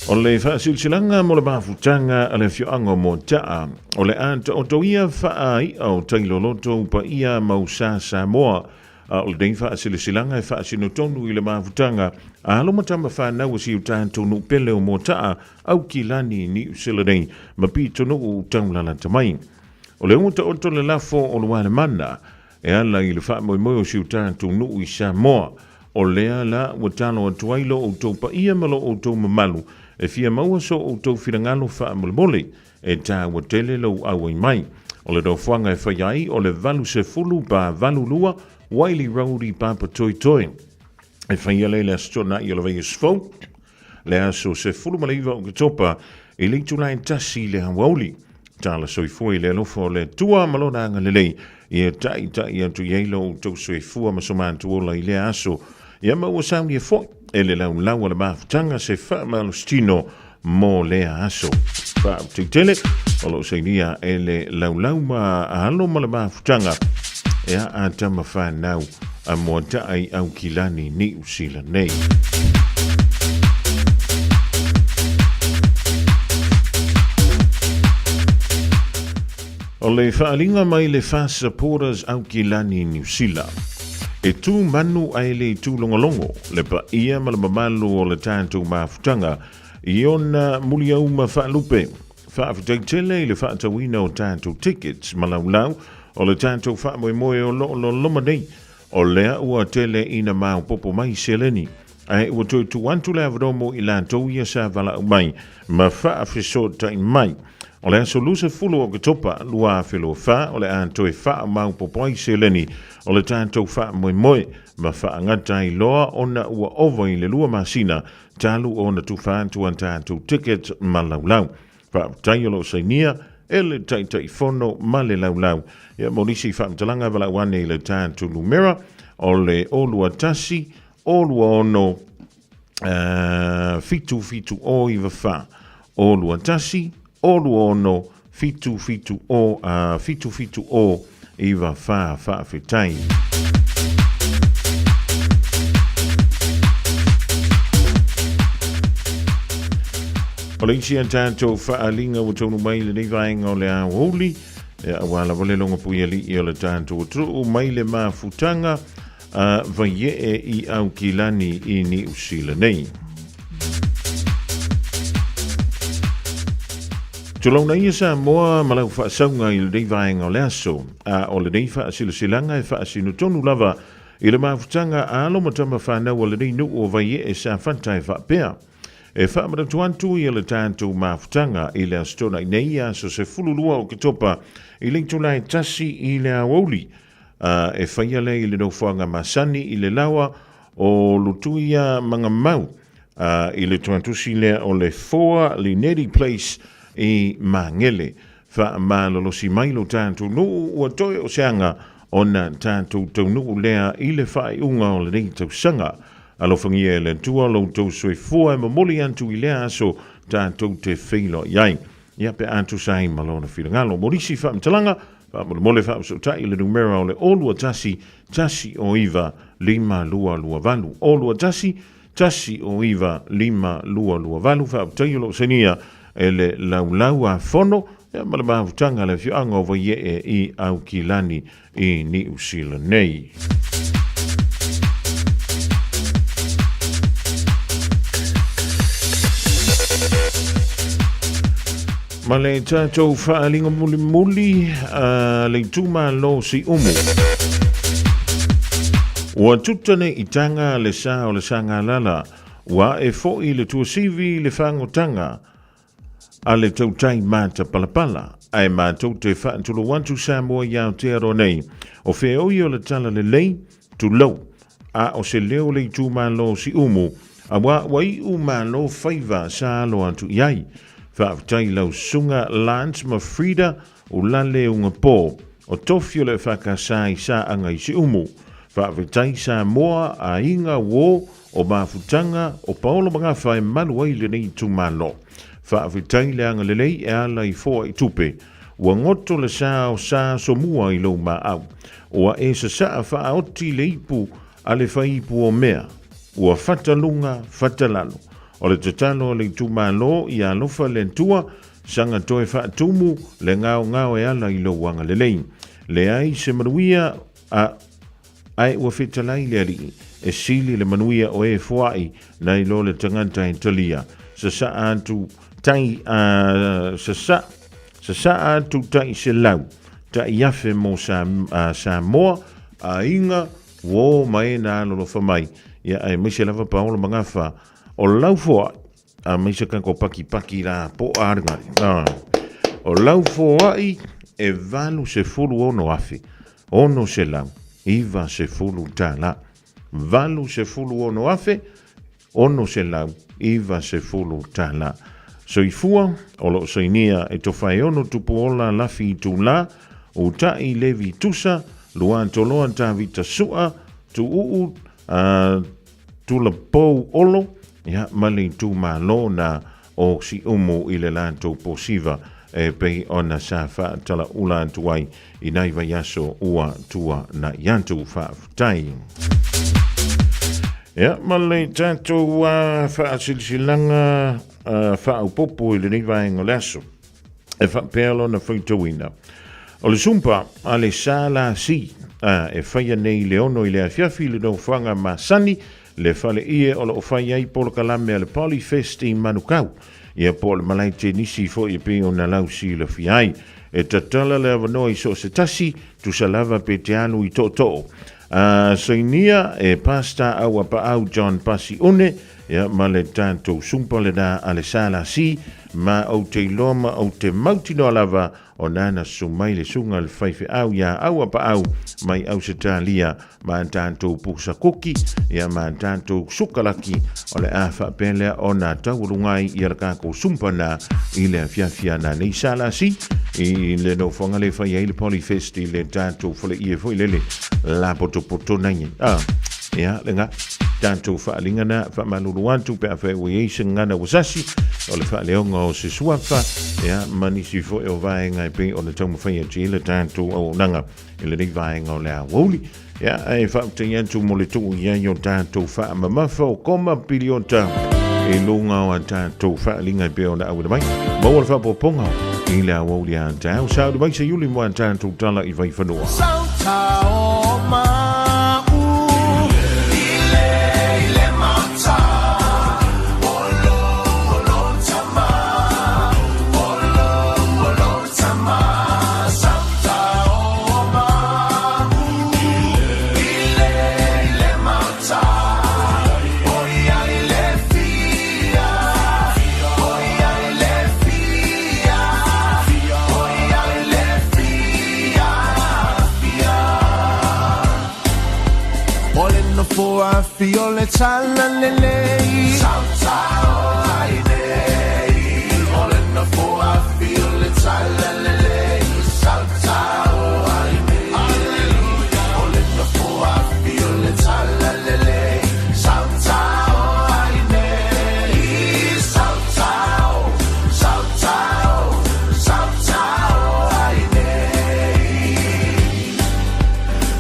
O le faasilasilaga mo le mafutaga a le afioaga o Moataa, o le a taoto ia faai'a o tai loloto paia mau sa Samoa, a o lenei faasilasilaga e faasino tonu i le mafutaga a alo ma tama fanau a si o tatou nuu pele o Moataa, Aukilani, Niu Sila nei, ma pitonuu taulalata mai. O lea ua taoto le lafo o Lualemana e ala i le faamoemoe o si o tatou nuu i Samoa. O lea la ua talo atu ai lo outou paia ma lo outou mamalu e fia maua so outou finagalo faamolemole e taua tele lou auai mai. O le nofoaga e fai ai o le 80 pa 82 Wylie Road i Papatoetoe. E faia lea i le Aso Toonai o le Vaiaso fou, le aso 19 o Oketopa i le itula e 1 i le aoauli. Tala soifua i le alofa o le Atua ma lona agalelei, ia taitai atu i ai lo outou soifua ma so matou ola i lea aso. Ia ma ua saunia foi e le laulau a le mafutaga se faamalositino mo lea aso. Faafetai tele o lo o sainia e le laulau ma alo ma le mafutaga ea a tama whanau a Moataa i Aukilani, Niu Sila nei. O le faaaliga mai le Fast Supporters Aukilani Niu Sila. E tū manu ai le tūlongolongo, le paia ma le mamalu o le tatou mafutaga i ona muliauma faalupe. Faafetai tele i le faatauina o tatou tickets ma laulau o le tatou faamoemoe o lo o loloma nei. O lea ua tele ina maopoopo mai seleni, ae ua toe tuu atu le avanoa mo i latou ia sa valaau mai ma faafesootai mai. O le aso 20 o Oketopa 2024 o le a toe faamaopoopo ai seleni o le tatou faamoemoe ma faagata ai loa ona ua ova i le 2 masina talu ona tufa atu a tatou ticket ma laulau. Faafetai o lo o sainia e le Taitaifono ma le laulau. Ia mo nisi faamatalaga valaau ane i le tatou numera o le 021 026 77 094 021 026 77 0 94. Faafetai. O le isi a tatou faaaliga ua taunu mai lenei vaega o le aoauli, aua lava le logapui alii o le tatou atunuu mai le mafutaga a Vaiee i Aukilani i Niu Sila nei. Tulouna ia Samoa ma lau faasauga i lenei vaega o le aso, a o lenei faasilasilaga e faasino tonu lava. I le mafutaga a alo ma tama fanau a lenei nuu o Vaiee Safata e faapea, E faamanatu atu ia le tatou mafutaga i le Aso Toonai nei, aso 12 o Oketopa i le itula e 1 i le aoauli, a e faia lea i le nofoaga masani i le laoa o Lutuia Magamau, a i le tuatusi lea o le 4 Lineti Place i Magele. Faamalolosi mai lo tatou nuu ua toe o se aga ona tatou taunuu lea i le faaiuga o lenei tausaga. Alofagia e le Atua lo outou soifua e momoli atu i lea aso tatou te feiloai ai. Ia pe a tusa ai ma Lona finagalo. Mo nisi faamatalaga, faamolemole faafesootai i le numera o le 021 109 5228. 021 109 5228. Faafetai o lo o sainia e le Laulau a Fono ia ma le mafutaga a le afioaga o Vaiee i Aukilani i Niu Sila nei. Ma le tatou faaaliga mulimuli a le itumalo Siumu. Ua tuta nei i taga le sa o le Sagalala, ua ae foi le tuasivi i le fagotaga a le tautai matapalapala, ae matou te faatulou atu Samoa i Aotearoa nei, o feoi o le tala lelei, tulou, a o se leo o le itumalo o Siumu, auā ua iu malo faiva sa alo atu i ai. Faafetai i lau susuga Lance ma Frida Ulale Ugapo, o tofi o le FKS i Saaga i Siumu. Faafetai Samoa, aiga, uo, o mafutaga, o Paolo Magafa e malu ai lenei itumalo. Faafetai le agalelei e ala i foa i tupe. Ua goto le sa o Sa Somua i lou maau. Ua e sasaa faaoti le ipu a le faiipu o mea. Ua fata luga, fata lalo. O le tatalo a le itumalo ia alofa le Atua, saga toe faatumu le gaogao e ala i lou agalelei. Leai se manuia a Ae ua fetalai le Alii, e sili le manuia o e foai nai lo le tagata e talia. Sasaa atu tai a sasa sasaa atu tai selau tai afe mo sa a Samoa aiga uo ma e na alolofa mai ia aemaise lava Paolo Magafa o lau foai a maise ka ko paki paki la po arga. O lau foai e 86 afe 690 tala. 86 afe 690 tala. Soifua o loo sainia e Tofaeono Tupuola Lafi Itula, Uta'i Levi Tusa, Luatoloa Tavita Sua, Tuuu Tulapou Olo, ia, ma le itumalo na o Siumu i le latou posiva e pei ona sa faatalaula atu ai i nai vaiaso ua tuanai atu. Faafetai. Ia, ma le tatou faasilasilaga faaopoopo i lenei vaega o le aso, e faapea lona faitauina. O le sumpa a le SLC e faia nei i le 6 i le afiafi i le nofoaga masani, le fale ie o lo o fai ai polokalame a le Polyfest i Manukau, ia po o le malae tenisi foi e pei ona lausilafia ai. E tatala le avanoa i so o se tasi, tusa lava pe te alu i tootoo. A sainia e Pastor Auapaau John Pasione, ia ma le tatou sumpa lena a le SLC, ma ou te iloa ma ou te mautinoa lava o nana susu mai le susuga le faifeau iā Auapaau mai Ausetalia ma tatou pusa kuki ia ma tatou sukalaki o le a faapea lea ona taualuga ai ia le kakou sumpa na i le afiafi ana nei SLC i le nofoaga le fai ai le Polyfest i le tatou faleie foi lele la potopoto nei ia le ga tatou faaaliga na faamalulu atu pe afai ua i ai se gagana ua sasi o le faaleoga o se suafa ia ma nisi foi o vaega e pei ona taumafai atu i le tatou auaunaga i lenei vaega o le aoauli. Ia, ae faafetai atu mo le tuu i ai o tatou faamamafa o koma piliota i luga o a tatou faaaliga e pei ona auina mai. Maua le faaopoopoga i le aoauli a taeao. Sauli mai se iuli mo a tatou tala i Vaifanua. Nofoafi o le talalelei Sautao ai nei O le nofoafi o le talalelei Sautao ai nei Hallelujah O le nofoafi o le talalelei Sautao ai nei Sautao, sautao, sautao ai nei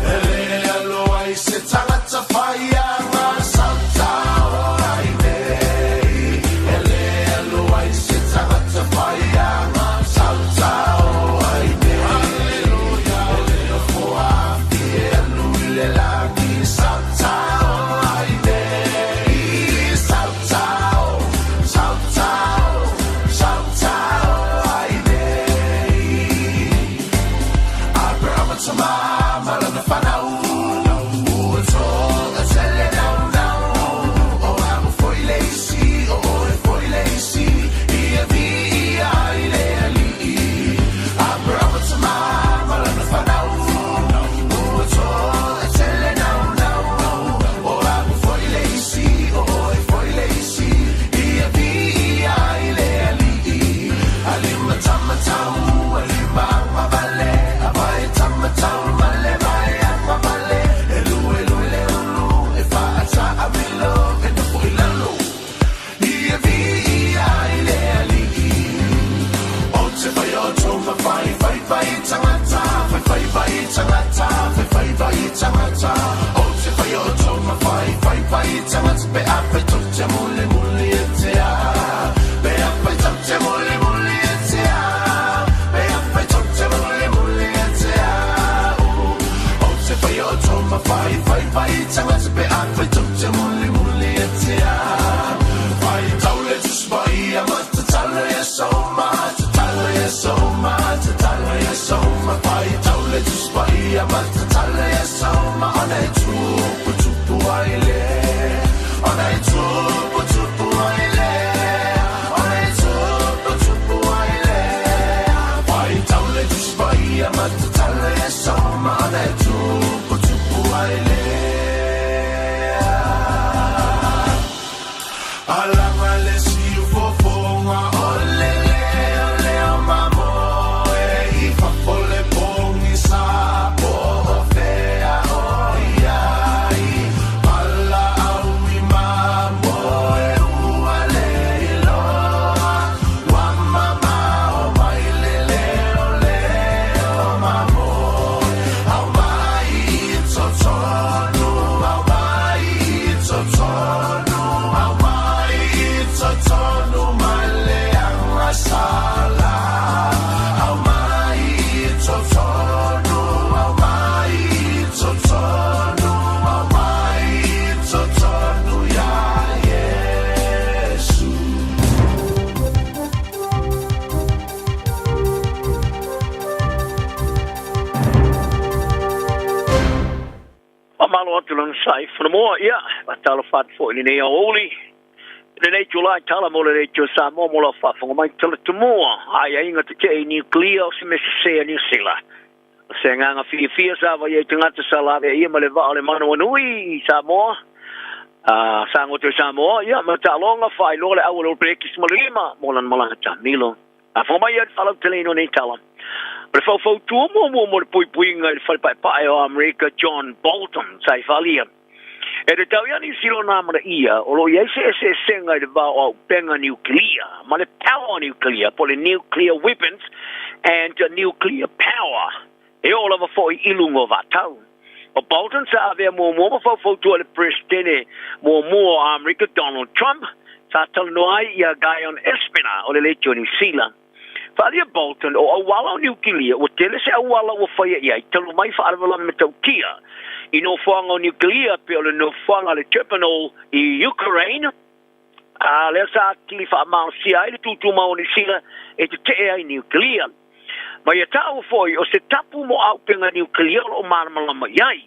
E le alo ai se tagata faiaga Sautao ai nei E le alo ai se tagata faiaga Sautao ai nei Hallelujah O le nofoafi e alu i le lagi Sautao ai nei Sautao, sautao, sautao ai nei Aperahama tama ma lana fanau Ua to'atele naunau O a'u foi le isi o oe foi le isi Ia viia ai le Alii Aperahama tama ma lana fanau Ua to'atele naunau O a'u foi le isi o oe foi le isi Ia viia ai le Alii Alimatamatau, alimaagavale Avae tamatau ma le vae agavale E luelue le ulu e fa'ataamilo E nofo i lalo Ia viia ai le Alii O te whai o tōma whai whai whai tangata Whai whai whai tangata Whai whai whai tangata O te whai o tōma whai whai whai tangata Pe a whai tau te mule mule e te a Pe a whai tau te mule mule e te a Pe a whai tau te mule mule e te a O te whai o tōma whai whai whai tangata Pe a whai tau te mule mule e te a Whai tau le tuspai a matatala e soma Tatala e soma, tatala e soma Whai tau le tuspai a matatala e soma Ona e tupu tupu ai le Ona e tupu tupu ai le Ona e tupu tupu ai le Whai tau le tuspai a matatala e soma Ona e tupu tupu ai le Alaga le siufofoga o le leo leo mamoe I fafo le pogisa po o fea o iai Palaau i mamoe ua le iloa Ua mamao mai le leo leo mamoe Aumai i totonu, aumai i totonu Aumai i totonu ma le agasala Aumai i totonu, aumai i totonu Aumai i totonu ia Iesu. Faamalo atu le onosai Fonomoa, ia, faatalofa atu foi i lenei aoauli, i lenei itula i tala mo le Leitio Samoa mo lau faafofoga mai Talatumua, aiaiga tetee i Niukilia o se mea sese a Niu Sila. O se agaga fiafia sa vaai ai tagata sa laveaia ma le vaa o le manawanui i Samoa, a sa goto i Samoa, ia, ma taaloga faailoa le au a le All Blacks ma le lima mo lana malaga taamilo. Faafofoga mai ia i le faalauteleina o nei tala. O le faufautua muamua mo le puipuiga i le fale paepae o Amerika John Bolton sa i faaalia e te tau ia Niu Sila ona amanaia o lo o i ai se eseesega i le va o auupega niukilia ma le power niukilia po o le nuclear weapons and nuclear power e oo lava foi i luga o vaatau. O Bolton sa avea muamua ma faufautua i le Peresetene muamua o Amerika Donald Trump sa talanoa ai iā Guyon Espiner o le Leitio Niu Sila. Faaalia Bolton, o auala o Niukilia, ua tele se auala ua faia i ai talu mai faalavelave matautia i nofoaga o Niukilia pei o le nofoaga le Chernobyl i Ukraine, a lea sa atili faamalosia ai le tūtūmau o Niu Sila e tetee ai Niukilia. Ma ia taua foi o se tapu mo auupega niukilia o lo o malamalama i ai,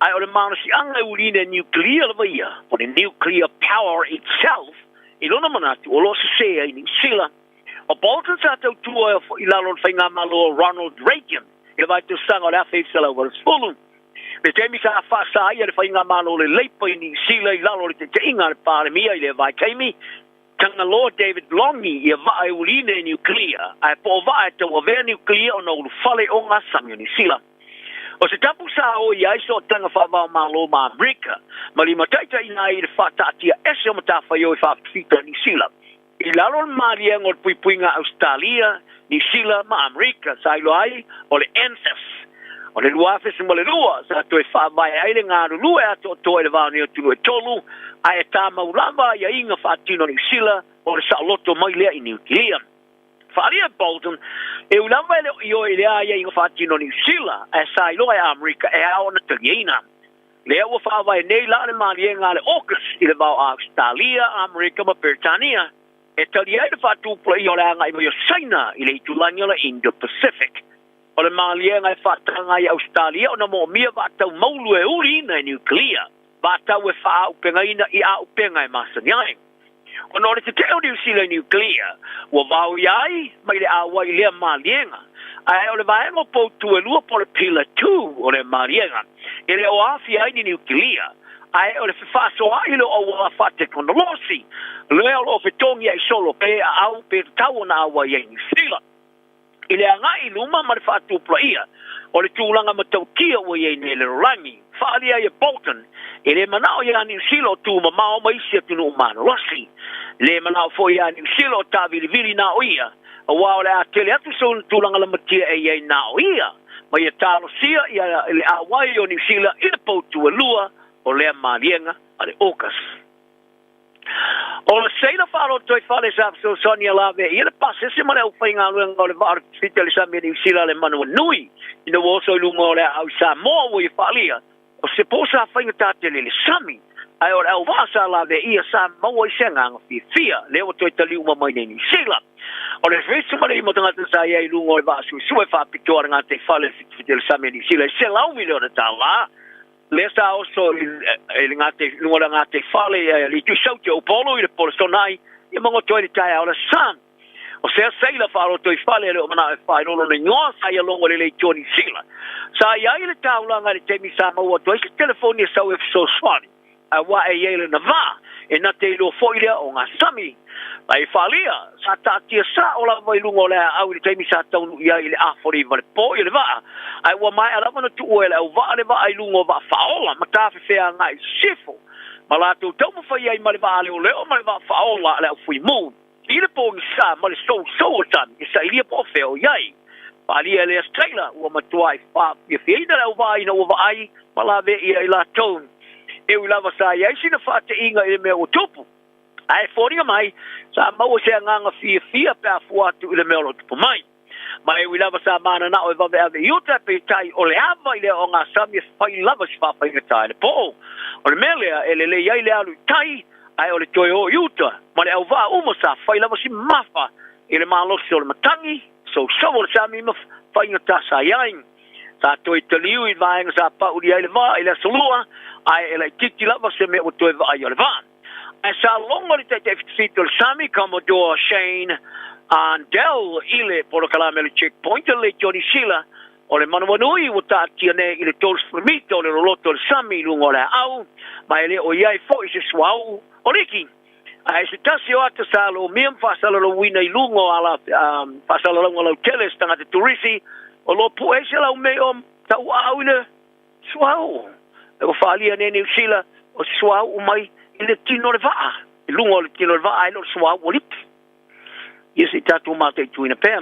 ae o le malosiaga e ulina e niukilia lava ia, po le nuclear power itself, i lona manatu o lo o sesē ai Niu Sila. O Bolton sa tautua i lalo o le faigamalo o Ronald Reagan i le vaitausaga o le 1980. Le taimi sa faasaia le faigamalo o le Leipa i Niu Sila i lalo o le taitaiga a le Palemia i lea vaitaimi, Tagaloa David Longi ia vaa e uliina i Niukilia, ae po o vaa e tauavea Niukilia ona ulufale o gasami o Niu Sila. O se tapu sa o i ai sootaga faava-o-Malo ma Amerika, ma limataitaiina ai i le faataatia ese o matafaioi faafitafita a Niu Sila. I lalo o le maliega o le puipuiga a Ausetalia, Niu Sila ma Amerika, sa iloa ai o le ANZUS. O le 2002 sa toe faavae ai le galulue atoatoa i le va o nei atunuu e tolu, ae tamau lava aiaiga faatino a Niu Sila o le saoloto mai lea i Niukilia. Faaalia e Bolton, e ui lava e le o ioe i lea aiaiga faatino a Niu Sila, ae sa iloa e Amerika e ao ona taliaina. Lea ua faavae nei la le maliega a le AUKUS i le va o Ausetalia, Amerika ma Peretania e tali ai le faatupulaia o le agai mai o Saina i le itulagi o le Indo-Pacific. O le maliega e faataga ai e Ausetalia ona moomia vaatau maulu e uliina e niukilia, vaatau e faaaupegaina i auupega e masani ai. Ona o le tetee o Niu Sila i niukilia, ua vaoia ai mai le auai i lea maliega. Ae o le vaega o poutu e lua po o le Pillar Two o lea maliega, e le o aafia ai ni niukilia, ae o le fefaasoaai lea o auala faatekonolosi lea o lo o fetogiai solo pe aau pe tatau ona auai ai Niu Sila. I le agai i luma ma le faatupulaia o le tulaga matautia ua i ai nei le lalolagi, faaalia ai e Bolton, e le manao iā Niu Sila o tumamao ma isi atunuu malolosi. E le manao foi iā Niu Sila o taavilivili na o ia, aua o le a tele atu sona tulaga lamatia e i ai na o ia, ma ia talosia ia le auai o Niu Sila i le poutu e lua o lea maliega a le AUKUS. O le seila faaloto i fale sa fesoasoani a lavea i le pasese ma le aufaigaluega o le vaa o le Pasefika i le sami a Niu Sila le Manawanui ina ua oso i luga o le aau i Samoa ua ia faaalia o se po sa faigata tele le sami ae o le auvaa sa lavea ia sa maua i se agaga fiafia lea ua toe tali uma mai nei Niu Sila. O le 75 tagata sa i ai i luga o le vaa suesue faapitoa a le gataifale fitafita i le sami a Niu Sila e $100 miliona tala Lea sa oso i le luga o le gataifale i le itu sauti o Upolu i le Polesonai ia magoto ai le taeao o le sa. O sea seila faaloto i fale e le o manao e faailoa lona igoa sa ia logo lelei i tua o Niu Sila. Sa i ai le taulaga i le taimi sa maua atu ai se telefoni e sau e fesoasoani. Aua e i ai lona vā, e na te iloa foi lea o ngā sami. Mai whalia, sa taatia sa o lava i lunga o le aau i le taimi sa taunuu i ai i le 49 le pō i le vaa, ae ua maea lava ona tuua e le auvaa le vaa i luga o vaa faaola ma tafefea agai i sisifo, ma latou taumafai ai ma le vaa leoleo ma le vaa faaola a le aufuimu i le pogisa ma le sousou o le sami e sailia po o fea o i ai. Faaalia e lea Taylor ua matuai faafiafiaina le auvaa ina ua vaai ma laveia i latou. E ui lava sa i ai sina faateiga i le mea ua tupu, ae foliga mai sa maua se agaga fiafia pe a fua atu i le mea o lo o tupu mai. Ma e ui lava sa mananao e vaveave i uta, peitai o le ava i le ogasami e fai lava si faafaigata i le po. O le mea lea e lelei ai le alu i tai, ae o le toe o i uta ma le auvaa uma sa fai lava si mafa i le malosi o le matagi, sousou o le sami ma faigata sa i ai. Sa toe taliu i vaega sa pauli ai le vaa i le aso lua, ae e laitiiti lava se mea ua toe vaai o le vaa. Ae sa logo le taitai fitafita o le sami, Commodore Shane Arndell i le polokalame o le Checkpoint a le Johnny Sila o le manawanui ua taatia nei i le 30 mita o le loloto o le sami i luga o le aau, ma e le o i ai foi se suauu o liki. Ae se tasi o ata sa lomia ma faasalalauina i luga o ala faasalalauga lautele se tagata turisi o lo o pue ai se laumei o tauaau i le suauu. E ua faaalia nei Niu Sila o se suauu mai i le tino o le vaa, i luga o le tino o le vaa ae le o le suauu o lipi. Ia se i tatou mataituina pea.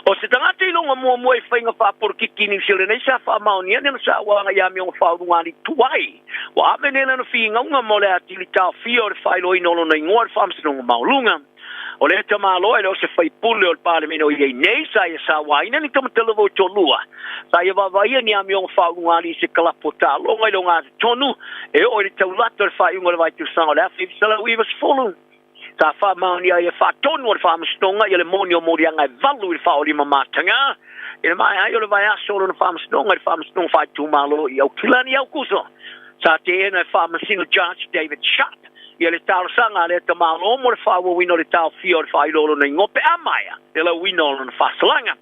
O se tagata i luga muamua i faiga faapolokiki i Niu Sila nei sa faamaonia lana sauaga i amioga faaulugali tuai. Ua ave nei lana figauga mo le atili taofia o le faailoaina o lona igoa i le Faamasinoga Maualuga. O lea tamaloa e le o se faipule o le Palemene o i ai nei sa ia sauaina ni tamatalova o toalua. Sa ia vaavaaia ni amioga faaulugali i se kalapu o taaloga i le ogatotonu e oo i le taulata o le faaiuga o le vaitusaga o le 1990. Sa faamaonia ai e faatonu o le Faamasinoga ia le moni o moliaga e valu i le faaolima mataga i le maea ai o le vaiaso o lona Faamasinoga i le Faamasinoga Faaitumalo i Aukilani i Aukuso. Sa teena e Faamasino Judge David Sharp ia le talosaga a lea tamaloa mo le faaauauina o le taofia o le faailoa o lona igoa pe a maea le lauina o lona faasalaga.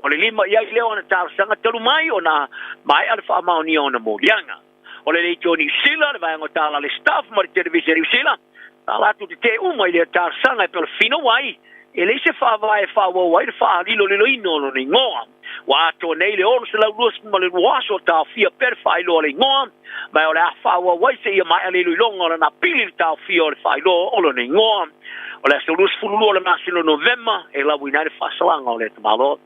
O le lima i ai lea o ana talosaga talu mai ona maea le faamaonia o ana moliaga. O le Leitio Niu Sila, le vaega o tala a le Stuff ma le Televise a Niu Sila, sa latou tetee uma i lea talosaga e pei o le finau ai e leai se faavae e faaauau ai le faaliloliloina o lona igoa. Ua atoa nei le 622 aso o taofia pea le faailoa o le igoa, ma o le a faaauau ai seia maea le iloiloga o lana apili i le taofia o le faailoa o lona igoa. O le aso 22 o le masina o Novema e lauina ai le faasalaga o lea tamaloa.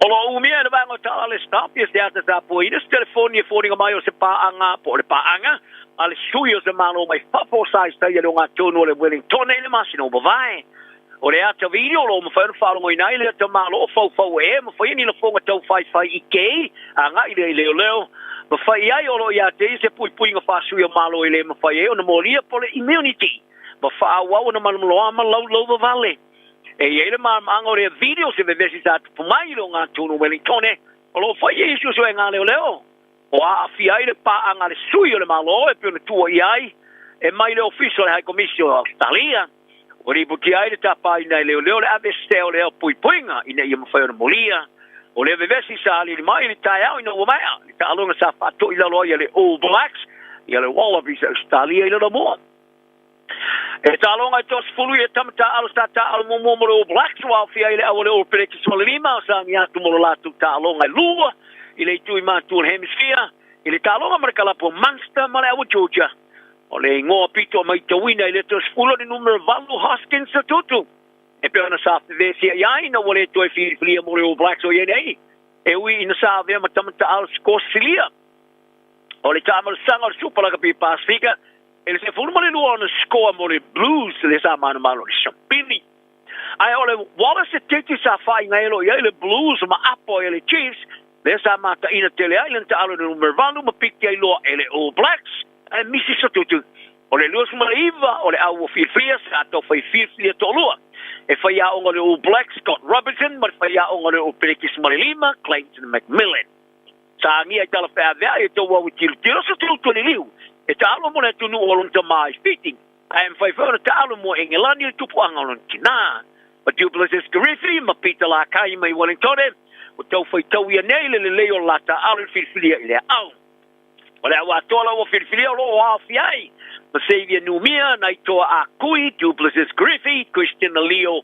O lo o umia e le vaega o Tala le Stop ia se ata tapuaina se telefoni e foliga mai o se paaga po o le paaga a le sui o se Malo mai fafo sa isaia le ogatotonu o le Wellingtone i le masina ua mavae. O le ata video o lo o mafai ona faalogoina ai le ata malo o faufau ee ma faia ni lafoga taufaifai i kei agai lea i leoleo ma fai i ai o lo o ia te ia se puipuiga faasui o Malo e le mafai ai ona molia po o le immunity ma faaauau ona malomaloa ma laulou vavale. E i ai le malamalamaaga o lea video se vevesi sa tupu mai i le ogatotonu o Wellingtone o lo o fai ai suesuega a leoleo o aafia ai le paaga a le sui o le Malo e pei ona tuuaia ai e mai le Ofisa o le High Komisi o Ausetalia. Ua lipotia ai le tapaina e leoleo le aveesea o lea puipuiga ina ia mafai ona molia. O lea vevesi sa aliali mai i le taeao ina ua maea le taaloga sa faatoi lalo ai a le All Blacks i le Wallabies a Ausetalia i lona mua. E taaloga e toasefulu ia tama taaalo sa taaalo muamua mo le All Blacks ua aofia ai le au a le All Pelekis ma le lima o sa agia atu mo lo latou taaloga e lua i le itu i matu o le Hemisphere i le taaloga ma le kalapu o Munster ma le au a Georgia. O le igoa pito maitauina i le toasefulu o le numera valu Hoskins Sotutu e pei ona sa fevesia'i ai ina ua le toe filifilia mo le All Blacks o ia nei e ui ina sa avea ma tama taaalo Sikosilia. O le taamalosaga o le Supa Lakapi Pasifika E le 12 ona sikoa mo le Blues lea sa manumalo i le Siampini. Ae o le Wallace e titi sa faaigaelo i ai le Blues ma apo ai e le Chiefs lea sa mataina tele ai lana taalo i le numera 8 ma piki ai loa e le All Blacks ae misi Sotutu. O le 29 o le au ua filifilia sa tau fai filifilia toalua e faiaoga o le All Blacks Scott Robertson ma le faiaoga o le All Pelekis ma le lima Clayton McMillan. Sa agia i talafeaveai e tou au e tilotilo se tulutu e liliu e taalo mo le atunuu o lona tamā i Fiti, ae mafai foi ona taalo mo Engelani i le tupuaga o lona tinā. Ma Duplessis Karifi ma Peter Lakai mai Wellingtone, ua tau faitauia nei le lelei o le la taaalo i le filifilia i lea au. O le au atoa la ua filifilia o lo o aofia ai ma Xavier Numia, Naitoa Ah Kui, Duplessis Karifi, Christian Leo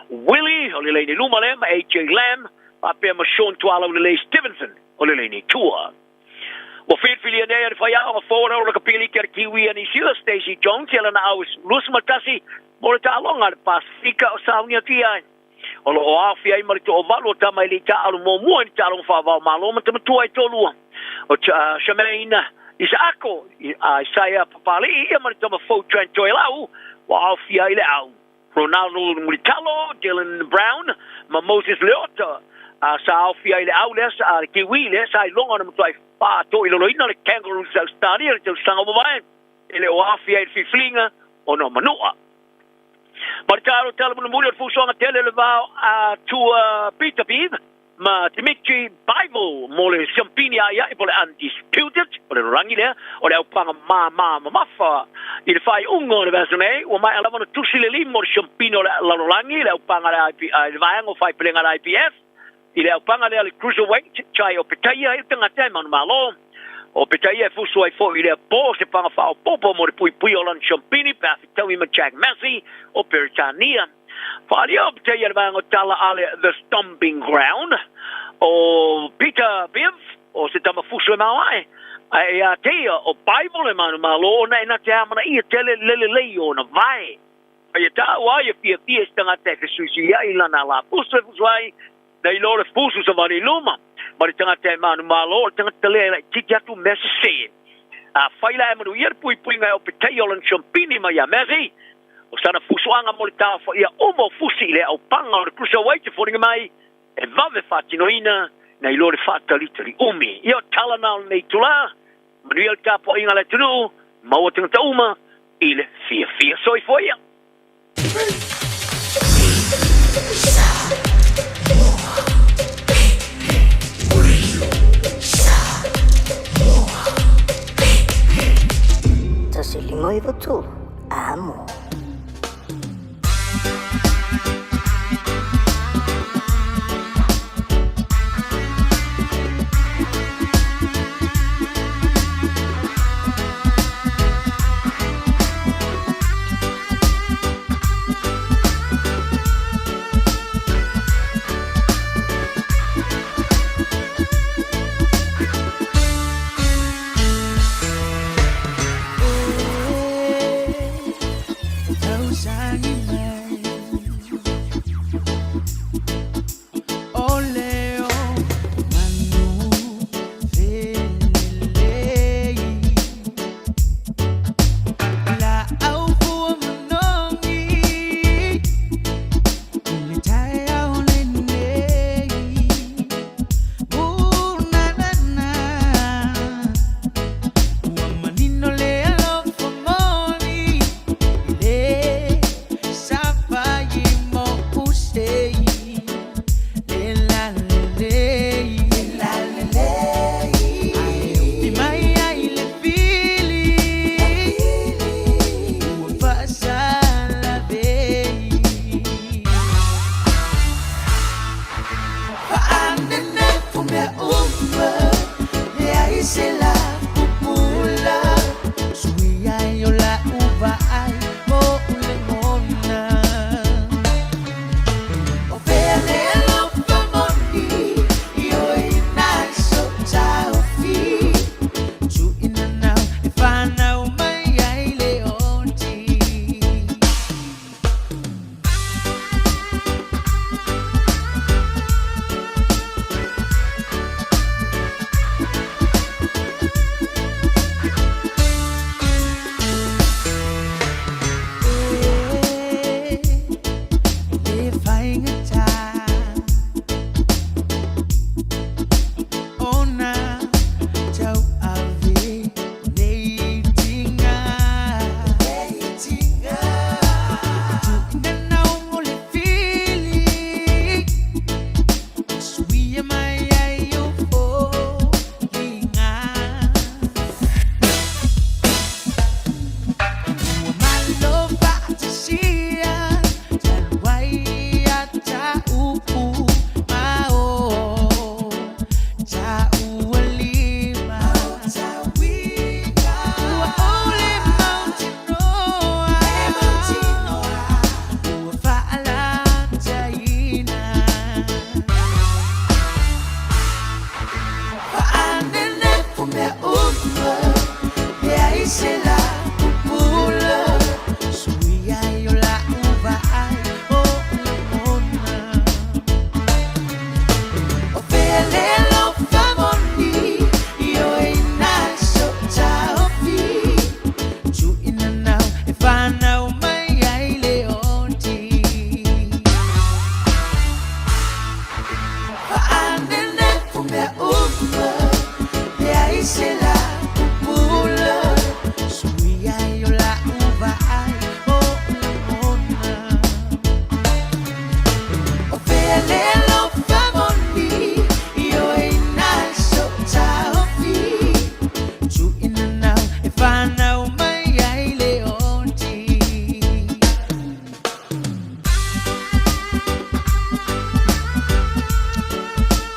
Willie, o le laini luma lea, ma AJ Lam, faapea ma Shawn Tualaulelei Stevenson o le laini tua. Ua filifilia nei e le faiaoga forward o le kapiliki a le Kiwi a Niu Sila, Stacey Jones, ia lana au 21 mo le taaloga a le Pasifika o sauni atu i ai. O lo o aofia ai ma le toavalu o tama e le i taaalo muamua i le taaloga faavao Malo ma tamatua e toalua o Shemaine Isaako, Isaiah Papali'i ia ma le tama fou Trent Toelau ua aofia ai le au. Ronaldo Mulitalo, Dylan Brown ma Moses Leota sa aofia ai le au lea sa le Kiwi lea sa iloga ona matuai faatoiloloina le Kangaroos a Ausetalia i le tausaga ua mavae e le o aofia ai le filifiliga ona o Manua. Ma le taalo tala mulimuli o le fusuaga tele o le vao a Tua Peter Beav ma Dimitri Bivol mo le siampini aiai po o le Undisputed, o le rangi lea o le aupaga māmā mamafa. I le faaiuga o le vaiaso nei, ua maea lava ona tusi le lima o le siampini o le lalolagi i le aupaga a le i le vaega o faaipelega a le IBF i le aupaga lea a le Cruiserweight, Chai Opetaia i le tagata e manumalo. O Opetaia e fusu ai foi i lea po se paga faaopoopo mo le puipuia o lana siampini pe a fetaui ma Jack Massey o Peretania. Faaalia o Pteia le vaega o tala a le The Stomping Ground o Peter Bev o se tama fusu e maoae, ae ia te ia o Bible e manumalo ona e na te amanaia tele le lelei o ona vae. A ia taua ai e fiafia i se tagata e fesuisuiai i lana ala fusu e fusu ai, nei lo le fusu savali i luma, ma le tagata e manumalo o le tagata lea e laitiiti atu mea sese. Afai la e manuia le puipuiga e Opetaia o lana siampini mai ia Massey, O sana fusuaga mo le taofaia uma o fusi i le aupaga o le Cruiserweight e foliga mai e vave faatinoina nai lo le faatalitali umi. Ia o tala na o lenei itulā, manuia le tapuaiga a le atunuu, maua tagata uma i le fiafia. Soifua ia! 153. Amo.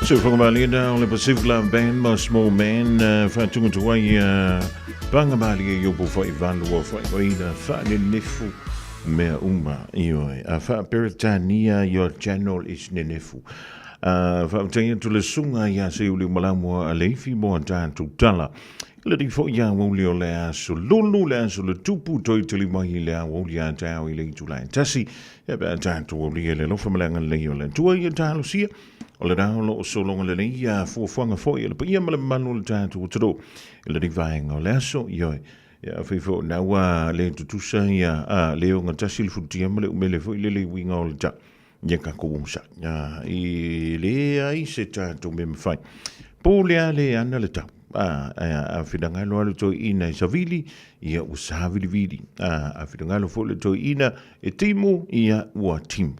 Suwhangamaliena o le Pacific Love Band ma Small Man whātungatu ai panga malie i opo whai valua whai waina whaanenefu mea uma ioe. A whaaperetania your channel is nenefu. Whaataia tu le sunga ia se uli malamua a leifi mo a tātou tala. Le di fo ia wauli o le aso lulu le aso le tupu toi tuli mai le a wauli a tau i le itu lai tasi. Ia pe a tātou wauli e le lofa malanga lei o le tua ia tālosia. O le rā o lo o sologa lelei ia fuafuaga foi a le paia ma le mamalu o le tatou atunuu i lenei vaega o le aso. Ioe, ia afai foi o lena ua le tutusa ia a le ogatasi le futia ma le umele foi lele i uiga o le tau, ia tatou onosai. A, e leai se tatou mea mafai. Pule a le ana le tau. A, a, a finagalo lava le toeaina e savili, ia ua savilivili. A, a finagalo foi le toeaina e timu, ia ua timu.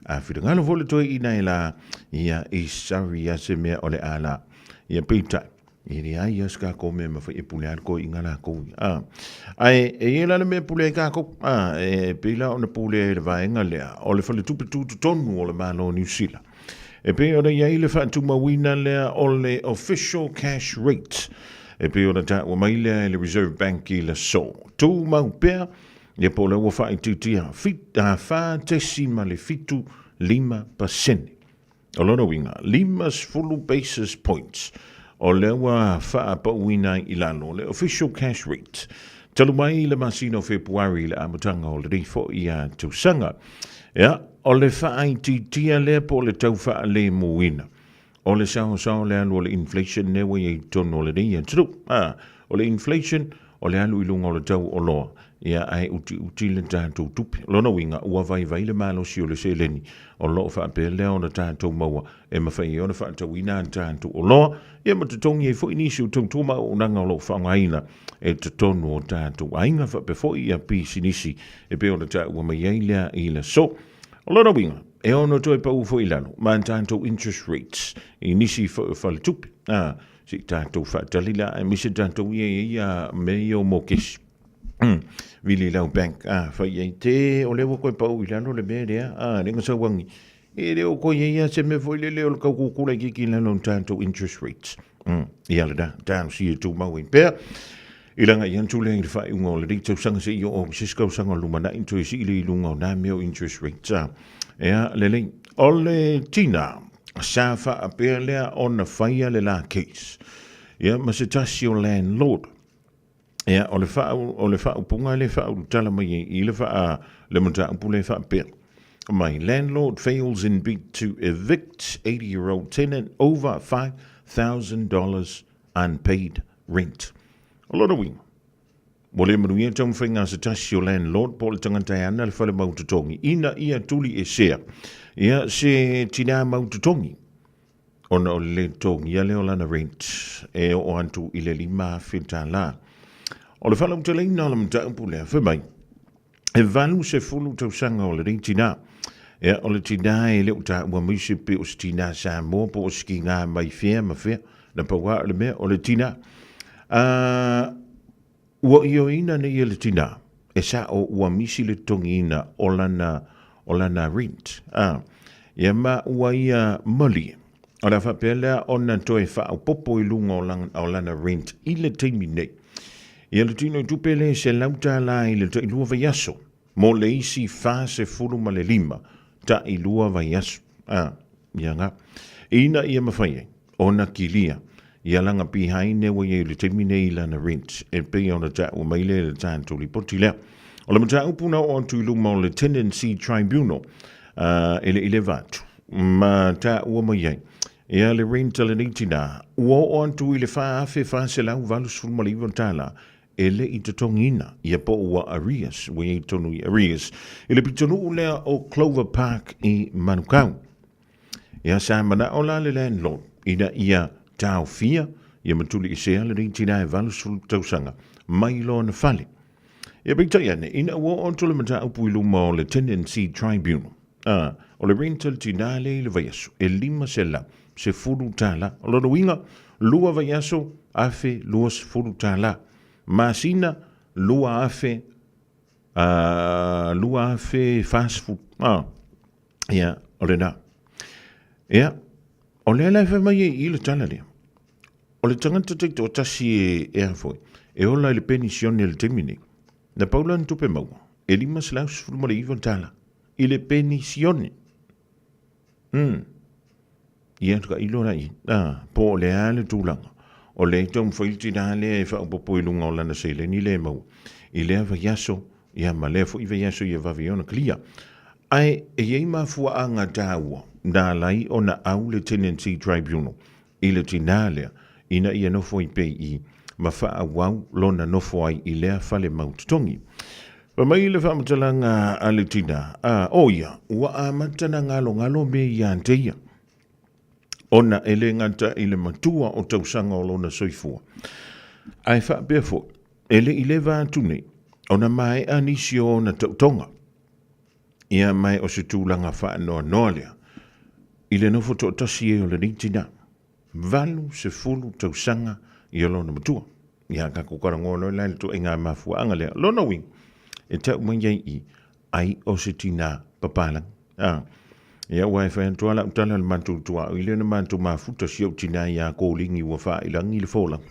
A finagalo foi le toeaina e la, ia i sorry ia se mea o le a la. Ia peitai, e leai ia se kākou mea mawhai e pule a le toeaina lākou ia. A, ae, e i ai la le mea e pule ai kākou. A, e pei la ona pule ai le vaega lea, o le faletupe tutotonu o le Malo o Niu Sila. E pei ona i ai le faatumauina lea o le official cash rate, e pei ona taua mai lea e le Reserve Bank i le aso. Tumau pea Ia po o lea ua faaitiitia 4.75%. O lona uiga, 50 basis points o lea ua faapauina ai i lalo le official cash rate talu mai le masina o Fepuari i le amataga o lenei foi tausaga. Ia, o le faaitiitia lea po o le tau faalemuina o le saosaoa le alu o le inflation lea ua i ai i totonu o lenei atunuu. A, o le inflation, o le alu i luga o le tau oloa, ia ae utiuti le tatou tupe. O lona uiga, ua vaivai le malosi o le seleni o lo o faapea lea ona tatou maua e mafai ai ona faatauina a tatou oloa, ia ma totogi ai foi nisi o tautua ma auaunaga o lo o faaaogaina e totonu o tatou aiga faapea foi ia pisinisi e pei ona taua mai ai lea i le aso. O lona uiga, e ono toe pau foi i lalo ma tatou interest rates i nisi foi o faletupe. A, se i tatou faatali la, aemaise tatou ia e i ai mea ia o mokesi. Vili i lau bank, a, fai i ai, te, o lea ua toe pau i lalo le mea lea, a, le gasauagi. E le o toe i ai lava se mea foi lele o le tau kukula itiiti i lalo o tatou interest rates. Ia lena, talosia e tumau ai pea. I laga i atu lea i le faaiuga o lenei tausaga seia oo i se isi tausaga o lumanai toe sii lea i luga o na mea o interest rates a. Ea, lelei. O le tina, sa faapea lea ona faia le la case. Ia, ma se tasi o landlord. Ia, o le faa, o le faaupuga lea e faaulutala mai ai i le faa, le mataupu lea e faapea. My landlord fails in bid to evict 80-year-old tenant over $5,000 unpaid rent. O lona uiga, ua le manuia taumafaiga a se tasi o landlord po o le tagata e ana le fale mau totogi ina ia tuliesea ia se tinā mau totogi ona o le lē totogia lea o lana rent e oo atu i le $5,000. O le faalauteleina o le mataupu lea, fai mai, e 80 tausaga o lenei tinā. Ia, o le tinā e le o taua mai se pe o se tinā Samoa po o se tinā mai fea ma fea. Na pau lava o le mea, o le tinā. Uh, ua ioeina nei e le tinā, e sa'o ua misi le totogiina o lana, o lana rent. Ia ma ua ia malie. O le a faapea lea ona toe faaopoopo i luga o lana, o lana rent i le taimi nei. Ia le tino i tupe le $100 i le tailua vaiaso mo le isi 45 tailua vaiaso. A, ia nga. Ina ia mawhai ai, ona kilia, ia langa pihaine ua iai i le taimi nei i lana rent, e pei ona taua mai lea i le tatou lipoti lea. O le mataupu na oo atu i luma o le Tenancy Tribunal, a, e le i leva atu, ma taua mai ai, Ia le rent a lenei tinā, ua oo atu i le $4,489 e le i totogiina, ia po ua arrears, ua i ai tonu i arrears, i le pitonuu lea o Clover Park i Manukau. Ia sa manao la le landlord ina ia taofia ia ma tuliesea lenei tinā e 80 tausaga mai lona fale. Ia peitai ane, ina ua oo atu le mataupu i luma o le Tenancy Tribunal, Ā, o le rental tinā lea i le vaiaso, e $510. O lona uiga, lua vaiaso, $1,020. Masina, 2,000, ā, 2,040. Ā, ia, o lena. Ia. O lea la e fai mai ai i le tala lea, o le tagata taitoatasi e, e a foi, e ola i le penisione i le taimi nei, na pau lana tupe maua, e $519 tala i le penisione. Mm. Ia tailo la i, ah, po o le a le tulaga. O lea e taumafai le tinā lea e faaopoopo i luga o lana seleni lea e maua i lea vaiaso, ia ma lea foi vaiaso ia vave ai ona clear. Ae e i ai mafuaaga taua na ala ai ona au le Tenancy Tribunal i le tinā lea ina ia nofo ai pea i i ma faaauau lona nofo ai i lea fale mau totogi. Fai mai le faamatalaga a le tinā, a, o ia, ua amata na galogalo mea ia te ia, ona e le gata i le matua o tausaga o lona soifua, ae faapea foi, e le i leva atu nei ona maea nisi o ona tautoga. Ia, ma o se tulaga faanoanoa lea i le nofo toatasi ai o lenei tinā. 80 tausaga ia lona matua. Ia, tatou talanoa loa la i le ituaiga mafuaaga lea. Lona uiga, e tau mai ai i, ai o se tinā papalagi. A, ia ua e fai atu lava lau tala i le matou tuaoi lea na matou mafuta si ou tinā ia Kolini ua faailagi le folauga.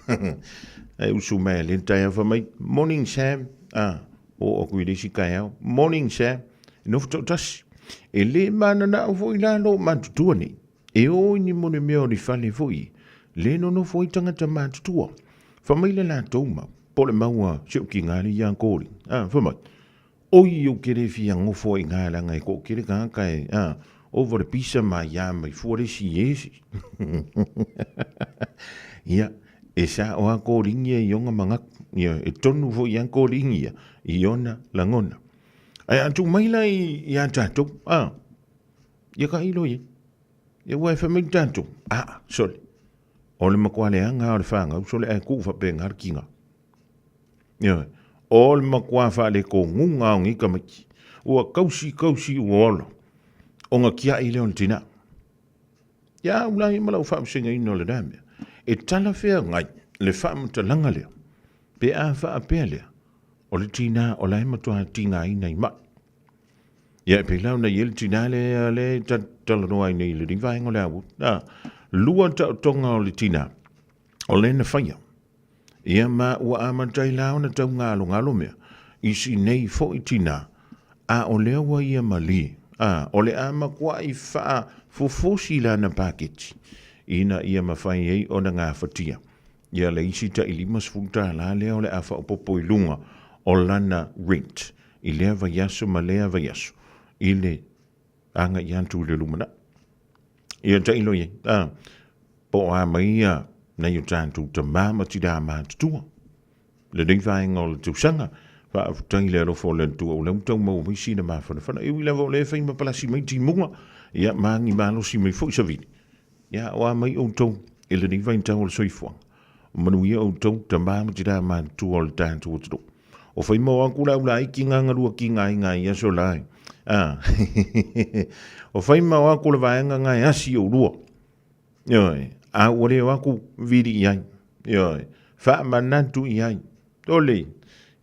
Ae usu mai a le taeao fai mai, Morning Sam. A, oo atu i le isi taeao, Morning Sam. E nofo toatasi. E le mananao foi la lou matutua nei. E o i ni moni mea o ni fale foi, le nonofo ai tagata matutua. Fai mai le latou mau, po o le mau a si ou tiga lea ia Koli. A, fai mai, Oi, ou te le fia nofo ai i ina leaga e toatele tagata e, a, ova le pisa ma ia mai fua le isi i esi. Ia, e sao lava Koli ia i ona manatu. Ia, e tonu foi lava Koli ia i ona lagona. Ae a tuu mai la ia tatou, a, Ia ka ilo ia. Ia ua e fai mai le tatou. Ah, sole. O le matua leaga o le whāngau, sole ae kuu whapenga le kinga. Ia, o le matua whaalekogunga o nei tamaiti. Ua kausi kausi ua ola. O nga kiai lea o le tina. Ia au la ia ma lau faamasegaiina o lena mea. E talafeagai le faamatalaga lea, pe a faapea lea, o le tina o la e matua tigaina i mai. Ia, e pei la ona i ai le tinā lea, lea e talanoa ai nei i lenei vaega o le aua. Na, lua taotoga o le tinā, o lea na faia. Ia ma ua amata ai la ona tau galogalo mea i si nei foi tinā, a o lea ua ia malie, a, o le a matuai faafofosi lana paketi ina ia mafai ai ona gafatia ia le isi tai $50 lea o le a faaopoopo i luga o lana rent i lea vaiaso ma lea vaiaso i le agai atu i le lumanai. Ia tailo i ai, a, po o a mai ia nei o tatou tamā ma tinā matutua. Lenei vaega o le tausaga, faafetai le alofa o le Atua o lea ua tau maua mai sina mafanafana. E ui lava o lea e fai ma palasi mai timuga, ia ma agi malosi mai foi savili. Ia, o a mai outou i lenei vaitau o le soifuaga. O manuia outou, tamā ma tinā matutua o le tatou atunuu. O fai mau aku le au laiti nga galua ki nga inga i aso la. A. O fai mau aku le vaega nga e asi o lua. Ioe. A ua le o aku vili i ai. Ioe. Faamanatu i ai. Tole.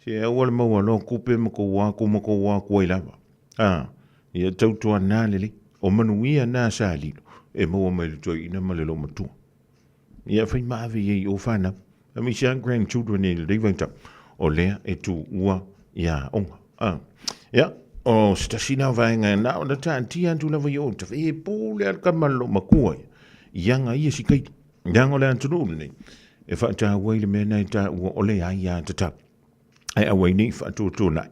Se aua le maua loa kupe ma kou aku ma kou aku ai lava. A. Ia tautuana lelei. O manuia na sa lilo e maua mai le toeaina ma le loomatua. Ia fai ma ave i ai i o whanau. A me sia grandchildren i le vaitau. O lea e tu ua ia onga. A. Ia, o se tasi nā vaenga e nā o na taatia atu lava i o ta e pule al kama lo makua ia. Ianga ia si kai. Ianga o le atunuu lenei. E whaatāua i le mea nei tā ua ole ai ia tatau. Ae aua ai nei faatuatuanai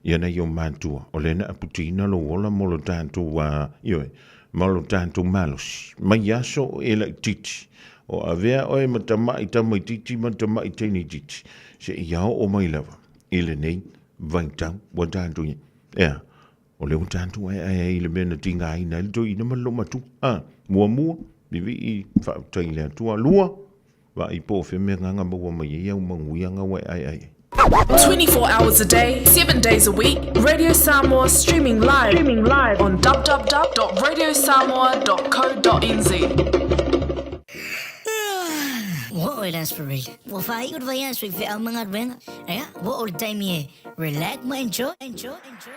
ia nai ou matua, o lea na aputiina lou ola mo lo tatou a, ioe, ma lo tatou malosi. Mai aso e laitiiti, o avea oe ma tama'i tamaitiiti ma tama'i teineitiiti, seia oo mai lava i lenei vaitau ua tatou i ai. Ea, o lea ua tatou aeae ai i le mea na tigaina ai le toeaina ma le loomatua. A, muamua, vivii faafetai i le Atua. Lua, Vaai po o fea mea nganga maua mai ai au manuiaga ua e aeae ai. 24 hours a day, 7 days a week, Radio Samoa streaming live, streaming live on www.radiosamoa.co.nz. Ua oo i le Aso Faraile. Ua faaiu le vaiaso i feau ma galuega. Ea, ua oo le taimi e relax ma enjoy, enjoy, enjoy, enjoy.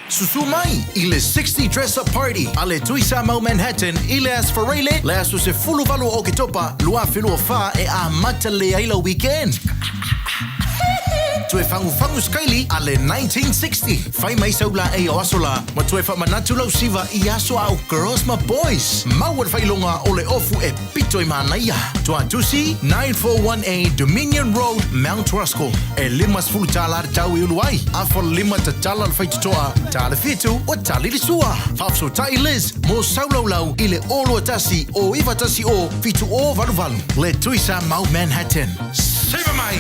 Susu mai i le 60 Dress Up Party a le Tui Samoa Manhattan i le Aso Faraile, le aso 18 o Oketopa 2024 e amata lelei ai lau weekend. Toe fagufagu sikaili a le 1960. Fai mai sau laei o aso la ma toe faamanatu lau siva i aso a o girls ma boys. Maua le faailoga o le ofu e pito i manaia. Tuatusi, 941A Dominion Road, Mount Roskill. E 50 tālā te tau e ulu ai. Afa lima tatala le faitotoa, tala fitu ua tali le sua. Faafesootai Liz mo saulaulau i le 021 o 910 7088. Le Tui Samoa Manhattan. Siva mai!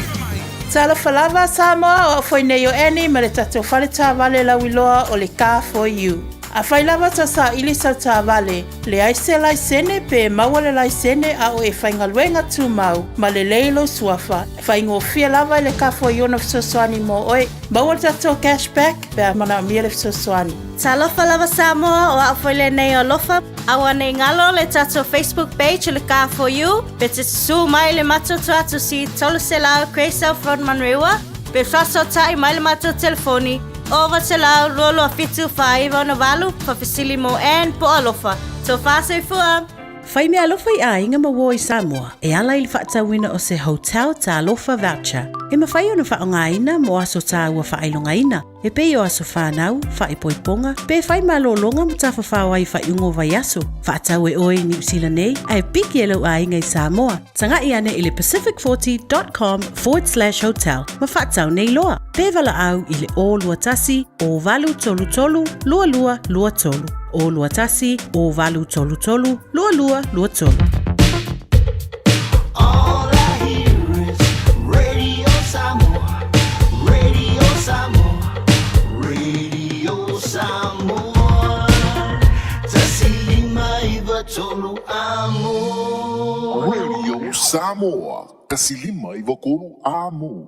Talofa lava Samoa, o au foi nei o Annie ma le tatou fale taavale lauiloa o le Car For You. Afai lava ta saili sau taavale, Leai se laisene pe maua le laisene a o e faigaluega tumau ma lelei lou suafa, e faigofie lava i le kafo i ona fesoasoani mo oe. Maua le tatou cash back pe a manaomia le fesoasoani. Talofa lava Samoa, o au foi lenei o Alofa. Aua nei galo le tatou Facebook page o le Car For You, pe te susu mai le matou tuatusi 300 Grey South Road Manurewa, pe faasootai mai le matou telefoni 900 227 4968, faafesili mo Ann po o Alofa. Tofa soifua! Fai mea alofa i aiga ma uo i Samoa e ala i le faatauina o se Hotel Talofa Voucher e mafai ona faaaogaina mo aso taua faailogaina e pei o aso whanau, faaipoipoga, pe fai malōlōga ma tafafao ai i faaiuga o vaiaso. Faatau e oe i Niu Sila nei ae piki e lou aiga i Samoa. Taga'i ane i le pacific40.com/hotel ma faatau nei loa. Pe valaau i le 021 0833 2223. 021 0833 2223. All I hear is Radio Samoa, Radio Samoa, Radio Samoa. Tasi lima iva tolu amo. Radio Samoa, 159 amo.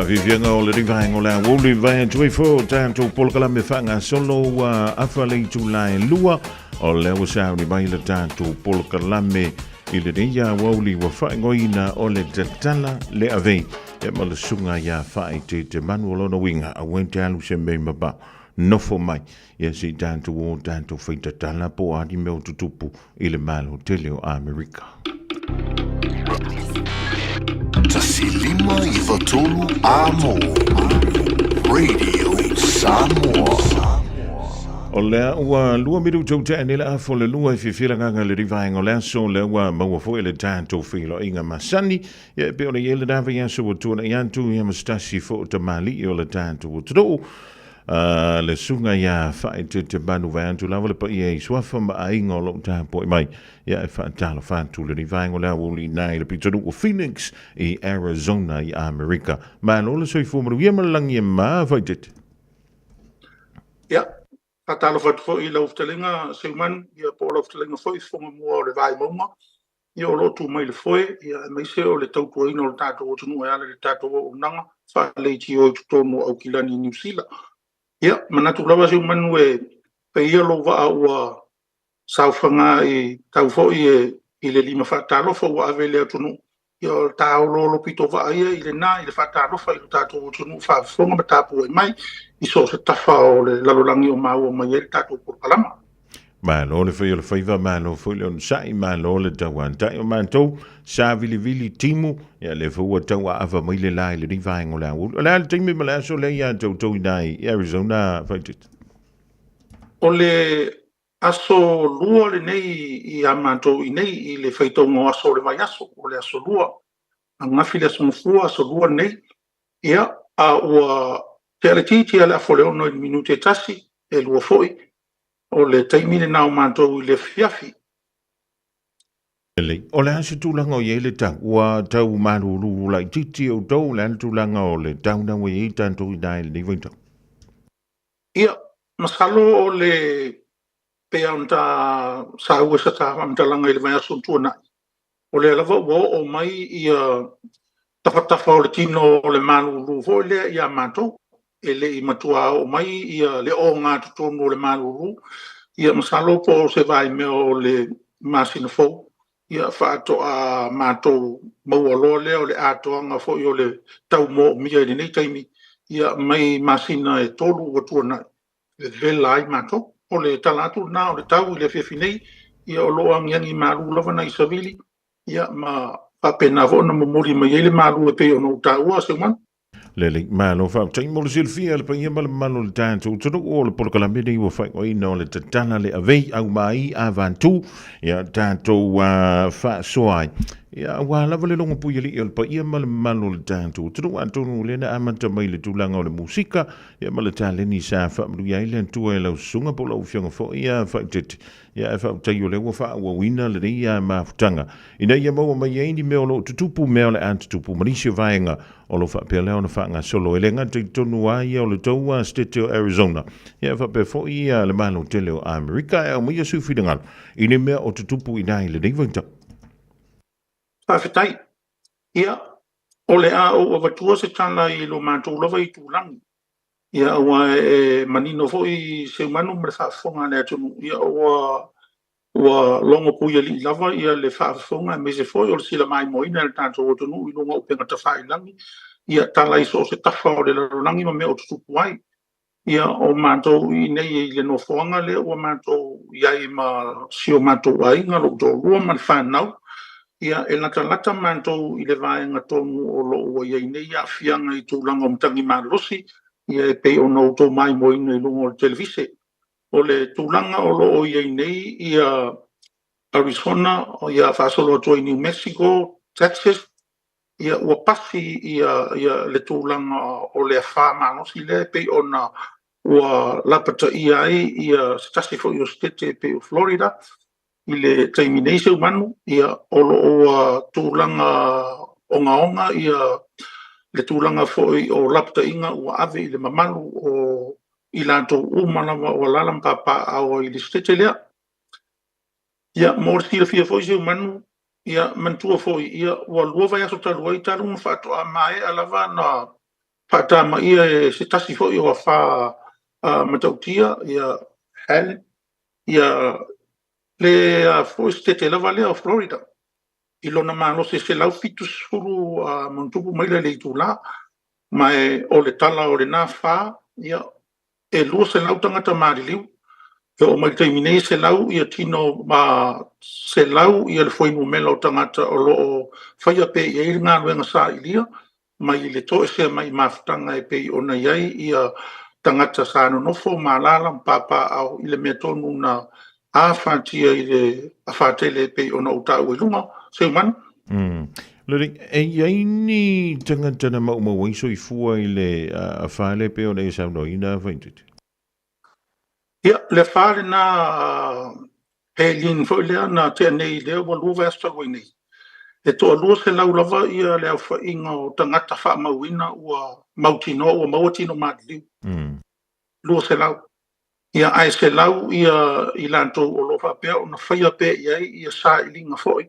Faafiafiaga o le vaega o le aoauli vae atu ai foi o tatou polokalame faagasolo ua afa le itula e 2 o lea ua sauni mai le tatou polokalame i lenei aoauli ua faaigoaina o le tatala le avei e ma le susuga ia Faaeteete Manu o lona uiga aua e te alu se mea i mabao nofo mai ia se i tatou o tatou fai tatala po o a ni mea o tutupu i le Malo tele o Amerika. 1593 Amo Radio Samoa. O lea ua 2 minuta ua nei le afa o le 2 e fiafia le agaga i le vaega o le aso, lea ua maua foi le tatou feiloaiga masani. Ia e pei ona i ai lena vaiaso ua tuanai atu, ia ma se tasi foi o tamalii o le tatou atunuu. Le susuga ia Faaeteete Manu vaeatu lava le paia i suafa ma aiga o lo o tapuai mai. Ia e faatalofa atu lenei vaega o le aoauli i ina i le pitonuu o Phoenix i Arizona i Amerika. Malo le soifua manuia ma le lagi e mama Faaeteete. Ia, faatalofa atu foi i lau fetalaiga Seumanu, ia po o lau fetalaiga foi Fofoga Mua o le Vaimauga, ia o lo o tu mai le foe, ia aemaise o le tautuaina o le tatou atunuu e ala i le tatou auaunaga faaleitio i totonu o Aukilani i Niu Sila. Ia, manatu lava Seumanu e pei ia lou vaa ua saofaga i tau foi e i le lima faatalofa ua ave i le atunuu, ia o le taoloolo pito vaa ia i lena i le faatalofa i lo tatou atunuu faafofoga ma tapuai mai i so o se tafa o le lalolagi o maua mai ai le tatou polokalama. Malo le fai o le faiva, malo foi le onosai, malo le tauantai o matou, sa vilivili timu, ia lea foi ua tau aava mai le la i lenei vaega o le aoauli. O le a le taimi ma le aso lea ia te outou i ina i Arizona, Faaeteete? O le aso lua lenei ia matou i nei i le faitauga o aso o le vaiaso, o le aso lua, ananafi le aso Gafua, aso lua lenei, ia, a ua tea le titi a le afa o le 6 i le minute e tasi, e lua foi, o le taimi lena o matou i le afiafi. Lelei. O le a se tulaga o i ai le tau? Ua tau malulu laitiiti outou, o le a le tulaga o le tau na ua i ai tatou i ina i lenei vaitau? Ia, masalo o le pei lava ona ta saua i sa ta faamatalaga i le vaiaso ua tuanai, o lea lava ua oo mai ia tafatafa o le tino o le malulu foi lea ia matou, e le i matua oo mai ia le ogatotonu o le malulu. Ia masalo po o se vaimea o le masina fou, ia faatoa matou maua loa lea o le atoaga foi o le tau moomia i lenei taimi, ia mai masina e 3 ua tuanai, vevela ai matou. O le tala atu lena o le tau i le afiafi nei, ia o lo o agiagi malu lava nai savili, ia ma faapena foi ona momoli mai ai le malu e pei ona ou taua, Seumanu. Lelei, malo faafetai mo le silafia le paia ma le mamalu o le tatou atunuu o le polokalame lenei ua faaigoaina o le tatala le avei au mai a vantu ia tatou faasoa ai. Ia aua lava le logo puialii o le paia ma le mamalu o le tatou atunuu atonu o lea na amata mai le tulaga o le musika ia ma le taleni sa faamanuia ai le Atua i lau susuga po o lau afioga foi ia Faaeteete. Ia ae faafetai o lea ua faaauauina lenei mafutaga ina ia maua mai ai ni mea o lo o tutupu, mea o le a tutupu ma nisi o vaega o lo o faapea lea ona faagasolo. E le gata i totonu lava ia o le tou Setete o Arizona, ia ae faapea foi le Malo tele o Amerika e aumaia sou finagalo i ni mea o tutupu i ina i lenei vaitau. Faafetai. Ia, o le a ou avatua se tala i lo matou lava itulagi. Ia, aua e manino foi Seumanu ma le faafofoga a le atunuu, ia ua ua logo puialii lava ia le faafofoga aemaise foi o le silamaimoaina e le tatou atunuu i luga o upega tafailagi, ia tala i so o se tafa o le lalolagi ma mea o tutupu ai. Ia, o matou i inei i le nofoaga lea ua matou i ai ma si o matou aiga, lou toalua ma le fanau, ia e latalata matou i le vaega tonu o lo o ua i ai nei aafiaga i tulaga o matagi malolosi, ia e pei ona outou maimoaina i luga o le televise. O le tulaga o lo o i ai nei ia Arizona, ia faasolo atu ai New Mexico, Texas, ia ua pasi ia ia le tulaga o le afa malosi lea e pei ona ua lapataia ai ia se tasi foi o setete e pei o Florida i le taimi nei Seumanu, ia o lo o ua tulaga ogaoga ia le tulaga foi o lapataiga ua ave i le mamalu o i latou uma lava o alaala ma papaaao ai i le setete lea. Ia, mo le silafia foi Seumanu, ia manatua foi, ia ua 2 vaiaso talu ai talu ona faatoa maea lava na faatamaia e se tasi foi o afa matautia ia Helen ia le foi setete lava lea o Florida i lona malosi e 170 ma ona tupu maila i le itula. Ma o le tala o lena fa, ia, e 200 tagata maliliu. E oo mai i le taimi nei e 100 ia tino ma 100 ia le fuainumera o tagata o lo o faia pea i ai le galuega sailia mai le toesea mai i mafutaga e pei ona i ai ia tagata sa nonofo ma alaala ma papaaao i le mea tonu na afatia i le afa tele e pei ona ou taua i luga. Seumanu. Lelei, e i ai ni tagata na maumau ai soifua i le afa lea e pei ona e saunoaina, Faititi? Ia, le afa lena Helene foi lea na tea nei lea ua 2 vaiaso talu ai nei. E toa 200 lava ia le aofaiga o tagata faamauina ua mautinoa ua maua tino maliliu. 200. Ia, ae 100 ia i latou o lo o faapea ona faia pea i ai ia sailiga foi,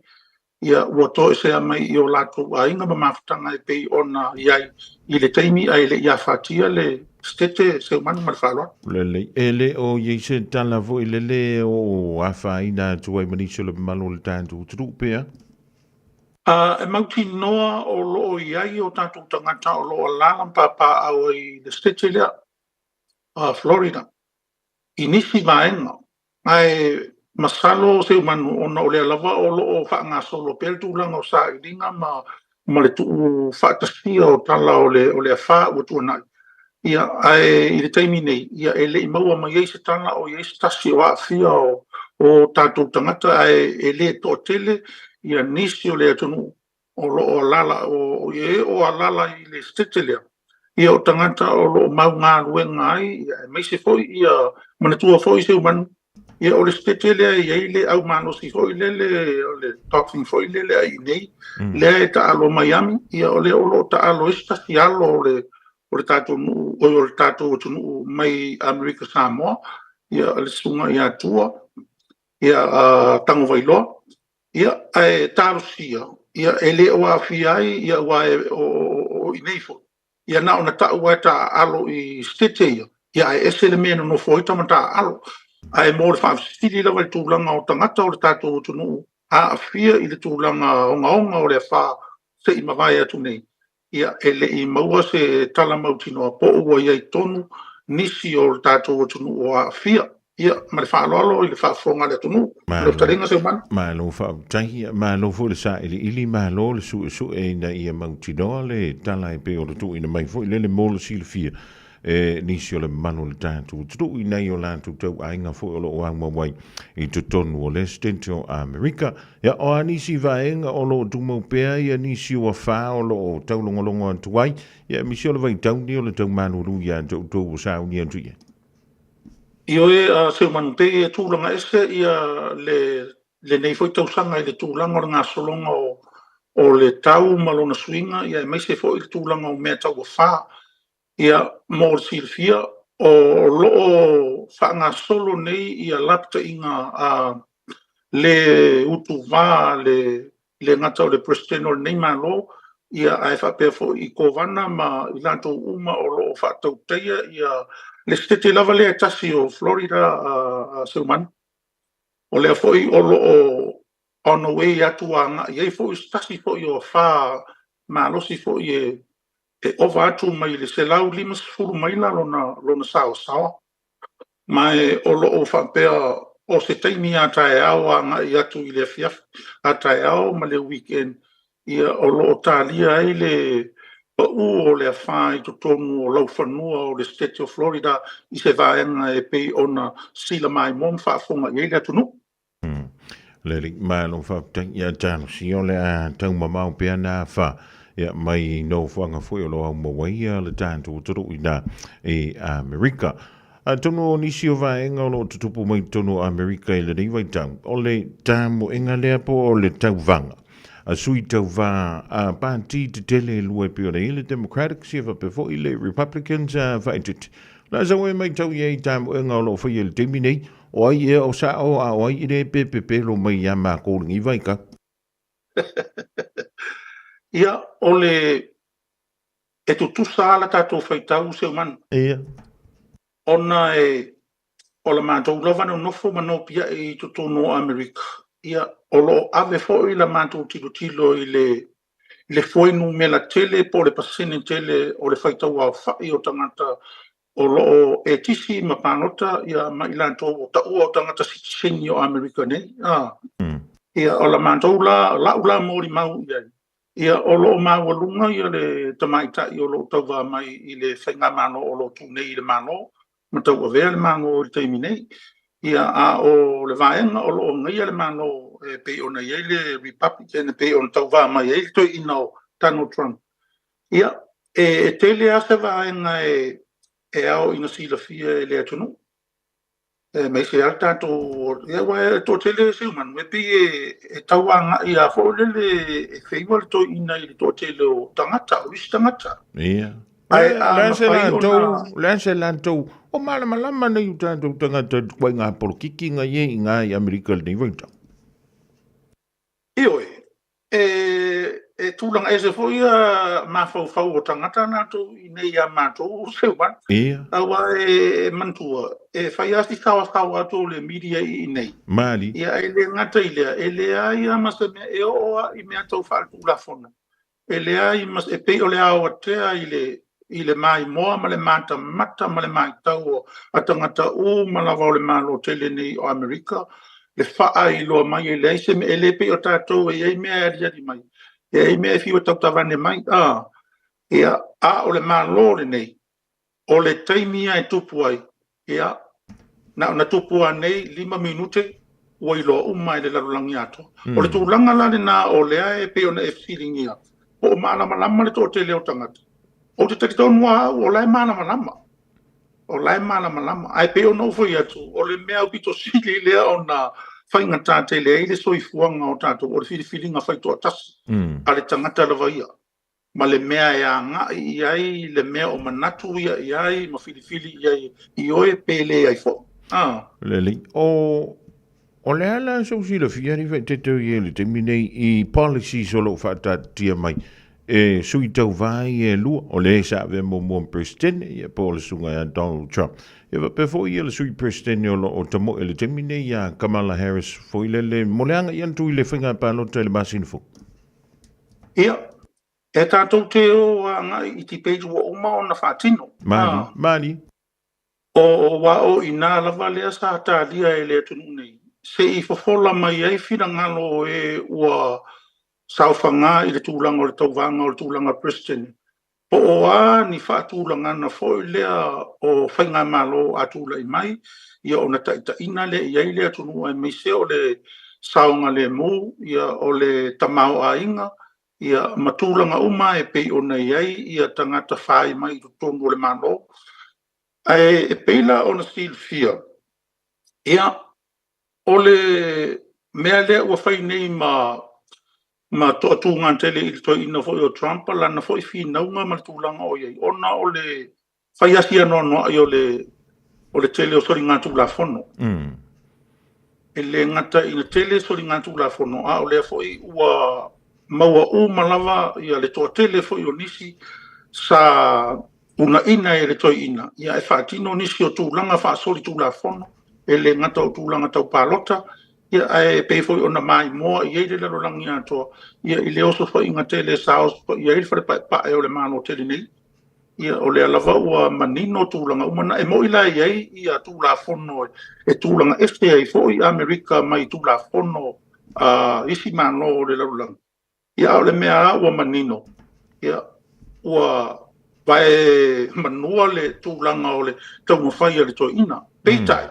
ia ua toesea mai i o latou aiga ma mafutaga e pei ona i ai i le taimi ae le i afatia le Setete, Seumanu ma le faaaloalo. Lelei. E le o i ai se tala foi lele o afaina atu ai ma nisi o le mamalu o le tatou atunuu pea? A e mautinoa o lo o i ai o tatou tagata o lo o alaala ma papaaao ai i le Setete lea, Florida i nisi vaega, ae masalo Seumanu ona o lea lava o lo o faagasolo pea le tulaga o sailiga ma ma le tuu faatasia o tala o le o le afa ua tuanai. Ia, ae i le taimi nei, ia e le i maua mai ai se tala o i ai se tasi o aafia o o tatou tagata, ae e le toatele ia nisi o le atunuu o lo o alaala, o e o alaala i le setete lea, ia o tagata o lo o mau galuega ai, ia, aemaise foi ia manatua foi Seumanu, ia o le setete lea e i ai le au malosi foi lele, o le dolphin foi lele a i inei, lea e taalo Miami, ia o lea o lo o taalo ai se tasi alo o le o le tatou nuu, oi o le tatou atunuu mai Amerika Samoa, ia le susuga ia Tua, ia Tagovailoa. Ia, ae talosia, ia, e le o aafia ai, ia, aua e, o, o, o i nei foi. Ia, na ona tau lava e taaalo i setete ia, ia, ae ese le mea e nonofo ai tama taaalo. Ae mo le faafesili lava i le tulaga o tagata o le tatou atunuu aafia i le tulaga ogaoga o le afa se i mavae atu nei, Ia, e le i maua se tala mautinoa po o ua i ai tonu nisi o le tatou atunuu o aafia. Ia, ma le faaaloalo i le faafofoga a le atunuu. Malo fetalaiga Seumanu. Malo faafetai, malo foi le sailiili, malo le suesue ina ia mautinoa le tala e pei ona tuuina mai foi lele mo le silafia e nisi o le mamalu o le tatou atunuu i nai o latou tauaiga foi o lo o aumau ai i totonu o le Setete o Amerika. Ia, o a nisi vaega o lo o tumau pea ia nisi o afa o lo o taulogologo atu ai, ia aemaise o le vaitauni o le tau malulu ia te outou ua sauni atu i ai. Ioe, a Seumanu, pei e tulaga ese ia le lenei foi tausaga i le tulaga o le gasologa o o le tau ma lona suiga, ia aemaise foi le tulaga o mea tau afa. Ia, mo le silafia, o lo o faagasolo nei ia lapataiga a le utuvā le le gata o le Peresetene o lenei Malo, ia ae faapea foi i Kovana ma i latou uma o lo o faatautaia ia le setete lava lea e tasi o Florida a Seumanu. O lea foi o lo o on the way atu agai ai foi se tasi foi o afa malosi foi e e ova atu mai le 150 maila lona, lona saoasaoa. Ma e o lo o faapea o se taimi a taeao agai atu i le afiafi a taeao ma le weekend, ia o lo o talia ai le pau o le afa i totonu o laufanua o le Setete o Florida i se vaega e pei ona sila maimoa ma faafofoga i ai le atunuu. Le alii malo faafetai ia talosia o le a tau mamao pea na fa ia mai nofoaga foi o lo o aumau ai ia le tatou atunuu ina i Amerika. Atonu o nisi o vaega o lo o tutupu mai totonu o Amerika i lenei vaitau, o le tamoega lea po o le tauvaga a sui tauva a pati tetele e lua e pei ona i ai le Democratics ia faapea foi le Republicans a faaitiiti. O le a sau e matau i ai i tamoega o lo o faia i le taimi nei, O ai ea o sao a o ai i le pepepelo mai iā mākou i lenei vaitau? Ia, o le E tutusa lava la tatou faitau Seumanu. Ia. Ona e o la matou lava nonofo ma nopiai i totonu o Amerika, ia, o lo o ave foi la matou tilotilo i le i le fuainumera tele po o le pasene tele o le faitau aofai o tagata o lo o etisi ma palota, ia, ma i latou o taua o tagata sitiseni o Amerika nei. A. Ia, o la matou la, la'u la molimau i ai, Ia, o lo o maualuga ia le tamaitai o lo o tauva mai i le faigamalo o lo o tu nei i le Malo ma tauavea le Malo i le taimi nei. Ia, a o le vaega o lo o agaia le Malo e pei ona i ai le Republican e pei ona tauva mai ai le toeaina o Donald Trump, ia, e tele lava se vaega e ao ina silafia e le atunuu. Aemaise lava le tatou, ia aua e toatele Seumanu, e pei e tau agai lava foi lele e feiva le toeaina i le toatele o tagata, o isi tagata. Ia. Ae a Le a se mafai latou, ona le a se latou, o malamalama nei o tatou tagata i le ituaiga polokiki na i ai i ina i Amerika i lenei vaitau. Ioe, e tulaga ese foi ia mafaufau o tagata latou i inei ia matou Seumanu. Ia. Aua e manatua, e fai lava si saoasaoa atu o le media i inei. Mali. Ia, e le gata i lea, e leai lava ma se mea e oo lava i mea tau faaletulafono. E leai ma e pei o le aoatea i le i le maimoa ma le matamata ma le matau a tagata uma lava o le Malo tele nei o Amerika, le faailoa mai e leai se mea, e le pei o tatou e i ai mea e aliali mai, e i ai mea e fiu e tautavane mai, a, ia, a o le Malo lenei, O le taimi ia e tupu ai, ia, na ona tupu lava nei 5 minute ua iloa uma e le lalolagi atoa. O le tulaga la lena o lea e pei ona e fesiligia, po o malamalama le toatele o tagata. Ou te talitonu lava au o la e malamalama. O la e malamalama. Ae pei ona ou fai atu, o le mea aupito sili lea ona faigata tele ai le soifuaga o tatou, o le filifiliga faitoatasi a le tagata lava ia. ma le mea e agai i ai le mea o manatu ia i ai ma filifili i ai i oe pe leai foi. A. Lelei. O, o le a la sou silafia ni faaeteete i ai i le taimi nei i policies o lo o faataatitia mai e sui tauva ia e lua, o le sa avea muamua ma Peresetene, ia po o le susuga ia Donald Trump. Ia faapea foi ia le sui Peresetene o lo o tamoe i le taimi nei ia Kamala Harris foi lele mo le agai atu i le faiga palota i le masina fou. Ia, e tatou te o agai i debate ua uma ona faatino. Mali, mali. O aua o i ina lava lea sa talia e le atunuu nei, se i fofola mai ai finagalo o e ua saofaga i le tulaga o le tauvaga o le tulaga Peresetene, Po o a ni faatulagana foi lea o faigamalo a tulai mai, ia ona taitaiina lea i ai le atunuu aemaise o le saogalemu, ia o le tamaoaiga, ia ma tulaga uma e pei ona i ai ia tagata fai mai i totonu o le Malo. Ae e pei la ona silafia, ia O le mea lea ua fai nei ma ma toatuga tele i le toeaina foi o Trump, lana foi finauga ma le tulaga o i ai, ona o le fai asi anoanoai o le o le tele o soligatulafono. E le gata ina tele soligatulafono, a o lea foi ua maua uma lava ia le toatele foi o nisi sa uunaina e le toeaina ia e faatino nisi o tulaga faasolitulafono, e le gata o tulaga tau palota, ia ae pei foi ona maimoa i ai le lalolagi atoa ia i le osofaiga tele sa osofaia ai le fale paepae o le Malo tele nei. Ia o lea lava ua manino tulaga uma na. E moni la e i ai ia Tulafono e tulaga ese ai foi Amerika mai Tulafono a isi Malo o le lalolagi. Ia, a o le mea lava ua manino, ia, ua vae manua le tulaga o le taumafai a le toeaina. Peitai,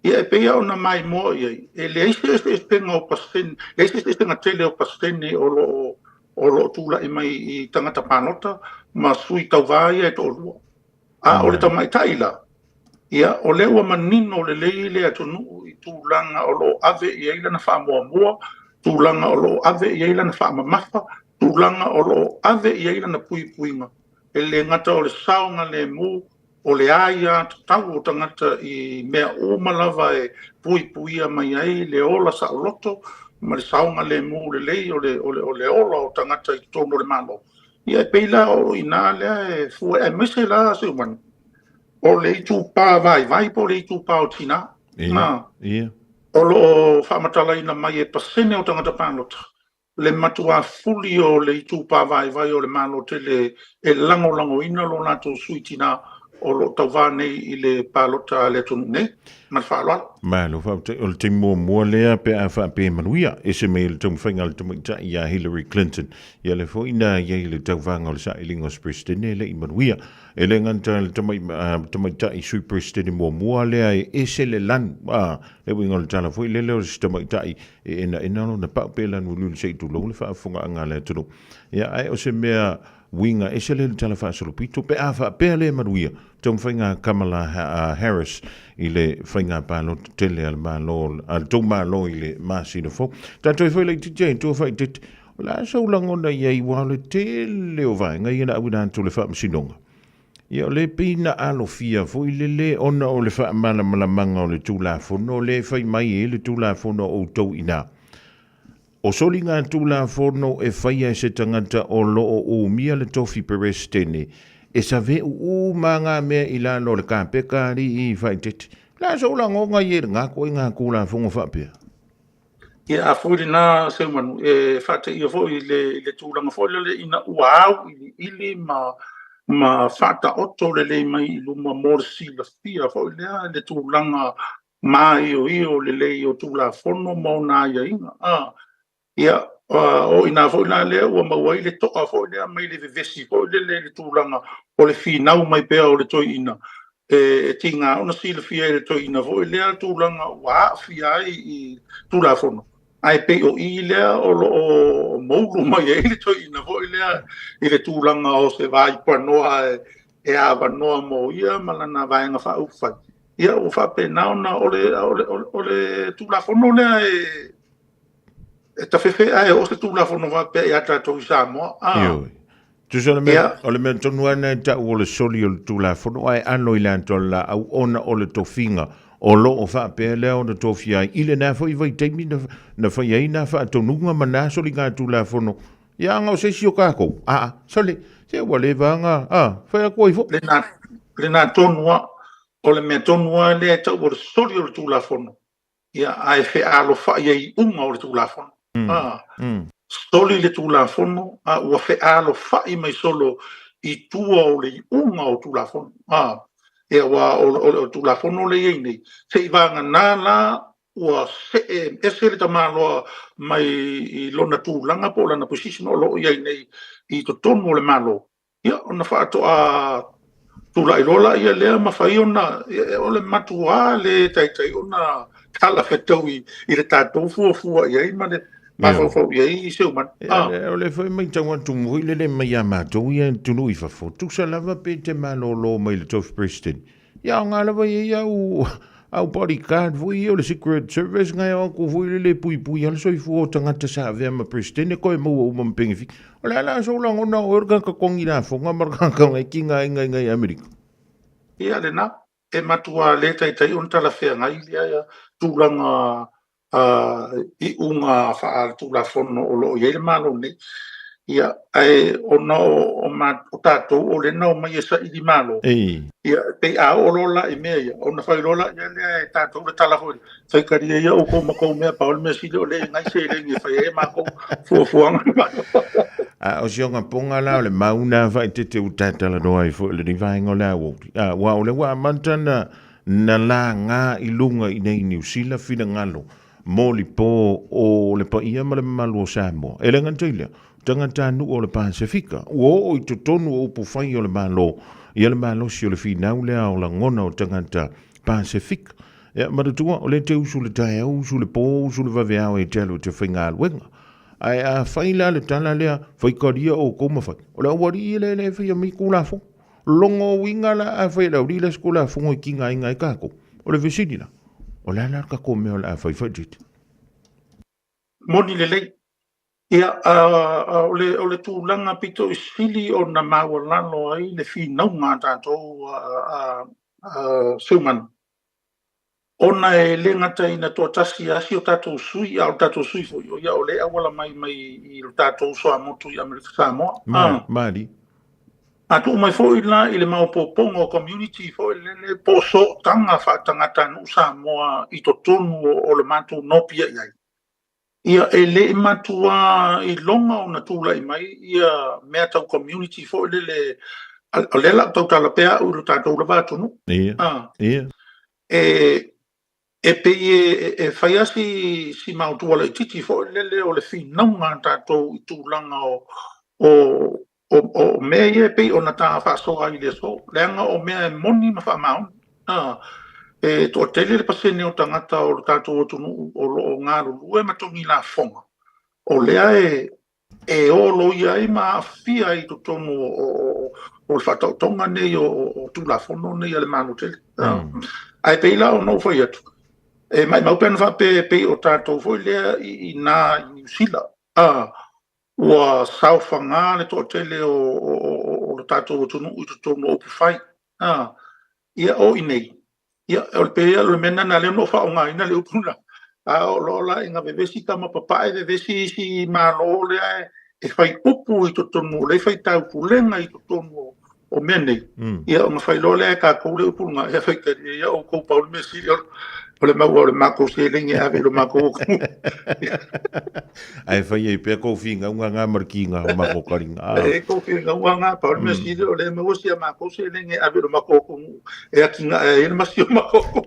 ia e pei lava ona maimoa i ai, e leai se eseesega o pasene, leai se eseesega tele o pasene o lo o o lo o tulai mai i tagata palota ma sui tauva ia e toalua. A o le tamaitai la, ia, o lea ua manino lelei le atunuu i tulaga o lo o ave i ai lana faamuamua, tulaga o lo o ave i ai lana faamamafa, tulaga o lo o ave i ai lana puipuiga, e le gata o le saogalemu, o le aiatatau o tagata i mea uma lava e puipuia mai ai le ola saoloto ma le saogalemu lelei o le ola o tagata i totonu o le Malo. Ia e pei la o i ina lea e fua ai, aemaise la Seumanu, o le itupa vaivai po o le itupa o tinā. Ia, ia. O lo o faamatalaina mai e pasene o tagata palota le matuā fuli o le itupa vaivai o le Malo tele e lagolagoina lo latou sui tinā o lo o tauvā nei i le palota a le atunuu nei. Ma le faaaloalo. Malo faafetai. O le taimi muamua lea pe a faapea e manuia, ese mai le taumafaiga a le tamaitai ia Hillary Clinton. Ia lea foi na i ai le tauvaga o le sailiga o se Peresetene e le i manuia. E le gata i le tamaitai Sui Peresetene muamua lea e ese le lanu, a, le uiga o le tala foi lele o se tamaitai e enaena lona pau pe lanu uliuli se i tulou le faafofogaaga a le atunuu. Ia, ae o se mea uiga ese lea i le tala faasolopito pe a faapea le manuia taumafaiga a Kamala Harris i le faiga palota tele a le Malo, a le tou Malo i le masina fou. Tatou ai foi laitiiti ai tua faaitete, o le a sou lagona i ai aua o le tele o vaega ia na auina atu i le Faamasinoga. Ia o lea pei na alofia foi lele ona o le faamalamalamaga o le Tulafono lea e fai mai ai le Tulafono a outou i ina. O soligatulafono e faia e se tagata o lo o umia le tofi Peresetene, e saveʻu uma ngā mea i lalo o le kapeka alii i faaeteete. O le a sou lagoga i e ngā koe ngā Tulafono faapea? Ia, a foi lena Seumanu, e faateia foi i le, i le tulaga foi lele ina ua auiliili ma, ma faataoto lelei mai i luma mo le silafia foi lea i le tulaga māioio lelei o Tulafono ma ona aiaiga. A, ia, o i ina foi la lea ua maua ai le toa foi lea mai le vevesi foi lele i le tulaga o le finau mai pea o le toeaina. E tiga ona silafia e le toeaina foi lea tulaga ua aafia ai i Tulafono, ae pei o i lea o lo o moulu mai ai le toeaina foi lea i le tulaga o se vaipanoa e avanoa mo ia ma lana Vaega Faaupufai. Ia ua faapena ona o le, o le, o le Tulafono lea e, e tafefe ae oo se Tulafono faapea ia tatou i Samoa. Ah. Ioe. Tusa o le mea, o le mea tonu lava lena e tau o le soli o le Tulafono ae alo i le ata o le laau ona o le tofiga o lo o faapea lea ona tofia ai i lena foi vaitaimi na, na fai ai nā faatonuga ma nā soligatulafono. Ia aga o se isi o kākou, aa, sole, se ua leva aga, a, fai atu ai foi. Lena, lena tonu lava, o le mea tonu lava lea e tau o le soli o le Tulafono, ia, ae fealofa'i ai i iuga o le Tulafono. A, soli le Tulafono, a ua fealofa'i mai solo i tua o le iuga o Tulafono. A, ia, aua o, o le Tulafono lea e i ai nei, seivaganā la ua see ese le tamaloa mai i lona tulaga po o lana position o lo o i ai nei i totonu o le Malo, ia ona faatoa tulai loa laia lea ma fai ona, o le matuā le taitai ona talafetaui i le tatou fuafua i ai ma le mafaufau i ai i Seumanu. O lea foi e matau atu foi lele mai ia matou ia i atunuu i fafo, tusa lava pe te malolo mai le tofi Peresetene, Ia aoga lava ia i au au bodyguard foi ia o le Secret Service ngai o atu foi lele e puipui ai le soifua o tagata sa avea ma Presidente koe maua uma ma penefiti. O le a la sou lagona o oe o le tagata totogi lafoga ma le tagata ngai ki nga inga inga i Amerika? Ia lena, e matua le taitai ona talafeagai lea tulaga iuga faaletulafono o lo o i ai le Malo nei. Ia, ae ona o, o tatou o lea na omai e saili Malo, ia, pei a oo loa la i mea ia, ona fai loa laia lea e tatou le tala foi, faitalia ia outou ma tou mea, pau le mea sili o lea e nai seleni e fai ai a matou fuafuaga. A o si ogapoga la o le mau na faaeteete ua tatalanoa ai foi i lenei vaega o le aoauli, aua o lea ua amata ona Na laga i luga i nei Niu Sila finagalo molipo o le paia ma le mamalu o Samoa. E le gata i lea, o tagatanuu o le Pasefika ua oo i totonu o upufai o le Malo ia le malosi o le finau lea o lagona o tagata Pasefika. Ia, manatua, o lea e te usu i le taeao, usu i le po, usu i le vaveao e te alu e te faigaluega. Ae a fai la le tala lea, faitalia outou ma fai, o le aualii lea e le faia mai Tulafono. Logo uiga la a fai e le aualii le isi Tulafono e tigaina ai tatou. O le fesili la, o le a la le tatou mea o le a fai faaitiitia? Moni lelei. Ia, o le, o le tulaga pito i sili ona maualalo ai le finauga a tatou a Seumanu. Ona e le gata ina toatasi lava si o tatou sui, a o le tatou sui foi, o ia o lea e auala mai mai i lo tatou suamotu i Amerika Samoa. Ma, mali. A tuu mai foi la i le maopoopoga o community foi lele po o sootaga faatagatanuu Samoa i totonu o le matou nopiai ai, ia e le i matua iloga ona tulai mai ia mea tau community foi lele, o lea la ou tautala pea au i lo tatou lava atunuu. Ia, ia. E pei e fai lava si maotua laitiiti foi lele o le finauga a tatou i tulaga o mea ia e pei ona ta faasoa ai i le aso, leaga o mea e moni ma faamaoni. E toatele le pasene o tagata o le tatou atunuu o lo o galulue ma togi lafoga, o lea e o loia ai ma aafia ai i totonu o le faataotoga nei o Tulafono nei a le Malo tele. Ae pei la ona ou fai atu, e maumau pe ana faapea e pei o tatou foi lea i ina i Niu Sila, ua saofaga le toatele o le tatou atunuu i totonu o upufai. Ia, o i inei, ia, o le pei o le mea lena lea na ou faaaogaina le upu lena, a o loa la ina vevesi tama papae, vevesi isi Malo lea e fai upu i totonu, lea e fai taupulega i totonu o mea nei, ia ona fai loa lea e tatou le upu lena, ia faitalia ia outou pau le mea sili o le maua o le matou seleni e ave i lo matou atunuu. Ae fai ai pea kou finauga nga ma le kiga o makou kaliga. E kou finauga nga, pau le mea sili o lea e maua si a matou seleni e ave i lo matou atunuu e atinae ai le masi o matou atunuu.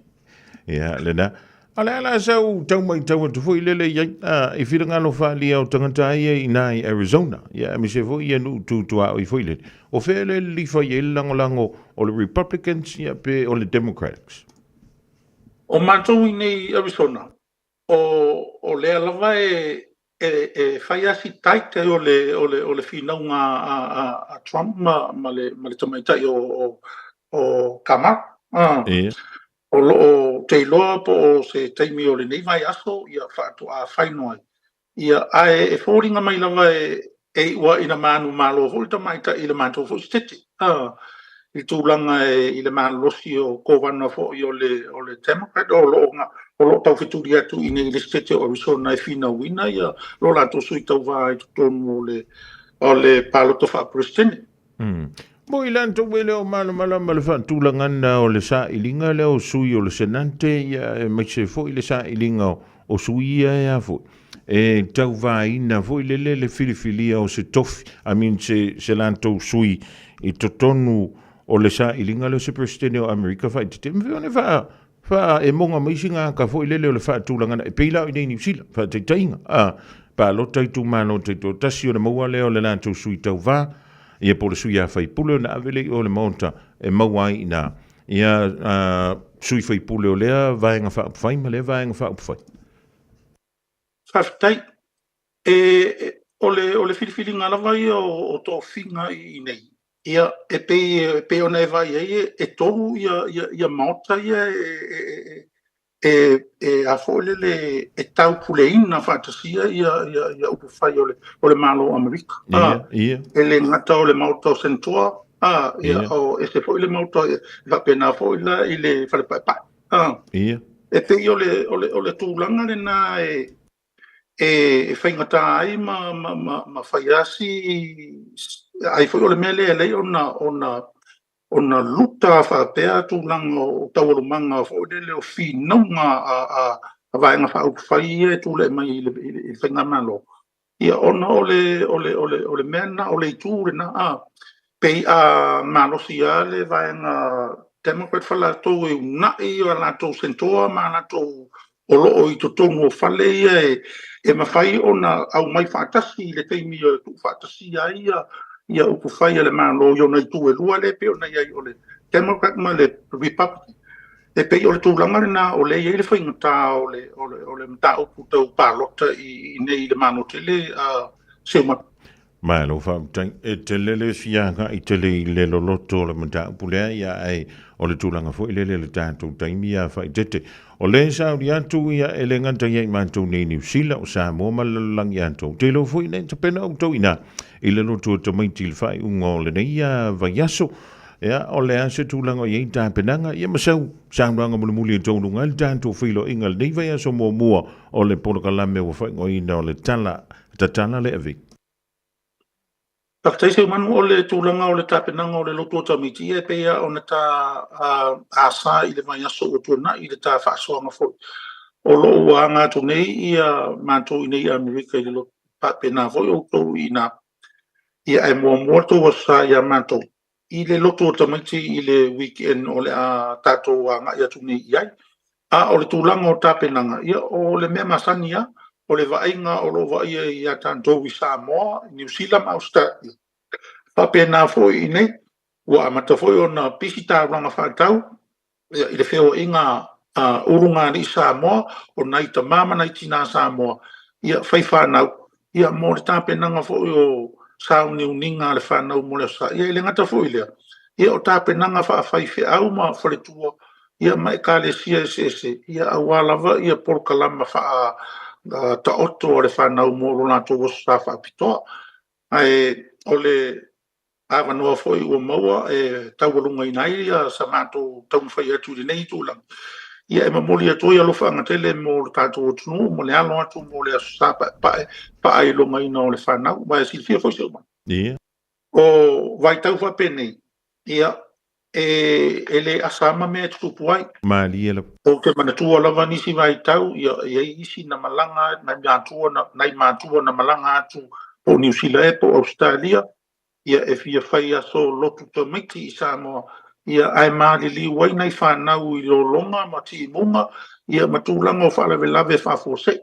Ia, lena. A o le a la sau tau matau atu foi lele i ai, i finagalo faaalia o tagata ia i ina i Arizona, ia aemaise foi ia nuu tu tuaoi foi lele. O fea le lilifa i ai le lagolago o le Republicans ia pe o le Democrats? O matou i nei i Arizona, o, o lea lava e, e, e fai lava si tight o le, o le, o le finauga a, a, a Trump ma, ma, le, ma le tamaitai o, o, o Kamala. Ia. O lo o te iloa po o se taimi o lenei vaiaso ia faatoa fai noa ai. Ia, ae e foliga mai lava e e iu ina manumalo foi le tamaitai i le matou foi sitete, a, i le tulaga e i le malolosi o kovana foi o le o le Democrat o lo o o lo o taufetuli atu i inei i le sitete o Arizona e finauina ia lo latou sui tauva i totonu o le o le palota faa-Peresetene. Mo i latou e le o malamalama le faatulagana o le sailiga lea o sui o le Senate, ia aemaise foi le sailiga o sui ia e a foi, e tauvaina foi lele le filifilia o se tofi, I mean se, se latou sui i totonu o le sailiga lea o se Peresetene o Amerika faaitete. E mafai ona faa, faa emoga mai si gaka foi lele o le faatulagana, e pei la o i nei Niu Sila, faataitaiga, a, palota itumalo taitoatasi ona maua lea o le latou sui tauva, ia po o le sui a faipule ona ave lea i o le Maota e maua ai i ina ia sui faipule o lea Vaega Faaupufai ma lea Vaega Faaupufai. Faafetai. E, o le, o le filifiliga lava ia o tofiga i inei, ia, e pei, e pei ona e vaai ai, e tolu ia, ia, ia Maota ia e, e, e, e a foi lele e taupuleina faatasia ia, ia, ia upufai o le, o le Malo o Amerika. Ia, ia. E le gata o le Maota o Senator, a, ia, Ia. o ese foi le Maota, e faapena foi la i le Fale Paepae. A, Ia. e pei o le, o le, o le tulaga lena e, e, e faigata ai ma, ma, ma, ma fai lava si, ai foi o le mea lea e alai ona, ona, ona luta faapea tulaga o taualumaga foi lele o finauga a Vaega Faaupufai ia e tulai mai i le faigamalo, ia ona o le o le o le o le mea lena, o le itu lena, a pei a malosi lava le Vaega Democrat fa latou e uunai a latou sentoa ma latou o lo o i totonu o fale ia e mafai ona aumai faatasi i le taimi e tuufaatasia ai ia upufai a le Malo i ona itu e lua lea e pei ona i ai o le Democrat ma le Republican. E pei o le tulaga lena o lea e i ai le faigata o le, o le, o le mataupu tau palota i inei i le Malo tele a Seumalu. Malo faafetai. E tele le fia agai tele i le loloto o le mataupu lea, ia ae o le tulaga foi lele i le tatou taimi ia faaeteete. O le sauni atu ia e le gata ia i matou nei Niu Sila, o Samoa ma le lalolagi atoa. Ou te iloa foi nei tapena outou ina i le loto o tamaiti i le faaiuga o lenei vaiaso. Ia, o le a se tulaga o i ai tapenaga, ia ma sau saunoaga mulimuli e taunuga ai le tatou feiloaiga i lenei vaiaso muamua o le polokalame ua faaigoaina o le Tala Tatala le Avei. Faafetai Seumanu, o le tulaga o le tapenaga o le lotu o tamaiti, ia e pei lava ona ta asa i le vaiaso ua tuanai i le ta faasoaga foi. O lo o ua aga atu nei ia matou i nei i Amerika i le lotu, faapena foi outou i ina. Ia ae muamua tou aso sa ia matou i le lotu o tamaiti i le weekend o le a tatou agai atu nei i ai. A o le tulaga o tapenaga, ia o le mea masani lava, o le vaaiga o lo o vaaia ia tatou i Samoa, Niu Sila ma Ausetalia, faapena foi i inei, ua amata foi ona pisi taulaga faatau i le feoaiga a ulugalii Samoa, o nai tama ma nai tina Samoa, ia fai fanau, ia mo le tapenaga foi o sauniuniga a le fanau mo le Aso Sa. Ia e le gata foi i lea, ia o tapenaga faafaifeau ma faletua, ia ma ekalesia eseese, ia aua lava ia polokalama faa taoto a le fanau mo lo latou Aso Sa faapitoa. Ae o le avanoa foi ua maua e taualugaina ai sa matou taumafai atu i lenei tulaga. Ia e momoli atu ai alofaaga tele mo le tatou atunuu ma le alo atu mo le Aso Sa Paepae faailogaina o le fanau. Aua e silafia foi Seumanu. Ia. O vaitau faapenei, ia, e le asa ma mea e tutupu ai. Malie lava. Ou te manatua lava nisi vaitau, ia, e i ai isi na malaga, nai matua na, nai matua na malaga atu po o Niu Sila ea po o Ausetalia, ia e fia fai aso lotu tamaiti i Samoa, ia ae maliliu ai nai fanau i lologa ma timuga, ia ma tulaga o faalavelave faafuasei.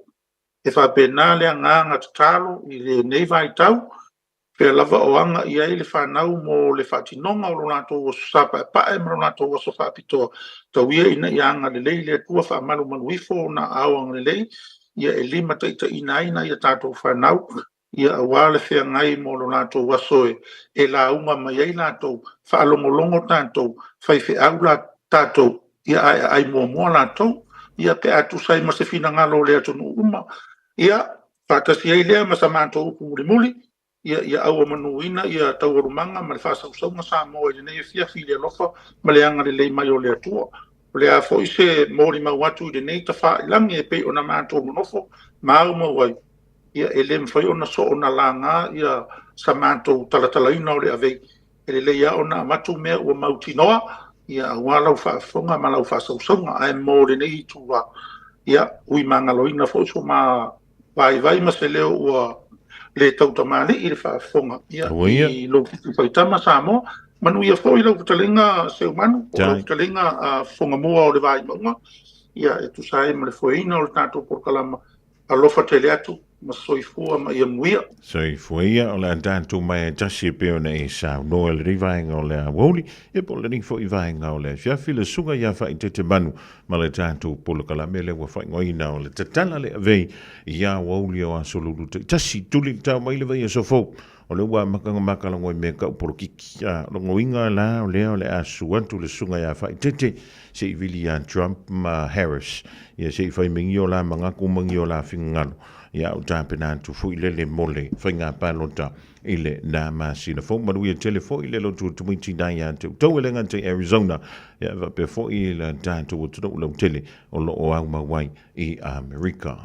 E faapena le agaga tatalo i lenei vaitau, fea lava o aga i ai le fanau mo le faatinoga o lo latou aso sa paepae ma lo latou aso faapitoa, tau ia ina ia agalelei le Atua faamalumalu ifo ona aao agalelei, ia e limataitaiina ai nai a tatou fanau, ia aua le feagai mo lo latou aso e lauga mai ai latou, faalogologo tatou, faifeau la tatou, ia ae aai muamua latou, ia pe a tusa ai ma se finagalo o le atunuu uma, ia faatasi ai lea ma sa matou upu mulimuli, ia ia auamanuina ia taualumaga ma le faasausauga Samoa i lenei afiafi i le alofa ma le agalelei mai o le Atua. O le a foi se molimau atu i lenei tafailagi e pei ona matou nonofo ma aumau ai, ia e le mafai ona soona laga ia sa matou talatalaina o le avei. E lelei lava ona avatu mea ua mautinoa, ia aua lau faafofoga ma lau faasausauga. Ae mo lenei itula, ia ui magaloina foi so ma vaivai ma se leo ua le tautamalii le faafofoga, ia i lou fitu faitama Samoa. Manuia foi lau fetalaiga Seumanu, po o lau fetalaiga Fofogamua o le Vaimauga, ia e tusa ai ma le foeina o le tatou polokalama. Alofa tele atu ma soifua ma ia muia. Soifua ia, o le a tatou mai ai tasi e pei ona e saunoa i lenei vaega o le aoauli, ia po o lenei foi vaega o le afiafi, le Susuga ia Faaiteite Manu ma le tatou polokalame lea ua faaigoaina o le Tatala le Avei i aoauli o Aso Lulu taitasi, tuli le tao mai le vaiaso fou. O lea ua amata ona maka logo i mea tau polokiki. A, o lona uiga la o lea o le a susu atu le susuga ia Faaeteete se i vili ia Trump ma Harris. Ia se i fai mai ni o la manatu ma ni o la finagalo. Ia a o tapena atu foi lele mo le faiga palota i le na masina fou. Manuia tele foi le lotu o tamaiti na ia te outou e le gata i Arizona. Ia faapea foi le tatou atunuu lautele o lo o aumau ai i Amerika.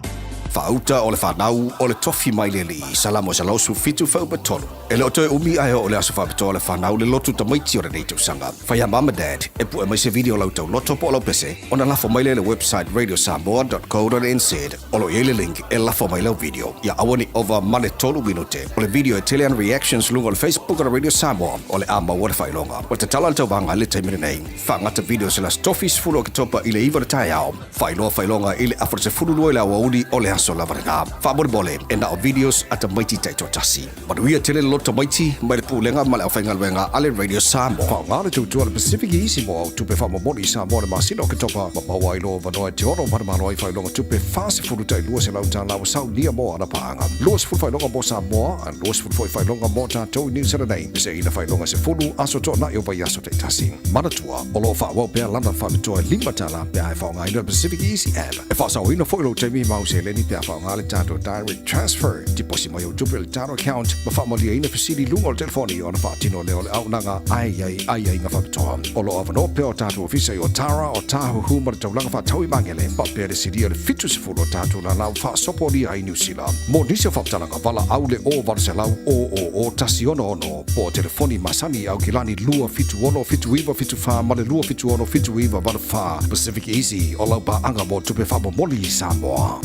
Faauta o le fanau o le tofi mai le Alii, Salamo 173. E le o toe umi ae oo le aso faapitoa o le fanau le lotu tamaiti o lenei tausaga. Fai a mum and dad e pue mai se video o lau tauloto po o lau pese ona lafo mai lea i le website radiosamoa.co.nz o lo o i ai le link e lafo mai lau video. Ia aua ne i ova ma le tolu minute o le video e tele ana reactions luga o le Facebook o le Radio Samoa o le a maua le faailoga. Ua tatala le tauvaga i le taimi lenei. Faagata videos i le aso tofi 10 Oketopa i le 9 o le taeao. Faailoa faailoga i le afa 12 i le aoauli o le aso lava lena. Faamolemole, e na o videos a tamaiti taitoatasi. Manuia tele le loto tamaiti mai le Pulega ma le Aufaigaluega a le Radio Samoa. Faaaoga le tautua a le Pacific Easy mo au tupe faamomoli i Samoa i le masina o Oketopa ma maua ai loa avanoa e te ono manumalo ai faailoga tupe 40 tai 200 tala ua saunia mo ana paaga. 20 faailoga mo Samoa, a 20 foi faailoga mo tatou i Niu Sila nei. Peseina faailoga 10 aso toanai o vaiaso taitasi. Manatua, o lo o faaauau pea lana faapitoa e $5 pe a e faaaogaina le Pacific Easy App. E faasaoina foi lou taimi ma au seleni. pe a faaaoga le tatou direct transfer. Tiposi mai ou tupe i le tatou account ma faamalieina fesili i luga o le telefoni ona faatino lea o le auaunaga ae i ai aiaiga faapitoa. O lo o avanoa pea o tatou ofisa i Otara, Otahuhu ma le taulaga faatau i Magele, faapea le silia o le 70 o tatou lala ua faasopolia ai i Niu Sila. Mo nisi o faamatalaga, valaau le 0 800 000 166 po o telefoni masani i Aukilani 276 7974 ma le 276 7984. Pacific Easy, o lau paaga mo tupe faamomoli i Samoa.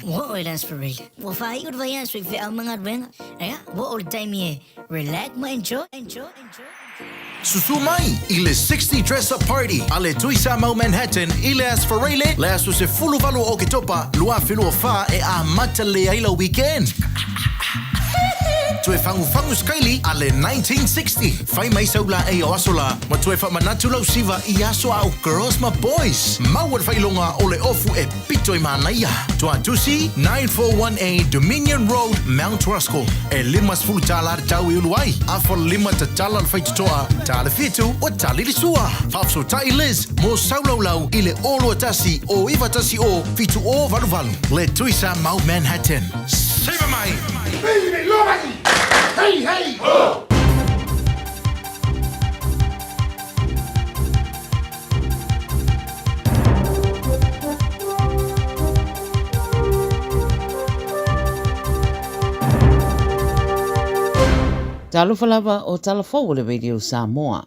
Ua oo i le Aso Faraile. Ua faaiu le vaiaso i feau ma galuega. Ea, ua oo i le taimi e relax ma enjoy, enjoy, enjoy. Susu mai i le 60 Dress Up Party a le Tui Samoa Manhattan i le Aso Faraile, le aso 18 o Oketopa 2024 e amata lelei ai lau weekend. Toe fagufagu sikaili a le 1960. Fai mai sau laei o aso la ma toe faamanatu lau siva i aso a o girls ma boys. Maua le faailoga o le ofu e pito i manaia. Tuatusi, 941A Dominion Road, Mount Roskill. E 50 tālā te tau i ulu ai. Afa lima tatala le faitotoa, tā le whitu ua tali le sua. Faafesootai Liz mō saulaulau i le 021 o 91 o 7088. Le Tui Samoa Manhattan. Siva mai! Hey, hey! Ho! Talofa lava o tala fou o le Radio Samoa.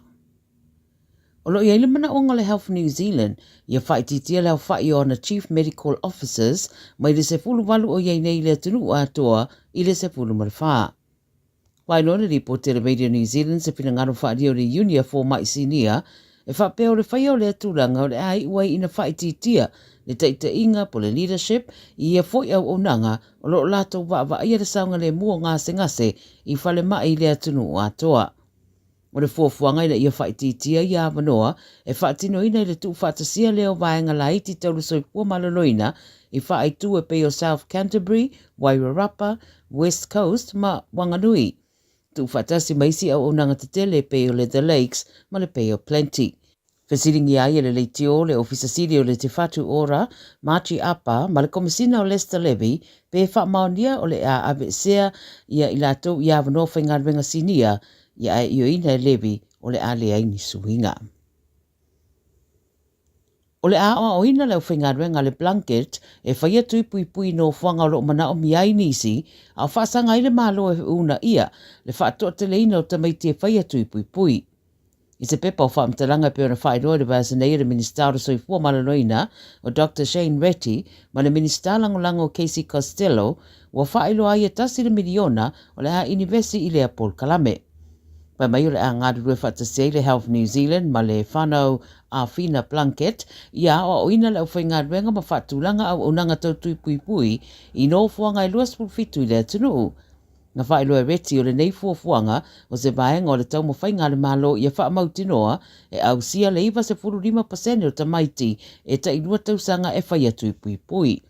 O lo o i ai le manaʻoga o le Health New Zealand ia faaitiitia le aofaʻi o ana Chief Medical Officers mai le 18 o i ai nei i le atunuu atoa i le 14. Faailoa le lipoti a le Radio New Zealand se finagalo faaalia o le Iuni a Fomai Sinia e faapea o le faia o lea tulaga o le a iu ai ina faaitiitia le taitaiga po le leadership i ia foi auaunaga o lo o latou vaavaaia le saogalemu o gasegase i falemai i le atunuu atoa. O le fuafuaga ina ia faaitiitia ia avanoa e faatinoina i le tuufaatasia lea o vaega laiti tau le soifua maloloina i faaitu e pei o South Canterbury, Wairarapa, West Coast ma Wanganui, tuufaatasi ma isi auaunaga tetele e pei o le The Lakes ma le Bay of Plenty. Fesiligia ai e le leitio le Ofisa Sili o le Te Whatu Ora, Margie Apa, ma le Komesina o Lester Levy pe faamaonia o le a aveesea ia i latou i avanoa faigaluega sinia ia ae ioeina e Levy o le a leai ni suiga. O le a aoaoina le aufaigaluega a le Plunket e faia tui puipui i nofoaga o lo o manaomia ai nisi, a o faasaga ai le Malo e uunaia le faatoateleina o tamaiti e faia tui puipui. I se pepa o faamatalaga e pei ona faailoa i le vaiaso nei e le Minisita o le Soifua Maloloina o Doctor Shane Reti ma le Minisita Lagolago Casey Costello, ua faailoa ai e tasi le miliona o le a inivesi i lea polokalame. Fai mai o le a galulue faatasi ai le Health New Zealand ma le Whanau Awhina Plunket ia aoaoina le aufaigaluega ma faatulaga auaunaga tau tui puipui i nofoaga e 27 i le atunuu. Na faailoa e Reti o lenei fuafuaga o se vaega o le taumafaiga a le Malo ia faamautinoa e ausia le 95% o tamaiti e tailua tausaga e fai atu i puipui.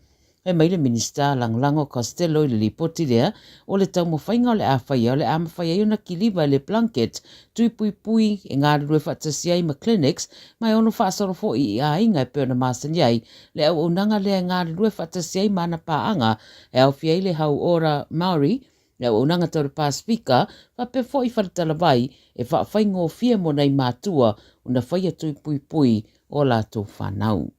Fai mai le Minisita Lagolago Costello i le lipoti lea, o le taumafaiga o le a faia o le a mafai ai ona kiliva e le Plunket tui puipui e galulue faatasi ai ma clinics ma e ono faasolo foi i aiga e pei ona masani ai le auaunaga lea e galulue faatasi ai ma ana paaga e aofia ai le Hauora Māori, le auaunaga tau le Pasifika, faapea foi faletalavai e faafaigofie mo nai matua ona faia tui puipui o a latou fanau.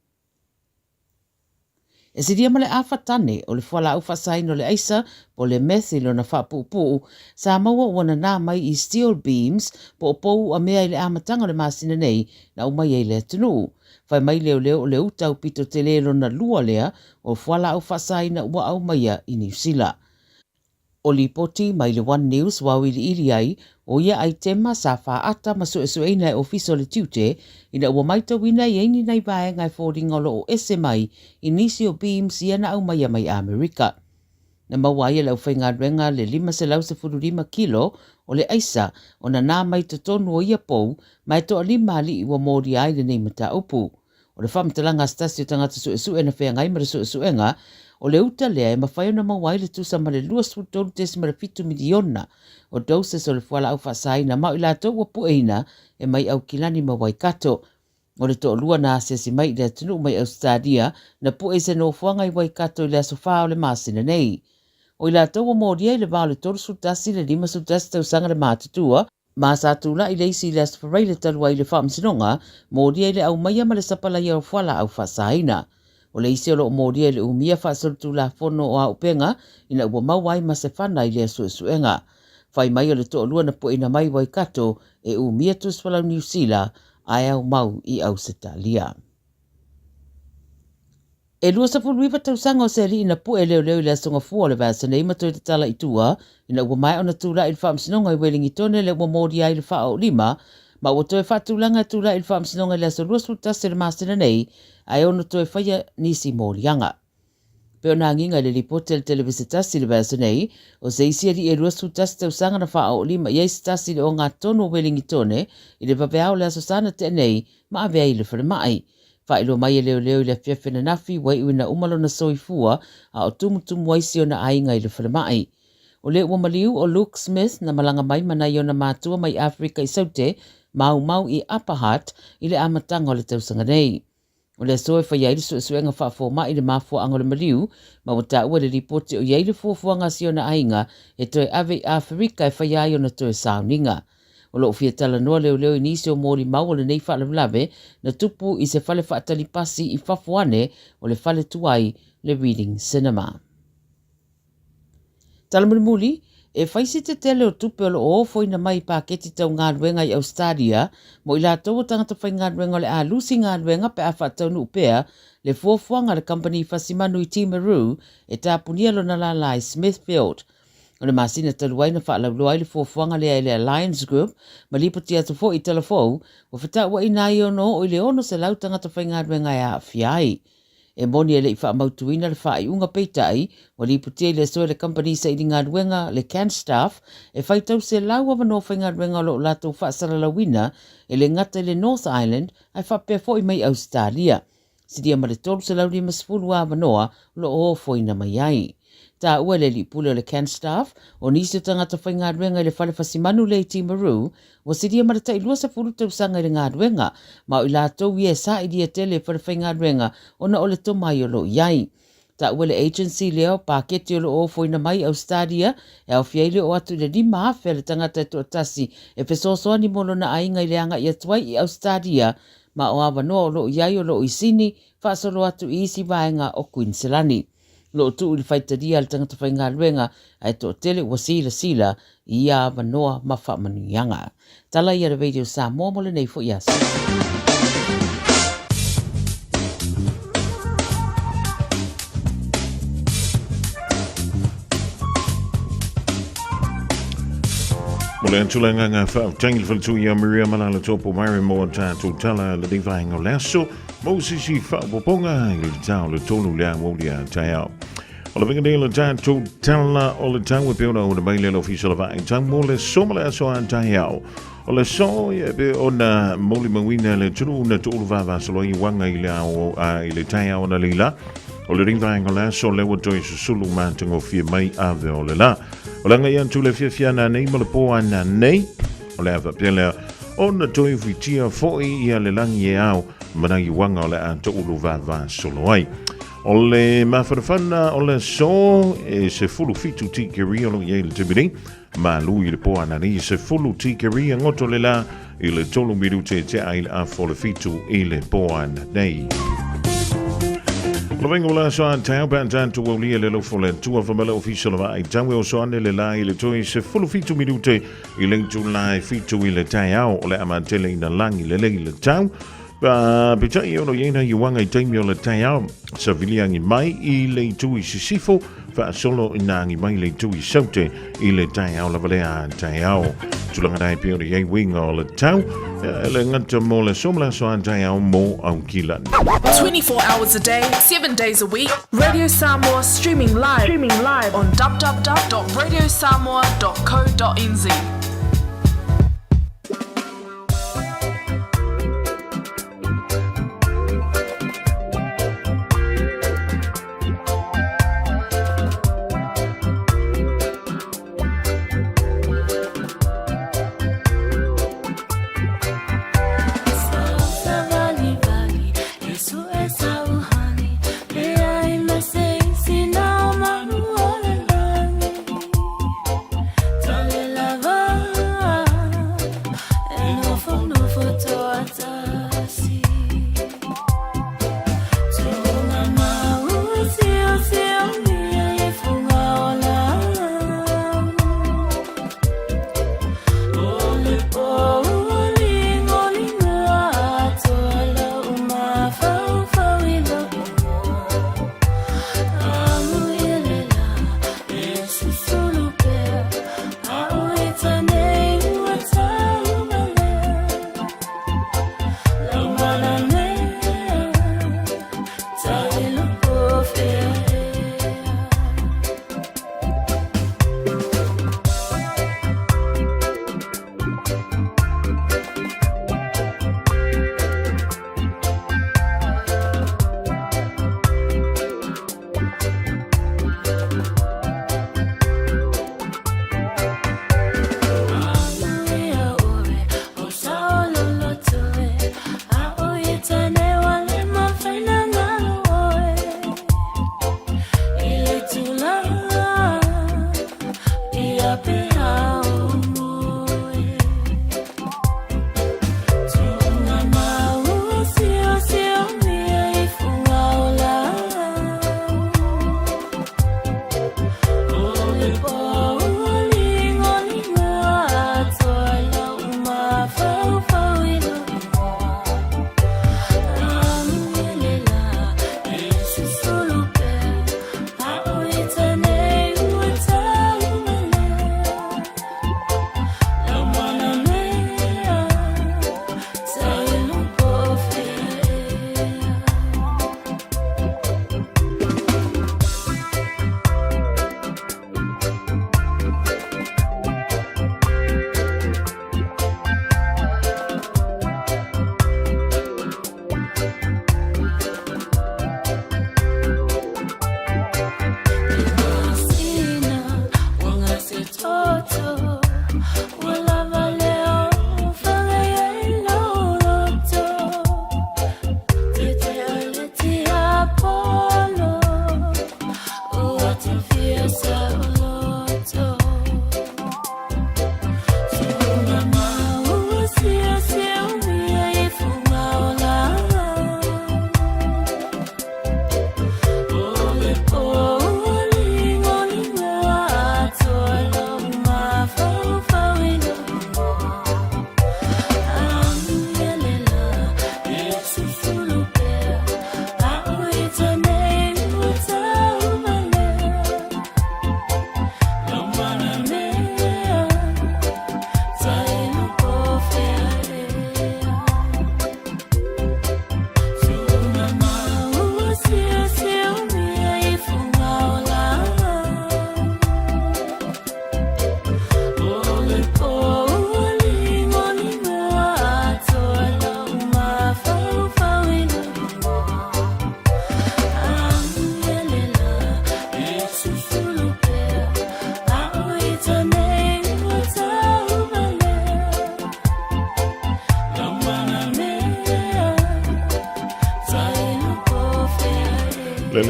E silia ma le afa tane o le fualaau faasaina o le aisa po o le meth i lona faapuupuu sa maua ua nanā mai i steel beams po o pou uamea i le amataga o le masina nei na aumai ai i le atunuu. Fai mai leoleo o le uta aupito tele lona lua lea o fualaau faasaina ua aumaia i Niu Sila. O lipoti mai le One News ua auiliili ai, o ia aitema sa faata ma suesueina e Ofisa o le Tiute ina ua maitauina i ai ni nai vaega e foliga o lo o ese mai i nisi o beams ia na aumaia mai Amerika. Na maua ai e le aufaigaluega le 515 kilo o le aisa o nanā mai totonu o ia pou ma e toalima alii ua molia ai lenei mataupu. O le faamatalaga a se tasi o tagata suesue na feagai ma le suesuega, o le uta lea e mafai ona maua ai le tusa ma le 23.7 miliona o doses o le fualaau faasaina ma o i latou ua pueina e mai Aukilani ma Waikato. O le toalua na asiasi mai i le atunuu mai Ausetalia na pue i se nofoaga i Waikato i le aso 4 o le masina nei. O i latou ua molia i le va o le 31 i le 51 tausaga le matutua, ma sa tulai le isi i le Aso Faraile talu ai i le Faamasinoga, molia i le aumaia ma le sapalaia o fualaau faasaina. O le isi o lo o molia i le umia faasolitulafono o auupega ina ua maua ai ma se fana i lea suesuega. Fai mai o le toalua na pueina mai i Waikato e umia tusipalau Niu Sila ae aumau i Ausetalia. E 29 tausaga o se alii na pue leoleo i le Aso Gafua o le vaiaso nei ma toe tatala i tua ina ua maea ona tulai i le Faamasinoga i Welingitone lea ua molia ai le faaoolima ma ua toe faatulaga e tulai i le Faamasinoga i le aso 21 o le masina nei ae ono toe faia nisi moliaga. Pei ona agiga i le lipoti a le Televise Tasi i le vaiaso nei, o se isi alii e 21 tausaga na faaoolima i ai se tasi i le ogatotonu o Welingitone i le vaveao o le Aso Sa na tea nei ma ave ai i le falemai. Faailoa mai e leoleo i le afiafi ananafi ua iu ina uma lona soifua a o tumutumu ai si ona aiga i le falemai. O lea ua maliu ʻo Luke Smith na malaga mai ma nai ona matua mai Afrika i Saute maumau i Upper Hutt i le amataga o le tausaga nei. O le aso e fai ai le suesuega faafomaʻi i le mafuaaga o le maliu ma ua taua i le lipoti o i ai le fuafuaga a si ona aiga e toe ave i Aferika e faia ai ona toe sauniga. O lo o fia talanoa leoleo i nisi o molimau o lenei faalavelave na tupu i se fale faatali pasi i fafo ane o le fale tuai, le Reading Cinema. Tala mulimuli, e fai se tetele o tupe o lo o ofoina mai i paketi tau galuega i Ausetalia mo i latou o tagata faigaluega o le a lusi galuega pe a faataunuu pea le fuafuaga a le kamupani fasimanu i Timaru e tapunia lona lala i Smithfield. O le masina talu ai na faalauiloa ai le fuafuaga lea e le Alliance Group ma lipoti atu foi i Talafou ua fetauaiina ai e ono oo i le 600 tagata faigaluega e aafia ai. E moni e le i faamautuina le faaiuga peitai, ua lipotia i le aso e le kamupani saili galuega le Canstaff e faitau 100 avanoa faigaluega o lo o latou faasalalauina e le gata i le North Island ae faapea foi mai Ausetalia. Silia ma le 350 avanoa o lo o ofoina mai ai. Taua e le alii pule o le Canstaff, o nisi o tagata faigaluega i le fale fasimanu lea i Timaru, ua silia ma le tai 20 tausaga i le galuega, ma o i latou ia e sailia tele e fale faigaluega ona o le tomai o lo o i ai. Taua le agency lea o paketi o lo o ofoina mai i Ausetalia e aofia ai le oo atu i le 5,000 a le tagata e toatasi e fesoasoani mo lona aiga i le agai atu ai i Ausetalia ma o avanoa o lo o i ai o lo o i Sini faasolo atu i isi vaega o Kuiniselani. O lo o tuu i le faitalia a le tagata faigaluega ae toatele ua silasila i ia avanoa ma faamanuiaga. Tala ia le Radio Samoa mo lenei foi aso. Mo le atu le agaga faafetai i le faletua ia Maria Malala Topo Mary mo a tatou tala le nei vaega o le aso. Mo sisi faaopoopoga i le tau le tolu le aoauli a taeao. O le vega nei le tatou tala o le tau e pei ona una mai le ofisa o le vaai tau mo le so ma le aso a taeao. O le so e pei ona molimauina le atunuu na toulu vavasolo ai uaga i le ao a i le taeao na leila. O le ringa o le aso lea ua toe susulu matagofie mai ave o le la. O le agai atu le fiafia nanei ma le pō a nanei. O le a faapea lea ona toe whitia foi ia le lagi e ao ma nai uaga o le a toulu vavasolo ai. O le mafanafana o le aso e 17 tikeri o lo o i ai le taimi nei. Malu i le po anani 10 tikeri a ngoto le la i le 3 minute e tea i le afo le 7 i le po ananei. O le vainga o le aso a taeao pe a tatou aulia le lofo le Atua whamala ofisa o le vaai tau e oso ane le la i le toe 17 minute i le itula e 7 i le taeao o le a matele ina lagi lelei le tau. Peitai e ono i ai nai uaga i taimi o le taeao, savili agi mai i le itu i sisifo, faasolo ina agi mai le itu i saute i le taeao lava lea a taeao. Tulaga na e pei ona i ai uiga o le tau, e le gata mo le aso ma le aso a taeao mo Aukilani. 24 hours a day, 7 days a week, Radio Samoa streaming live, streaming live on www.radiosamoa.co.nz.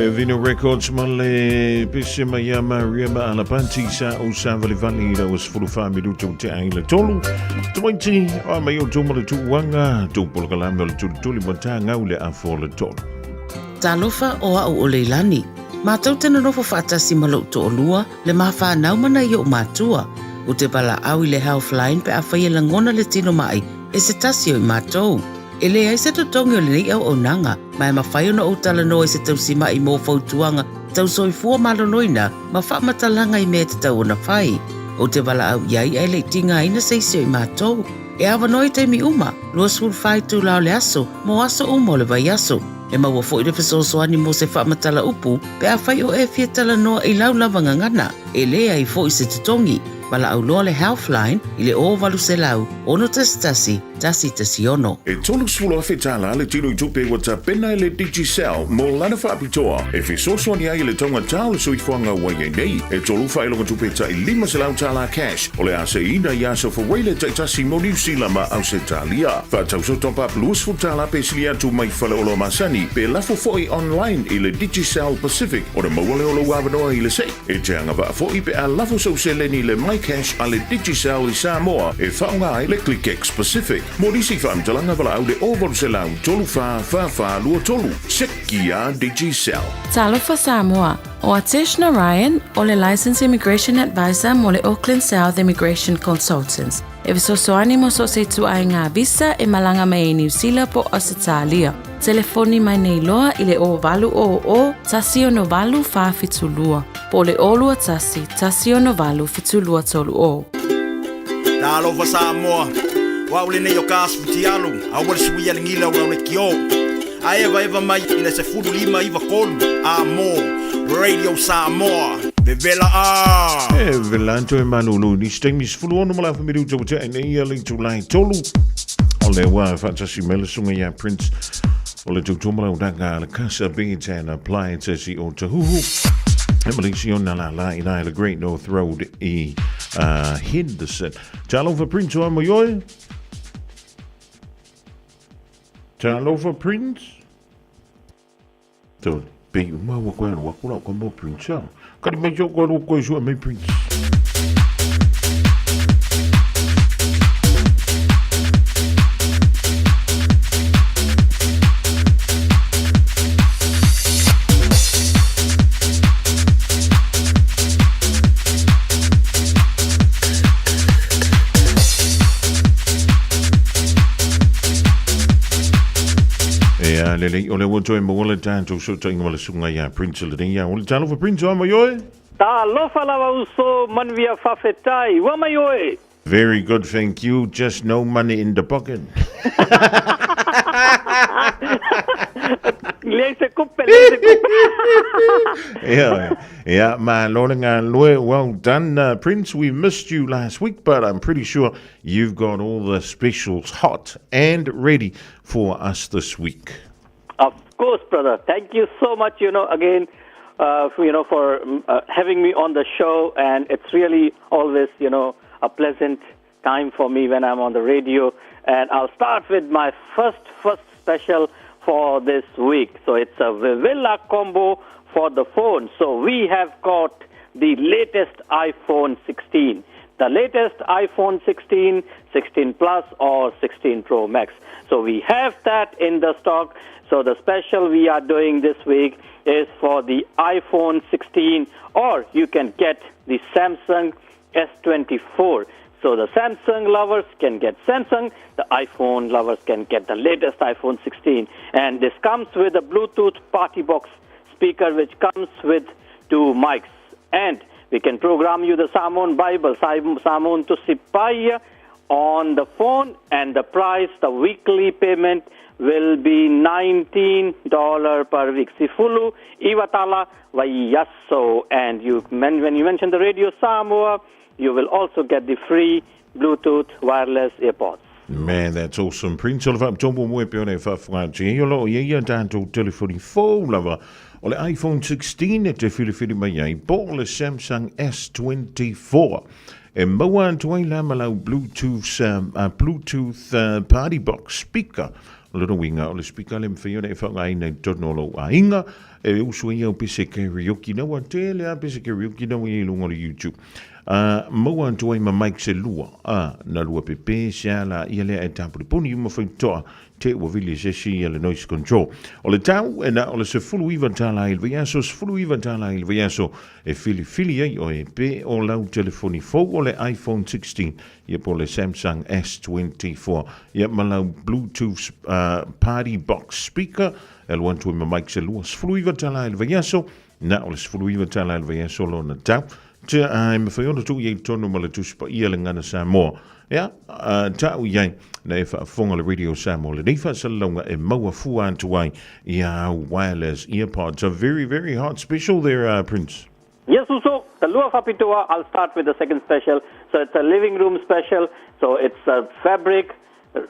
E Vino Records ma le pese mai ia Maria ma Alapanti sa o sa vale vale i lau 14 minuto te ai le tolu. Tumaiti, o mai o tōma le tuuanga, tō polokalame o le tulituli ma tā ngau le afo le tolu. Talofa o a'u o Leilani. Mātou te nonofo faatasi ma lo'u to'olua, le ma whānau ma nai o'u mātua. U te valaau i le Healthline pe afai e lagona le tino ma'i e se tasi o i mātou. E leai se totogi o lenei auaunaga, ma e mafai ona ou talanoa i se tausima'i mō fautuaga tau soifua maloloina ma faamatalaga i mea e tatau ona fai. Ou te valaau i ai ae le i tigaina se isi o i matou. E avanoa i taimi uma, 24 itula o le aso, mō aso uma o le vaiaso. E maua foi le fesoasoani mō se faamatala upu pe afai o e fia talanoa i lau lava gagana. E leai foi se totogi. Valaau loa le Healthline i le 0800 611 116. E $30,000 le tino i tupe ua tapena e le Digicel mo lana faapitoa e fesoasoani ai i le taugata o le soifuaga ua i ai nei. E tolu faailoga tupe tai $500 cash o le a seiina i aso Fawele taitasi mo Niu Sila ma Ausetalia. Faatausa top up $20 pe sili atu mai faleoloa masani pe lafo foi online i le Digicel Pacific ona maua lea o lou avanoa i le sei. E te agavaa foi pe a lafo sou seleni i le MyCash a le Digicel i Samoa e faaaoga ai le ClickX Pacific. Mo nisi faamatalaga valaau le 0800 34 44 23. Sekia Digicel. Talofa Samoa, o Atesh Narayan o le Licensed Immigration Advisor mo le Auckland South Immigration Consultants. E fesoasoani mo so o se ituaiga visa e malaga mai ai Niu Sila po o Ausetalia. Telefoni mai nei loa i le 0800 168 472 po o le 021 168 7230. Talofa Samoa, o au lenei o Kas Futialu, aua le suia le gila o lau lekiō. A evaeva mai i le 15 9 3 a mo Radio Samoa. Vevela a! E vela atu e malulu i nisi taimi 16 ma le afa minuta ua tea nei ia le itula e tolu. O le ua faatasi mai le susuga ia Prince o le tautua ma le auaunaga a le Casa Beds and Appliances i Otahuhu. E malisi ona lala i la i le Great North Road i Henderson. Talofa Prince o amo i oe. Talofa Prince. Tō, pei uma ua koe alu aku lau ka mo Prince a. Kari mai so koe alu koe sua mai Prince. Ea, lelei, o le ua toe maua le tatou sootaiga ma le susuga ia Prince lenei ia. O le talofa Prince, oa mai oe? Talofa lava uso, manuia fafetai, ua mai oe? Very good, thank you. Just no money in the pocket. Leai se kupe, leai se kupe. Yeah, yeah, malo le galue. Well done, Prince. We missed you last week, but I'm pretty sure you've got all the specials hot and ready for us this week. Of course, brother. Thank you so much, you know, again, for, you know, for having me on the show. And it's really always, you know, a pleasant time for me when I'm on the radio. And I'll start with my first, first special for this week. So it's a Vivilla combo for the phone. So we have got the latest iPhone 16. The latest iPhone 16, 16 Plus or 16 Pro Max. So we have that in the stock. So the special we are doing this week is for the iPhone 16 or you can get the Samsung S24. So the Samsung lovers can get Samsung, the iPhone lovers can get the latest iPhone 16. And this comes with a Bluetooth party box speaker which comes with two mics. And we can program you the Samoan Bible, Samoan Tusi Paia on the phone and the price, the weekly payment will be $19 per week. Sifulu, Iwatala, Vaiaso. And you, when you mention the radio Samoa, you will also get the free Bluetooth wireless earpods. Man, that's awesome. Prince Oliver, tombo moe pe ona e whawhanga atu. E olo o ia tātou telefoni fou lava o le iPhone 16 e te whiriwhiri mai ai po o le Samsung S24. E maua atu ai la ma lau Bluetooth, Bluetooth party box speaker. O lona uiga, o le speaker le mawhai ona e whangaina i totonu o lou aiga. E usu ai au pese karaoke na ua tele a pese karaoke na ua i luga o le YouTube. A maua atu ai ma mic se lua, a na lua pepe se ala ia lea e tapunipuni uma faitotoa te ua vili se isi ia le noise control. O le tau e na o le $19 i le vaiaso, $19 i le vaiaso e filifili ai oe pe o lau telefoni fou o le iPhone 16 ia po o le Samsung S24 ia ma lau Bluetooth party box speaker E alu atu ai ma Mike se $29 i le vaiaso, na o le $19 i le vaiaso lona tau. Tia, a e mawhai ona tuu i ai tonu ma le Tusi Paia le Gana Samoa. Ia, a, tau i ai, na e faafofoga le Radio Samoa lenei faasalalauga e maua fua atu ai i āu wireless earpods. A very, very hot special there, Prince. Yes, Uso, the Lua Fapitoa, I'll start with the second special. So it's a living room special. So it's a fabric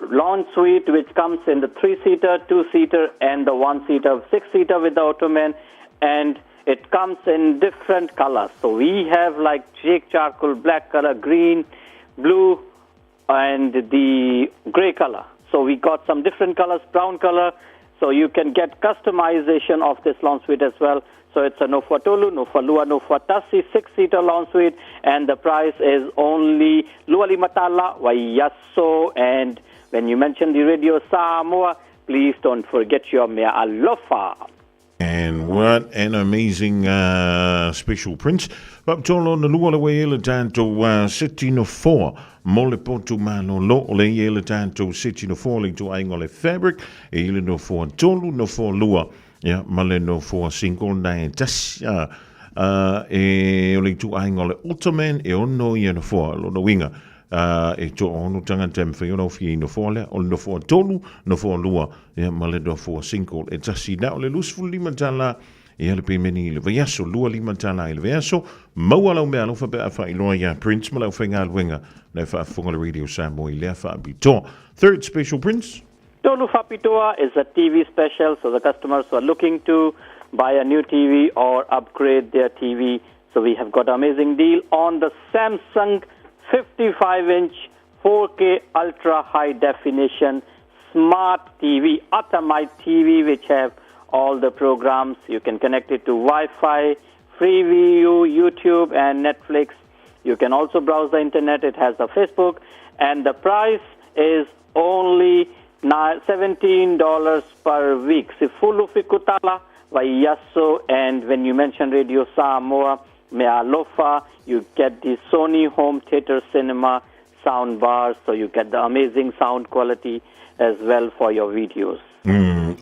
lounge suite which comes in the three-seater, two-seater, and the one-seater, six-seater with the ottoman. And it comes in different colors. So we have like jake charcoal, black color, green, blue, and the gray color. So we got some different colors, brown color. So you can get customization of this lounge suite as well. So it's a Nofatolu, Nofalua, Nofatasi six-seater lounge suite, and the price is only Luali Matala, Wayaso. And when you mention the radio Samoa, please don't forget your mea alofa. And what an amazing special, Prince. Faapitoa lona lua le ua i ai le tatou seti nofoa mo le potu malolo. O lea i ai le tatou seti nofoa le ituaiga o le fabric, e i le nofoa tolu, nofoa lua, ia, ma le nofoa single na e tasi. A, a, e, o le ituaiga o le ottoman, e ono ia nofoa, lona uiga, a, e toaono tagata e mafai ona ofi i nofoa lea, o le nofoa tolu, nofoa lua, ia ma le nofoa single e tasi. Na o le $25 ia le pemeni i le vaiaso, $25 i le vaiaso, maua lau meaalofa pe a faailoa iā Prince ma le aufaigaluega na e faafofoga le Radio Samoa i lea faapitoa. Third special, Prince. Tolu Faapitoa is a TV special, so the customers who are looking to buy a new TV or upgrade their TV. So we have got amazing deal on the Samsung 55-inch 4K ultra high definition smart TV, Atomite TV, which have all the programs. You can connect it to Wi-Fi, Freeview, YouTube, and Netflix. You can also browse the internet. It has a Facebook. And the price is only $17 per week. Sifulu fikutala vaiaso. And when you mention Radio Samoa, Mealofa, you get the Sony Home Theater Cinema sound bar, so you get the amazing sound quality as well for your videos.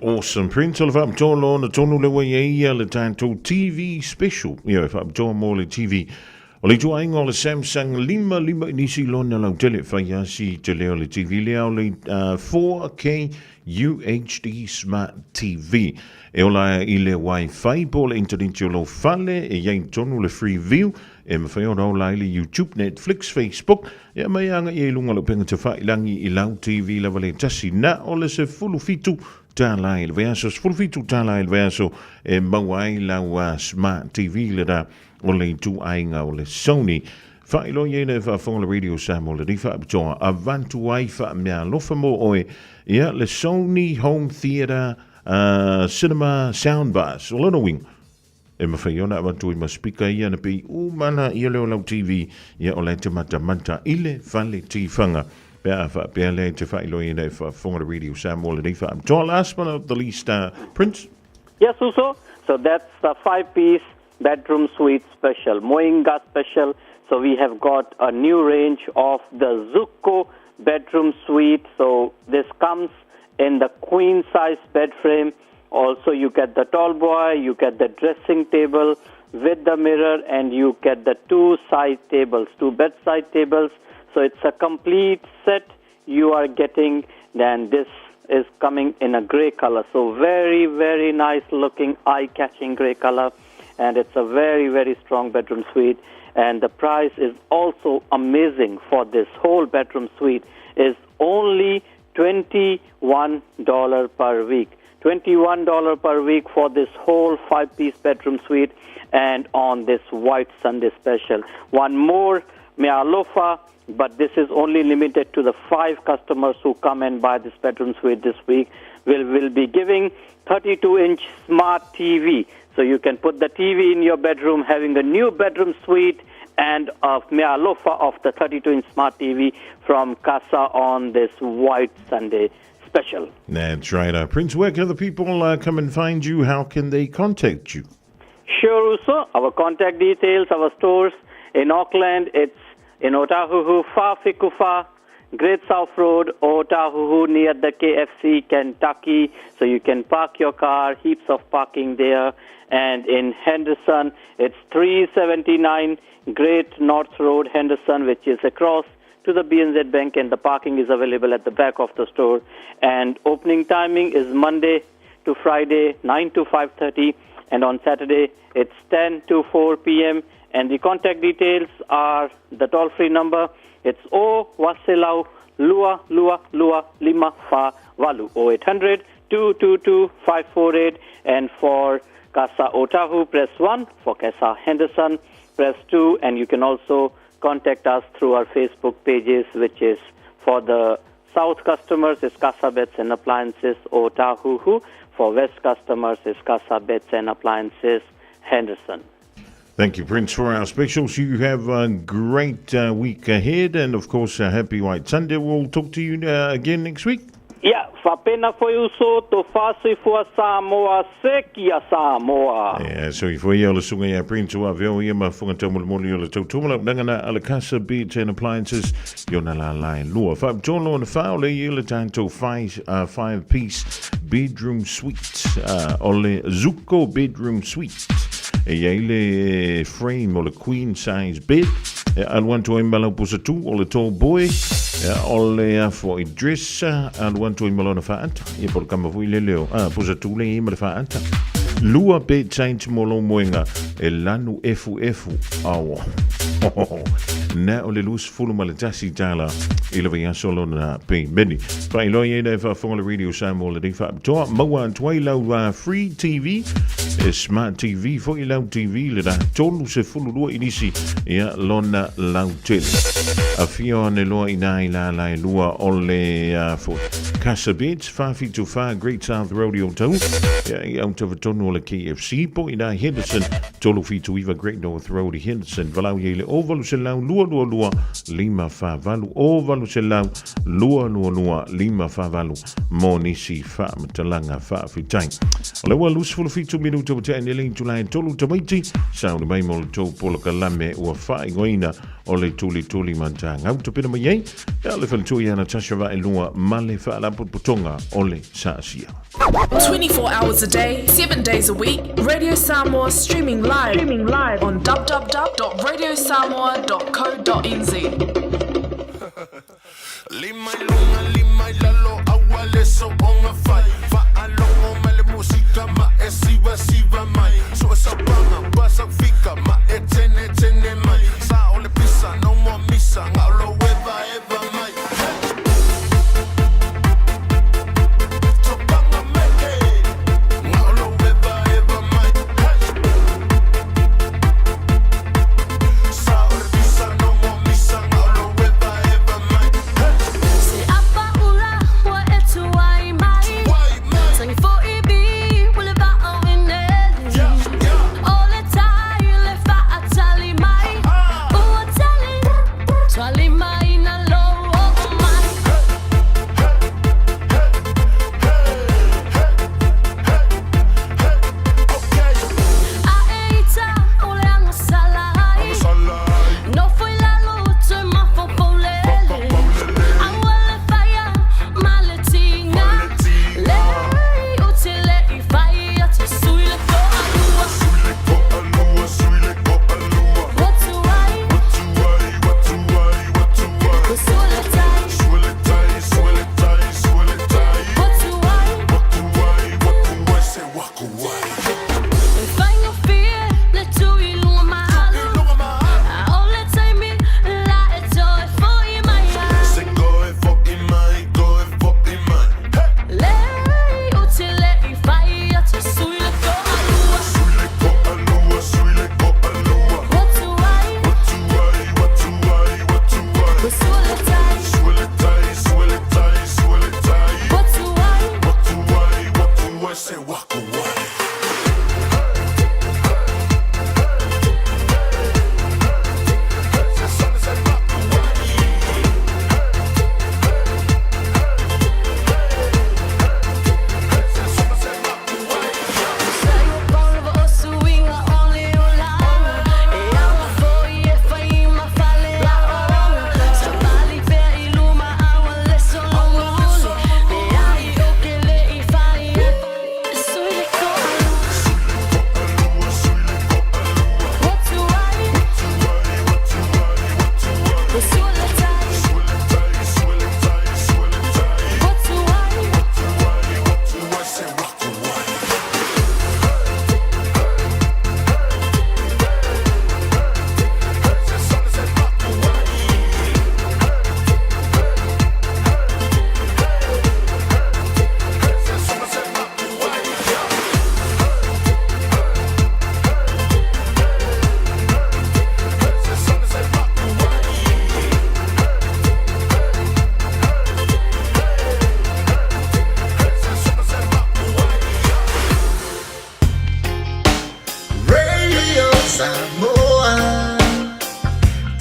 Awesome. Prince o le faapitoa lona tonu le ua i ai ia le tatou TV special. Ia, e faapitoa mo le TV. O le ituaiga o le Samsung 55 inisi lona lautele fai asi te leo le TV lea o le 4K UHD Smart TV. E ola i le Wi-Fi po o le internet o lou fale, e i ai tonu le Freeview, e mafai ona ola ai le YouTube, Netflix, Facebook, ia ma e agai ai i luga o le upega tafailangi i lau TV lava le tasi. Na o le $17 i le vaiaso, $17 i le vaiaso e maua ai lau Smart TV lena o le ituaiga o le Sony. Faailoa i ai le faafofoga le Radio Samoa lenei faapitoa, avatu ai faameaalofa mo oe, ia le Sony Home Theatre Cinema Soundbars. O lona uiga, E mafai ona avatu ai ma speaker ia na pei uma ana ia leo lau TV ia o la e te matamata i le fale tifaga pe a faapea lea i te faailoaina e faafofoga le Radio Samoa lenei faapitoa. Last but not the least, Prince. Yes, Uso. So that's the five-piece bedroom suite special, Moinga special. So we have got a new range of the Zuko bedroom suite. So this comes in the queen size bed frame. Also, you get the tall boy, you get the dressing table with the mirror, and you get the two side tables, two bedside tables. So it's a complete set you are getting. Then this is coming in a gray color. So very, very nice looking, eye-catching gray color. And it's a very, very strong bedroom suite. And the price is also amazing for this whole bedroom suite is only $21 per week. $21 per week for this whole five-piece bedroom suite and on this White Sunday special. One more Mealofa, but this is only limited to the five customers who come and buy this bedroom suite this week. We will be giving 32-inch smart TV. So you can put the TV in your bedroom, having a new bedroom suite and of Mealofa of the 32-inch smart TV from Casa on this White Sunday special. That's right. Prince, where can the people come and find you? How can they contact you? Sure, Uso. Our contact details, our stores in Auckland, it's in Otahuhu, Fafikufa, Great South Road, Otahuhu, near the KFC, Kentucky. So you can park your car, heaps of parking there. And in Henderson, it's 379 Great North Road, Henderson, which is across to the BNZ Bank, and the parking is available at the back of the store. And opening timing is Monday to Friday, 9 to 5:30, and on Saturday it's 10 to 4 p.m. And the contact details are the toll-free number. It's O Waselau Lua Lua Lua Lima Fa Valu 0800 222 548. And for Casa Otahu, press 1. For Casa Henderson, press 2. And you can also contact us through our Facebook pages, which is for the South customers is Casa Beds and Appliances Otahuhu. For West customers is Casa Beds and Appliances Henderson. Thank you, Prince, for our specials. You have a great week ahead, and of course, a happy White Sunday. We'll talk to you again next week. Ia, faapena foi uso to faasoifua Samoa se kia Samoa. Ia, soifua ia o le susuga ia Prince ua avea ia ma fofoga taumolimoli o le tautua lau nagana a le Casa Beds and Appliances i ona lala e lua. Faapitoa lona fa o le ia le tatou five, five piece bedroom suite o le Zuko bedroom suite. E i ai le frame o le queen size bed e alu atu ai ma lau pusa tu o le tall boy e o le afo i dress alu atu ai ma lona faata ia po le kama foi le leo a pusa tu le i ma le faata lua bed size mo lou moenga e lanu efu efu ao na o le 21 tala i le vaiaso lona pemeni. Faailoa i ai e faafofoga le Radio Samoa lenei faapitoa. Maua atu ai lau free TV, e smart TV foi lau TV lena 32 inisi ia lona lautele. Afio ane loa i nā i la la e lua o le foi. Casa Beds, 474 Great South Road i Otahu, ia i autafatonu o le KFC po i nā Henderson, 379 Great North Road i Henderson. Valau i ai le 0800 222 548 0800 222 548 mō nisi faamatalaga faafetai. O lea ua 27 minuta ua tea nei le itula e tolu tamaiti, sauni mai mo le tou polokalame ua faaigoaina o le Tulituli Matagau. Tapena mai ai, ia le faletua ia Natasha Vaaelua ma le Faalapotopotoga o le Saasia. 24 hours a day, 7 days a week, Radio Samoa streaming live, streaming live on www.radiosamoa.co.nz. Lima i luga, lima i lalo, aua le soonga fai. Faalogo mai le musika ma e siva siva mai. So e saupanga, pasa fika ma e tene tene mai. Sa o le pisa, no more misa, ngalo eva eva mai. Hey! Topanga mai, hey! Ngalo eva eva mai. Hey! Sa o le pisa, no more misa, ngalo eva eva mai. Hey! Se apa ula, ua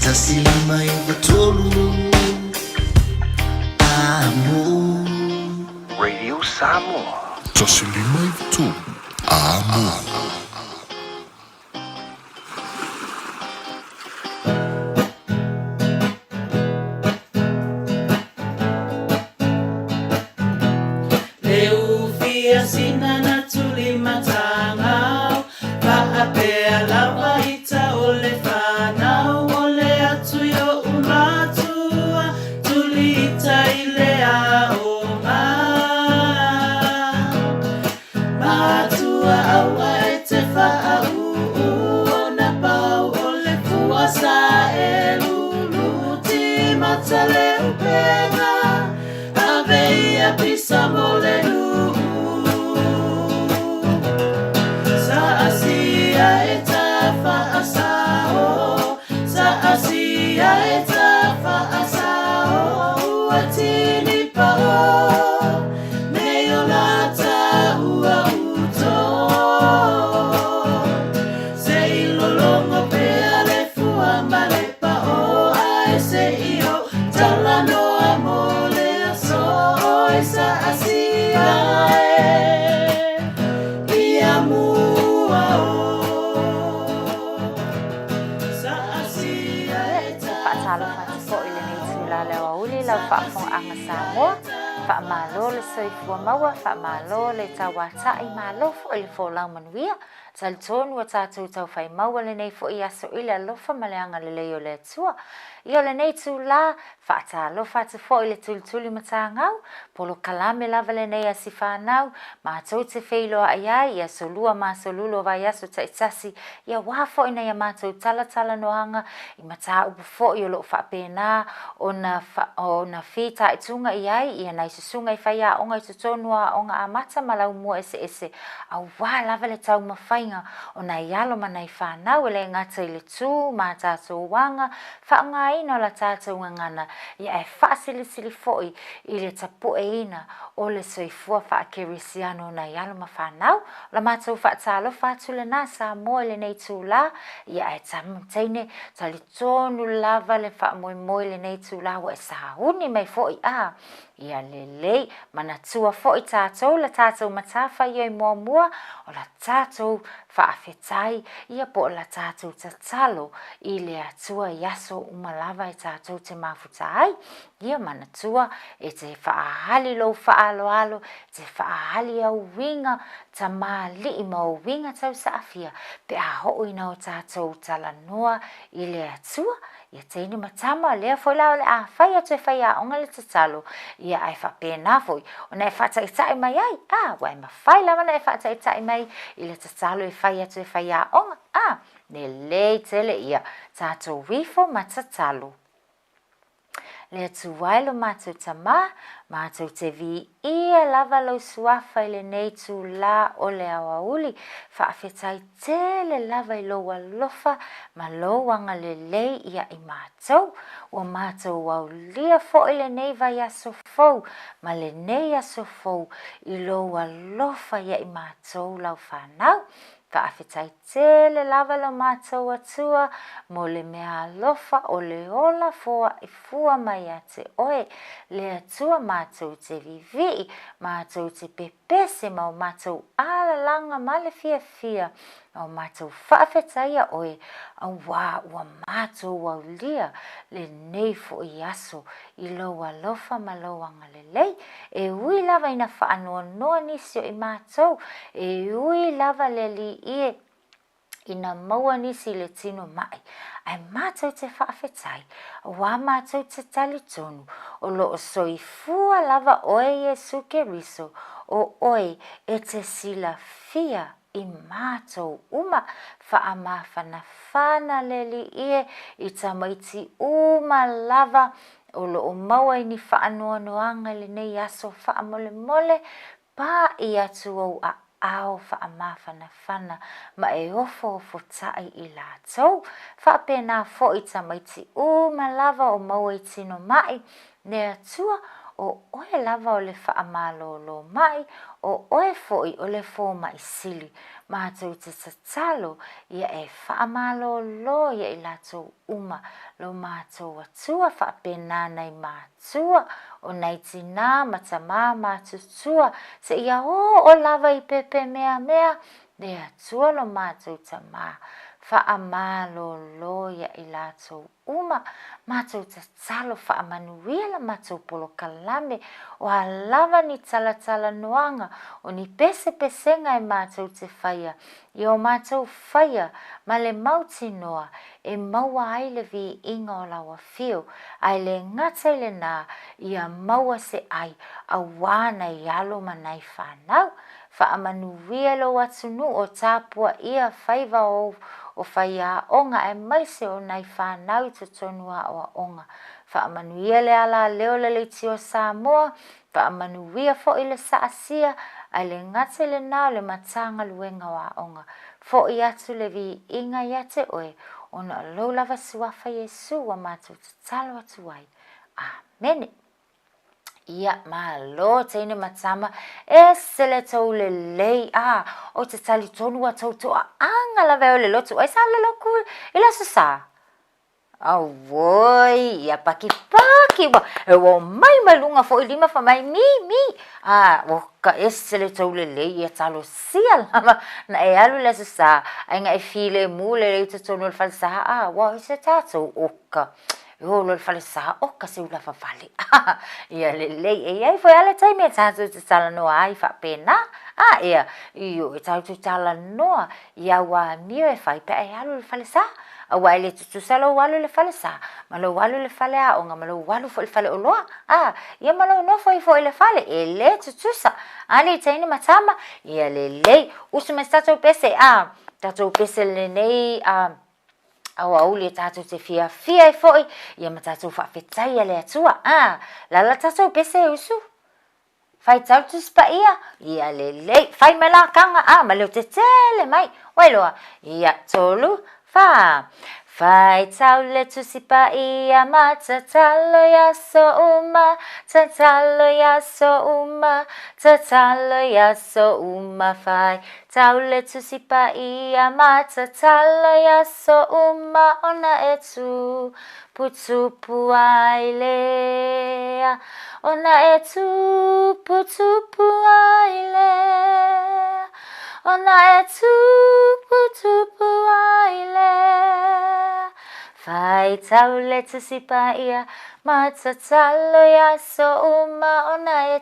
1 5 9 3 Amo. Radio Samoa. 1 5 9 3 Amo. Le ufia sina na tuli matangau, Faapea lava ita o le fanau, O le atu i o'u matua, Tuli ita i le aoga. Matua aua e te faauu, Ona pau o le fua sa e lulu, Timata le upega, Ave ia pisa mo le nuu. Sa asia e ta faasao, Sa asia e ta faasao, Ua tini pao, me o lata ua uto. Se i lologo pea le fua ma le pao, Ae se i o talanoa mo le aso, Oi sa asia e ia mua o. Sa asia e ta Faatalofa atu foi i lenei itula o le aoauli lau faafofogaaga Samoa. Faamalo le soifua maua, faamalo le tauatai, malo foi le folau manuia. Talitonu ua tatou taufai maua lenei foi aso i le alofa ma le agalelei o le Atua. Ia o lenei itula, faatalofa atu foi i le tulituli matagau, polokalame lava lenei a si fanau, matou te feiloai ai i aso lua ma aso lulo o vaiaso taitasi, ia aua foi nai a matou talatalanoaga i mataupu foi o lo o faapena ona ona fitaituga i ai ia nai susuga i faiaoga i totonu o aoga amata ma laumua eseese aua lava le taumafaiga o nai alo ma nai fanau e le gata i le tu ma a tatou aga faaaogaina o la tatou gagana ia ae faasilisili foi i le tapueina o le soifua faakerisiano o nai alo ma fanau. O la matou faatalofa atu lena Samoa i lenei itula, ia ae teine talitonu lava le faamoemoe i lenei itula ua e sauni mai foi a ia lelei manatua foi tatou la tatou matafaioi muamua o la tatou faafetai ia po o la tatou tatalo i le Atua i aso uma lava e tatou te mafuta ai. Ia manatua e te faaali lou faaaloalo, e te faaali au uiga tamalii ma ou uiga tausaafia pe a oo ina o tatou talanoa i le Atua. Ia teine ma tama, lea foi la o le a fai atu e faiaoga le tatalo, ia ae faapena foi ona e faataitai mai ai, a, ua e mafai lava ona e faataitai mai i le tatalo e fai atu e faiaoga, a, lelei tele ia tatou ifo ma tatalo. Le Atua e lo matou Tama, matou te viia lava lou suafa i lenei itula o le aoauli, faafetai tele lava i lou alofa ma lou agalelei ia i matou. Ua matou aulia foi lenei vaiaso fou ma lenei aso fou i lou alofa ia i matou lau fanau. Faafetai tele lava lo matou Atua mo le mea alofa o le ola foai fua mai ia te oe, le Atua matou te vivii, matou te pepese ma o matou alalaga ma le fiafia, ma o matou faafetaia oe, auā ua matou aulia lenei foi aso i lou alofa ma lou agalelei. E ui lava ina faanoanoa nisi o i matou, e ui lava le Alii e ina maua nisi i le tino maʻi, ae matou te faafetai, auā matou te talitonu, o lo o soifua lava oe Iesu Keriso, o oe e te silafia i matou uma, faamafanafana le Alii e i tamaiti uma lava o lo o maua i ni faanoanoaga i lenei aso faamolemole, paʻi atu ou aao faamafanafana ma e ofoofotaʻi i latou. Faapena foi tamaiti uma lava o maua i tino maʻi, le Atua. O oe lava o le faamalōlō maʻi, o oe foʻi o le fōmaʻi sili. Matou te tatalo ia e faamalōlō ia i latou uma lo matou Atua faapena nai matua o nai tinā ma tamā matutua seia oo lava i pepemeamea le Atua lo matou Tamā faamalōlō ia i latou uma matou tatalo faamanuia la matou polokalame o a lava ni talatalanoaga o ni pesepesega e matou te faia i o matou faia ma le mautinoa e maua ai le viiga o lau afio, a e le gata i lenā, ia maua se ʻai auā nai alo ma nai fanau. Faamanuia lou atunuu o tapuaʻia faiva ou o faiaoga aemaise o nai fanau i totonu aoaoga. Faamanuia le alaleo le leitio Samoa, faamanuia foʻi le saasia, ae le gata i lenā o le Matagaluega o Aoga. Foʻi atu le viiga ia te oe, ona o lou lava suafa Iesu ua matou tatalo atu ai. Amene. Ia, malo teine ma tama, ese le tou lelei, a, ou te talitonu ua tou toaaga lava e o le lotu, ai sa le loku i le aso sa? Auoi, ia pakipaki, ua, e ua omai mai luga foi lima fai mai, mi, mi, a, ua ka ese le tou lelei, ia talosia lava na e alu i le aso sa, ai na e filemu lelei i totonu o le falesa, a, ua i se tatou oka. E olo i le falesa oka se ula vavale. Ia lelei, e iai foi a le taimi e tatou te talanoa ai faapena. A ea, ioe, tatou talanoa i au amio e fai pe a e alu i le falesa. Aua e le tutusa lou alu i le falesa, ma lou alu i le faleaoga, ma lou alu foi i le faleoloa. A, ia ma lou nofo ifo i le fale, e le tutusa. A le teine ma tama, ia lelei, usu mai se tatou pese, a, tatou pese lenei, a, Aoauli e tatou te fiafia ai foi, ia ma tatou faafetai a le Atua. A, lala tatou pese e usu. Faitau Tusi Paia, ia lelei. Fai mai la kaga, a, ma leo tetele mai. Wailoa, ia, tolu, fa. Faitau le Tusi Paia ma tatalo i aso uma, tatalo i aso uma, tatalo i aso uma. Fai Tau le Tusi Paia ma tatalo i aso uma ona e tuputupu ai lea, ona e tuputupu ai lea, ona e tuputupu ai lea. Faitau le Tusi Paia ma tatalo i aso uma ona e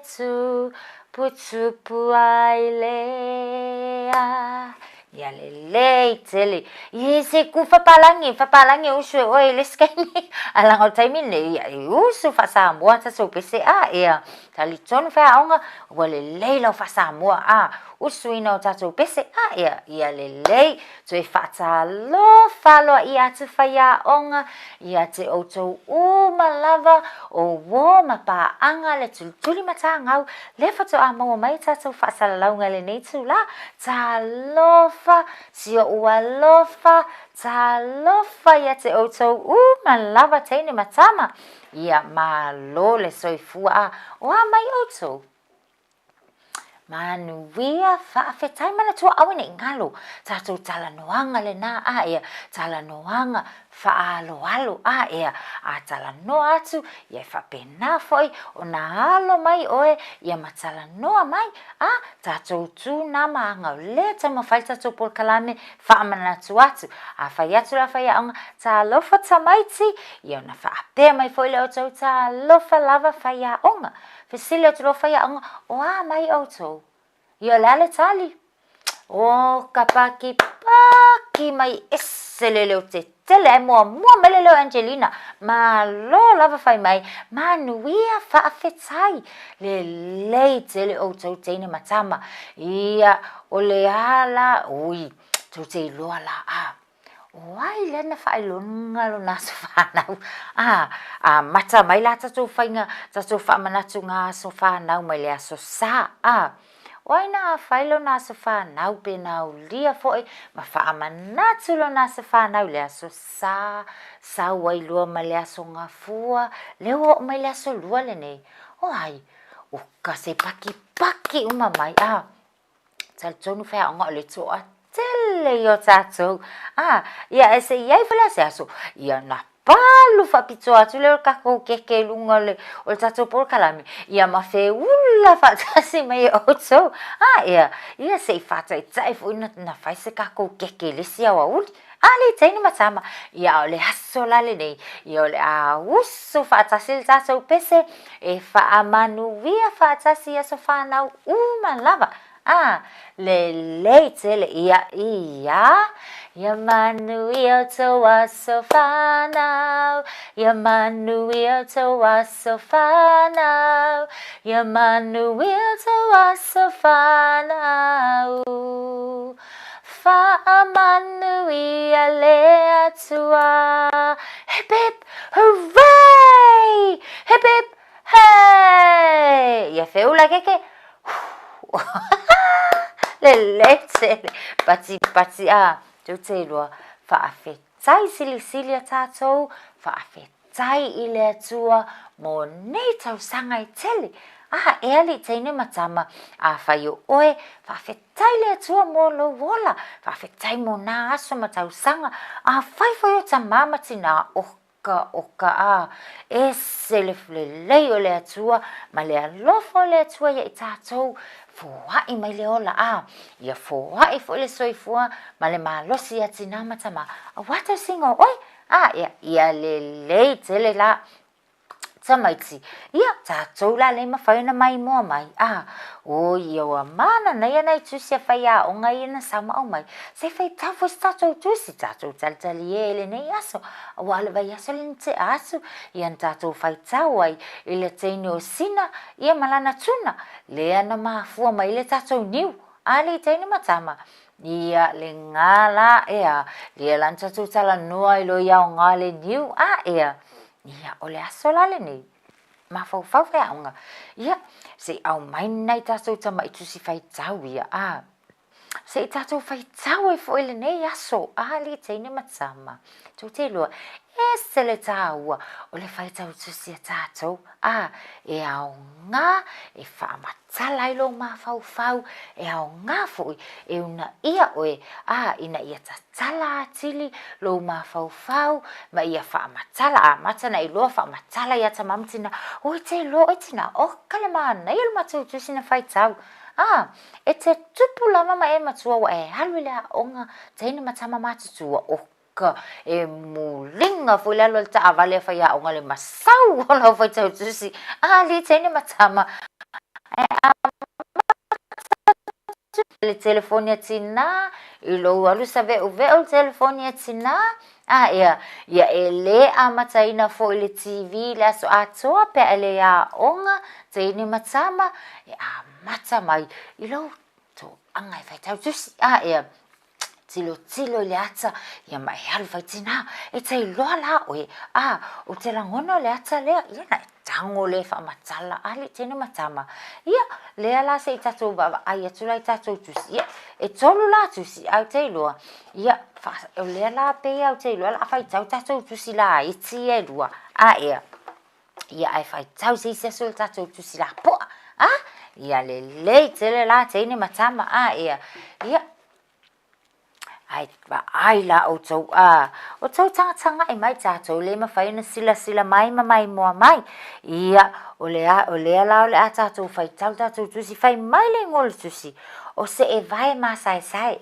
Tuputupu ai lea. Ia lelei tele. Ia se ku fapalangi, fapalangi usu e oe i le isi taimi. Ae leaga o le taimi lenei, ia e usu faa-Samoa tatou pese a, ia talitonu faiaoga ua lelei lau faa-Samoa a, usuina o tatou pese a, ia, ia lelei. Toe faatalofa aloaia atu faiaoga ia te outou uma lava o uo ma paaga le tulituli matagau lea faatoa maua mai tatou faasalalauga i lenei itula. Talofa si o'u alofa, talofa ia te outou uma lava teine ma tama. Ia malo le soifua a o a mai outou? Manuia, faafetai manatua aua ne i galo tatou talanoaga lenā a ea, talanoaga faaaloalo a ea, a talanoa atu ia e faapena foi ona alo mai oe ia ma talanoa mai a tatou tu nā ma aga o lea taumafai le tatou polokalame faamanatu atu. A fai atu la faiaoga, talofa tamaiti, ia ona faapea mai foi lea outou talofa lava faiaoga. Fesili atu loa faiaoga, O a mai outou? Ia o le a le tali? O ka pakipaki mai ese le leo tetele ae muamua mai le leo Angelina. Malo lava fai mai, manuia faafetai. Lelei tele outou teine ma tama. Ia, o le a la, ui, tou te iloa la a. O ai lea na faailoga lona aso fanau? A, amata mai la tatou faiga, tatou faamanatu ngā aso fanau mai le aso Sa. A, o ai na fai lona aso fanau pe na aulia foi ma faamanatu lona aso fanau i le aso Sa, sau ai lua ma le aso Gafua, lea ua oo mai le aso Lua lenei. O ai, o ka se pakipaki uma mai, a, talitonu feaoga o le toatele ia o tatou, a, ia e se i ai foi la se aso, ia na palu faapitoa atu lea o le tatou keke i luga o le, o le tatou polokalame, ia ma feula faatasi mai e outou, a, ia, ia se i faataitai foi na, na fai se tatou keke i le isi aoauli. A le teine ma tama, ia a o le aso la lenei, ia o le a usu faatasi le tatou pese e faamanuia faatasi i aso fanau uma lava. A, lelei tele, ia, ia, ia manuia o tou aso fanau, ia manuia o tou aso fanau, ia manuia o tou aso fanau. Faamanuia le Atua. Hip hip hooray! Hip hip hey! Ia feula keke. Lelei tele. Pati pati a. Tou te iloa. Faafetai silisili a tatou. Faafetai. Tai i le Atua mo nei tausaga e tele. A, e alii teine ma tama, afai o oe, faafetai le Atua mo lou ola, faafetai mo nā aso ma tausaga, afai foi o tamā ma tinā, oka, oka, a, ese le lelei o le Atua ma le alofa o le Atua ia i tatou, foaʻi mai le ola, a, ia foaʻi foi le soifua ma le malosi ia tinā ma tamā, auā tausiga o oe, A, ia, ia lelei tele la tamaiti. Ia, tatou la le mafai ona maimoa mai. A, oi, ia ua mana nei ana i tusi a faiaoga ia na sau ma aumai. Se faitau foi se tatou tusi, tatou talitali e i lenei aso. Aua o le vaiaso lea na tea atu, ia na tatou faitau ai i le teine o Sina, ia ma lana tuna, lea na mafua mai le tatou niu. A le teine ma tama, Ia, le ngā la, ea, lea la na tatou talanoa i lo iaoga le niu, a, ea, ia, o le aso la lenei, mafaufau feaoga, ia, se i aumai nai tatou tamaʻi tusi faitau ia, a, se i tatou faitau ai foi lenei aso, a, le teine ma tama, tou te iloa, ese le tāua o le faitau tusi a tatou, a, e aoga e faamatala ai lou mafaufau, e aoga foi e uunaia oe, a, ina ia tatala atili lou mafaufau ma ia faamatala, amata ona iloa faamatala ia tama ma tina, oi te iloa oe tina, oka le manaia o le matou tusi na faitau, a, e te tupu lava ma e matua ua e alu i le aoga teine ma tama matutua, oka e muliga foi le alu a le taavale a faiaoga le masau o lau faitau tusi, a li teine ma tama, ae amata atu le telefoni a tinā, i lou alu saveʻuveʻu le telefoni a tinā, a ea, ia e lē amataina foi le TV i le aso atoa pe a e le aoga teine ma tama, e amata mai i lou toaga e faitau tusi, a ea, Tilotilo i le ata, ia ma e alu fai tinā, e te iloa la oe, a, o te lagona o le ata lea, ia na e tago lea e faamatala, a le teine ma tama, ia, lea la se i tatou vaavaai atu la i tatou tusi, ia, e tolu la tusi, ae ou te iloa, ia, fa, o lea la pei a ou te iloa o le a faitau tatou tusi laiti ia e lua, a ea, ia ae faitau se isi aso i le tatou tusi lapoa, a, ia lelei tele la teine ma tama, a ea, ia, Ai, vaai la outou, a, o tou tagatagaʻi mai tatou le mafai ona silasila mai ma maimoa mai. Ia, o le a, o lea la o le a tatou faitau le tatou tusi, fai mai le igoa o le tusi, o Seʻevae Masaesae.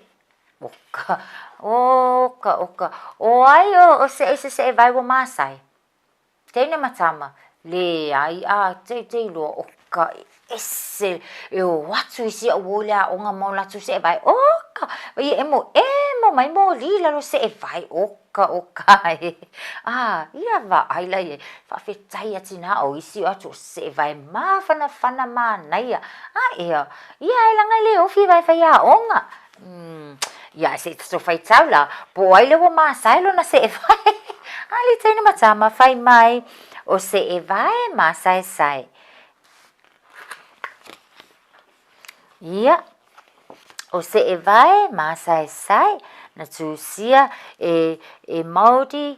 Oka, oka, oka, o ai o, o se, se Seʻevae ua masae? Teine ma tama, Leai, a, te, te iloa, oka, ese, e o atu i si au o i le aoga ma o latou seʻevae, oka, ia emo, emo mai moli i lalo seʻevae, oka, oka e, a, ia vaai la i ai, faafetai a tinā o isi o atu o seʻevae mafanafana manaia, a ea, ia e laga e le ofi e vae faiaoga, Umm, ia se i tatou faitau la, po o ai lea ua masae lona seʻevae. A le teine ma tama, fai mai, o seʻevae masaesae. Ia, o seʻevae masaesae, na tusia e, e Māori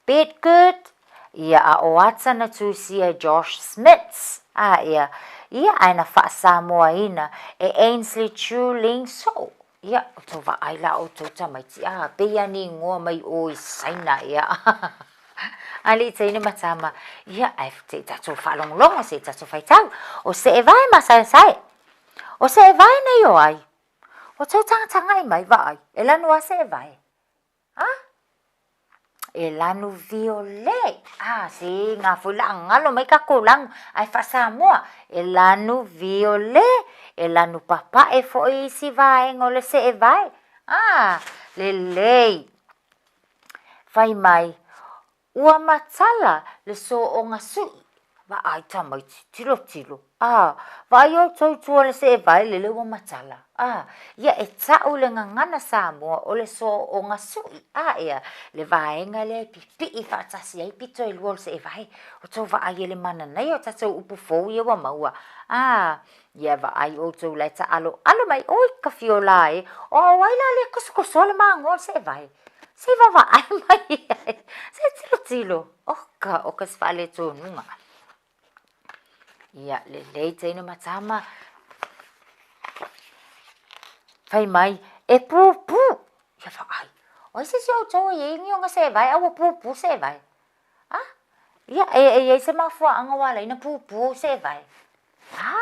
Bedgood. Ia, a o ata na tusia e Josh Smits, a ia, ia ae na faa-Samoaina e Ainsley Chu Ling Soo. Ia, o tou vaai la outou tamaiti, a, pei a ni ingoa mai o i Saina, ia. Alii teine ma tama, ia, ae se i tatou faalogologo, se i tatou faitau. O Seevae ma Saesae. O Seevae nei o ai? O tou tagatagai mai, vaai, e lanu a Seevae. A? E lanu viole. A, se ngā foi la ngalo mai ka lanu, ai faa-Samoa. E lanu viole, e lanu papae foi isi vaega o le seevae. A, lelei. Fai mai, Ua matala le sooga suʻi. Vaai tamaiti, tilotilo, a, vaai outou i tua o le seevae lele ua matala, a, ia e taʻu le gagana Samoa o le sooga suʻi, a ea, le vaega lea e pipii faatasi ai pito e lua o le seevae. O tou vaai e le mananaia o tatou upu fou ia ua maua, a, ia vaai outou la e taaloalo mai, oi ka fiola e, o ai la lea e kosokosoa le magoa o le seevae? Se i vaavaai mai i ai, se i tilotilo, oka, oka se faaletonuga. Ia, lelei teine ma tama. Fai mai, e pūpū. Ia vaai, o ai se isi o outou e i ai ni ona seevae a ua pūpū seevae? A? Ia, e, e i ai se mafuaaga ua ala ai ona pūpū ou seevae? A?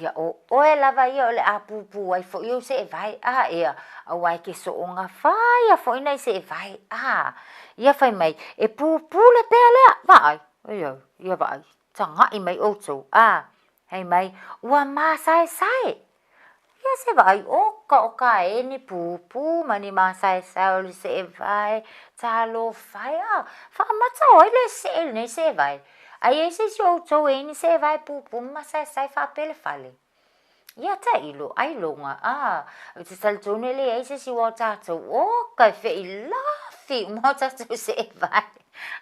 Ia, o oe lava ia o le a pūpū ai foi ou seevae, a, ia, aua e ke soonga faia foi nai seevae, a. Ia fai mai, e pūpū le pea lea, vaai, ia, ia vaai, taga'i mai outou, a. Fai mai, ua masaesae. Ia se vaai, oka oka e ni pūpū ma ni masaesae o le seevae, talofa e, a, faamata o ai le see lenei seevae? A i ai se isi o outou e i ni seevae pūpū ma masaesae faapea le fale? Ia tailo, ailoga, a, ou te talitonu e leai se isi o tatou, oka e feilafi uma o tatou seevae.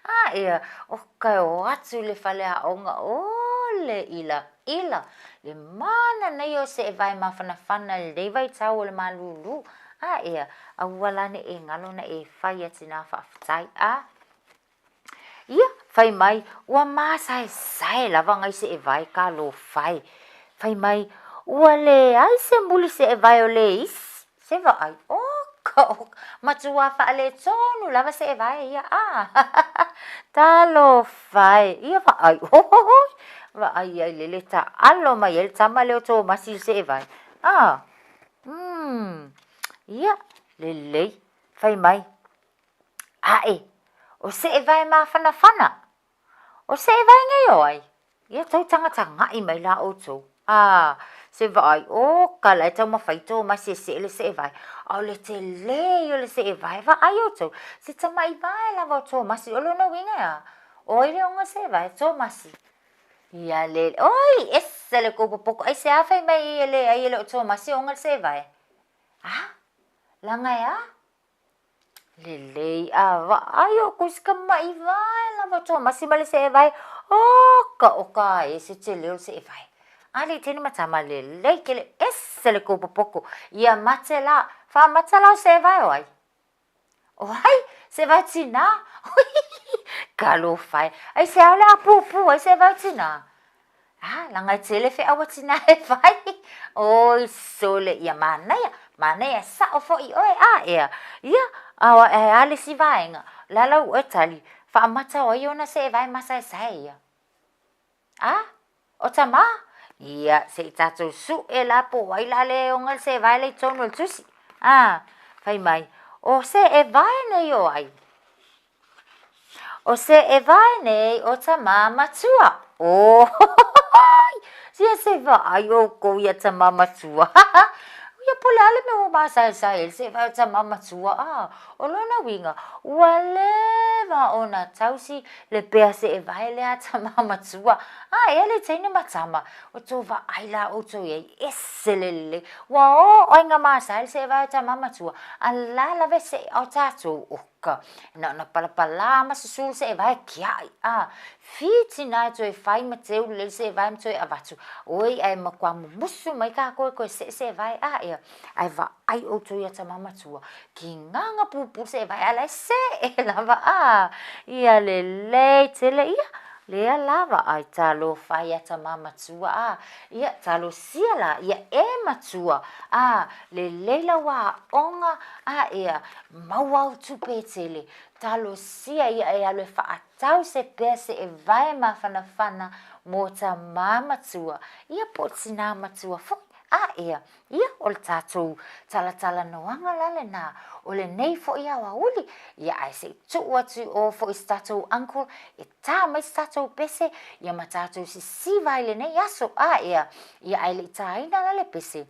A, ia, oka e o atu i le fale aoga, o le ilaila, le mananaia o seevae mafanafana i lenei vaitau o le malūlū. A, ia, aua la ne i e galo ona e fai a tinā faafetai, a. Ia, fai mai, ua māsaesae lava ngai seevae ka lofae. Fai mai, ua leai se muli seevae o le isi, se vaai, oka oka, matua faaletonu lava seevae ia, ah, talofa e, ia vaai, hohohoi, vaai ai lele taalo mai ai le tama lea o Tomasi i le seevae, ah, mm, ia, lelei, fai mai, Ae, o seevae mafanafana. O seevae nei o ai? Ia tou tagatagaʻi mai la outou. A, se vaai, o ka la e taumafai Tomasi e see le seevae, a o le telē ia o le seevae, vaai outou, se tamaʻi vae lava o Tomasi, o lona uiga e a? O ai le oga seevae? Tomasi. Ia le, oi, ese le kou popoko, aisea fai mai ai e leai e le o Tomasi e oga le seevae? A, laga e a? Lelei a vaai outou i se tamaʻi vae lava o Tomasi ma le seevae, oka oka e se tele o le seevae. Alii teine ma tama lelei tele ese le kou popoku. Ia mate la, faamata la o seevae o ai? O ai? Seevae tinā? Talofa e, aisea o le a pūpū ai seevae o tinā? A, laga e tele feau a tinā e fai. Oi sole, ia manaia, manaia, sao foi oe, a ea. Ia, a e a le isi vaega, o le a lau oe tali, faamata o ai ona seevae masaesae ia? A, o tamā? Ia, se i tatou sue la po o ai la le oga le seevae la i totonu o le tusi. A, fai mai, o seevae nei o ai? O seevae nei o tamā matua. Oi! Ia se vaai oukou ia tamā matua. Ia po o le a le mea ua māsaesae ai le seevae o tamā matua, a? O lona uiga, ua leva ona tausi le pea seevae lea a tamā matua. A, ea le teine ma tama, o tou vaai la outou i ai, ese le lelei. Ua oo ai nga māsae le seevae o tamā matua, a la lava e see o tatou, oh. Ka, na ona palapalā ma susu le seʻevae kiaʻi, a, fiti na e toe fai ma teu lelei le seʻevae ma toe avatu, oi ae makuā mumusu mai kākou e toe seʻe seʻevae, a ea, ae vaai ʻoutou iā tama matua, kīgaga pupū le seʻevae ae la e seʻe lava, a, ia lelei tele ia, lea la vaai talofa iā tama matua, a, ia talosia la ia e matua, a, lelei lau aoga, a ea, Maua au tupe e tele, talosia ia e alu e faatau se pea seʻevae mafanafana mo tamā matua, ia po o tinā matua foi, a ea, ia o le tatou talatalanoaga la lenā, o lenei foi aoauli, ia ae se i tuu atu i o foi se tatou uncle e tā mai se tatou pese, ia ma tatou sisiva ai lenei aso, a ea, ia ae le i tāina la le pese,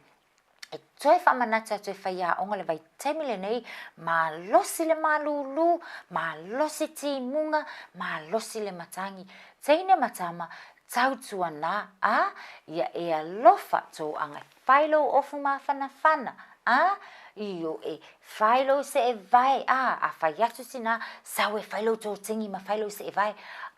E toe faamanatu atu e faiaoga le vaitaimi lenei, malosi le malūlū, malosi timuga, malosi le matagi. Teine ma tama, tautuanā, ā, ia e alofa tō aga e whai lou ofu māwhanawhana, ā, ioe, whai lou seʻevae, ā, a whai atu tinā, sau e whai lou tōtingi ma whai lou seʻevae.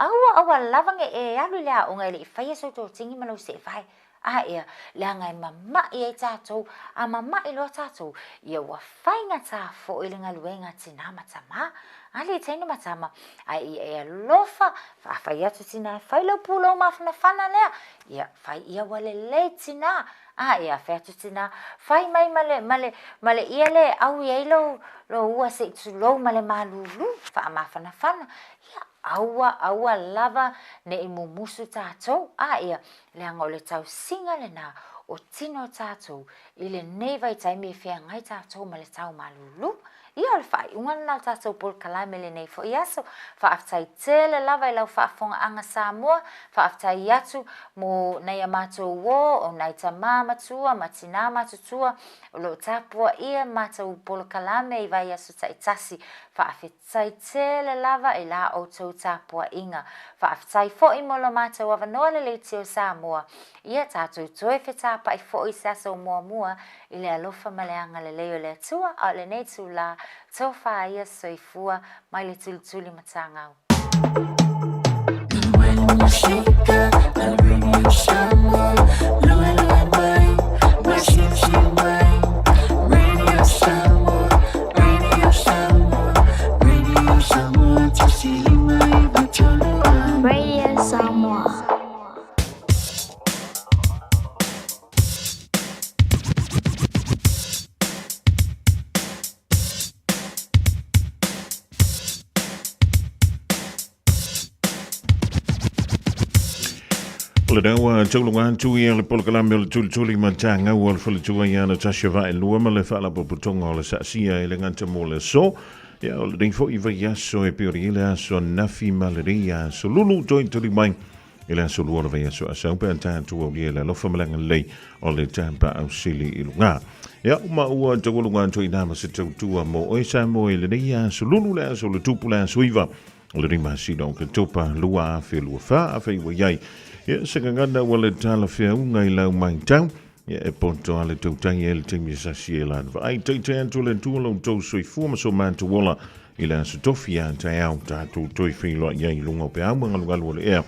Aua, aua lava nge e alu i le aoga e le i whaia sou tōtingi ma lou seʻevae. A ea, leaga e mamaʻi ai tatou, a mamaʻi loa tatou, ia ua faigata foi le galuega a tinā ma tamā, a le teine ma tama, a ia e alofa, a fai atu tinā e fai lau pulou mafanafana lea, ia, fai ia ua lelei tinā, a ea, fai atu tinā, fai mai ma le, ma le, ma le ia le e ʻaui ai lou, lou ua se i tulou ma le malūlū, faamafanafana, ia, aua, aua lava ne i mumusu tatou, a ia, leaga o le tausiga lenā o tino o tatou i lenei vaitaimi e feagai tatou ma le tau malūlū. Ia, o le faaiuga lenā o le tatou polokalame i lenei foi aso. Faafetai tele lava i lau faafofogaaga Samoa, faafetai atu mo nai a matou uō, o nai tamā matua ma tinā matutua o lo o tapuaia matou polokalame i vaiaso taitasi. Faafetai. Faafetai tele lava i la outou tapuaiga. Faafetai foi mo lo matou avanoa le Leitio Samoa. Ia tatou toe fetapai foi i se aso muamua i le alofa ma le agalelei o le Atua, a o lenei itulā, tofa ia soifua mai le tulituli matagau. Radio Samoa. O le dawa taulunga atu ia le polokalame o le tulituli ma tāngau o le faletua ia Natasha Vaelua ma le faalapotopotoga o le saasia e le gata mo le aso. Ia o lenei foi vaiaso e pei o le aso ananafi ma lenei aso lulu toe tali mai i le aso lua o le vaiaso asau pe a tatou aulia i le alofa ma le agalelei o le Tapaau Sili i luga. Ia, ma ua taualuga atu i nā ma se tautua mo oe Samoa i lenei aso lulu le aso le tupu le aso iva o lenei masina o Oketopa 2024 afai ua i ai. Ia, se gagana ua le talafeauga i lau matau. Ia, e poto a le tautai e le taimi e sasi e lana vaai. Taitai atu le Atua lo outou soifua ma so matou ola i le aso tofi a taeao tatou toe feiloai ai i luga o peau ma galugalu o le ea.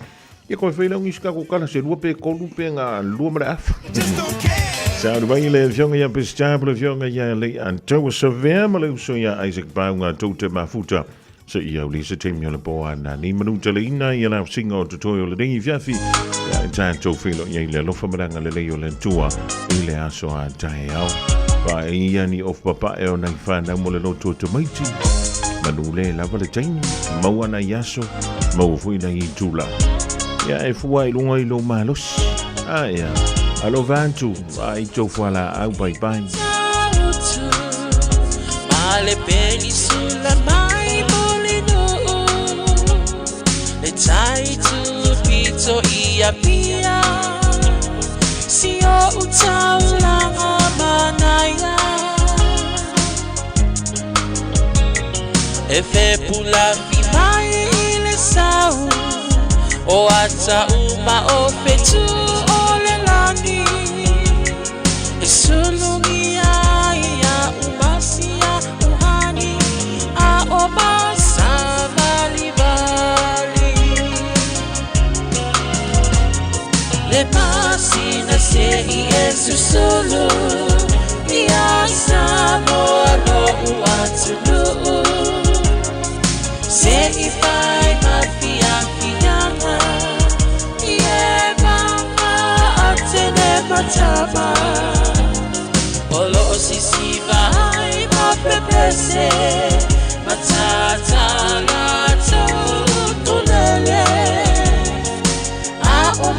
Ia koe feiloai isi tatou tala se lua pe tolu pe ga lua ma le afa. Sauni mai le afioga ia Pesita po le afioga ia Leiataua Savea ma le uso ia Isaac Baunga tou te mafuta Se i au le se taimi o le po a nā ni manu tele ina i la singa o totoe o le nei fiafi. Ia e tātou whilo i le alofa maranga le lei o le tua i le aso a tae au. Wa e ia ni of papa e o nei whanau mo le loto o tamaiti. Manu le lava le taimi, maua nai aso, maua foi nai itula. Ia e fua i lunga i lo malosi. A ia, alofa atu, a i tau fuala au bye bye. E fepu lafi mai i le sau o ata uma o fetu o le lagi e sulugia ia umasia uhani a o ma. i e susulu Ia Samoa lo'u atunuu Se i fai ma fiafiaga I e maga Atene ma Tama O loo sisiva ai ma pepese Matata latou tulele A o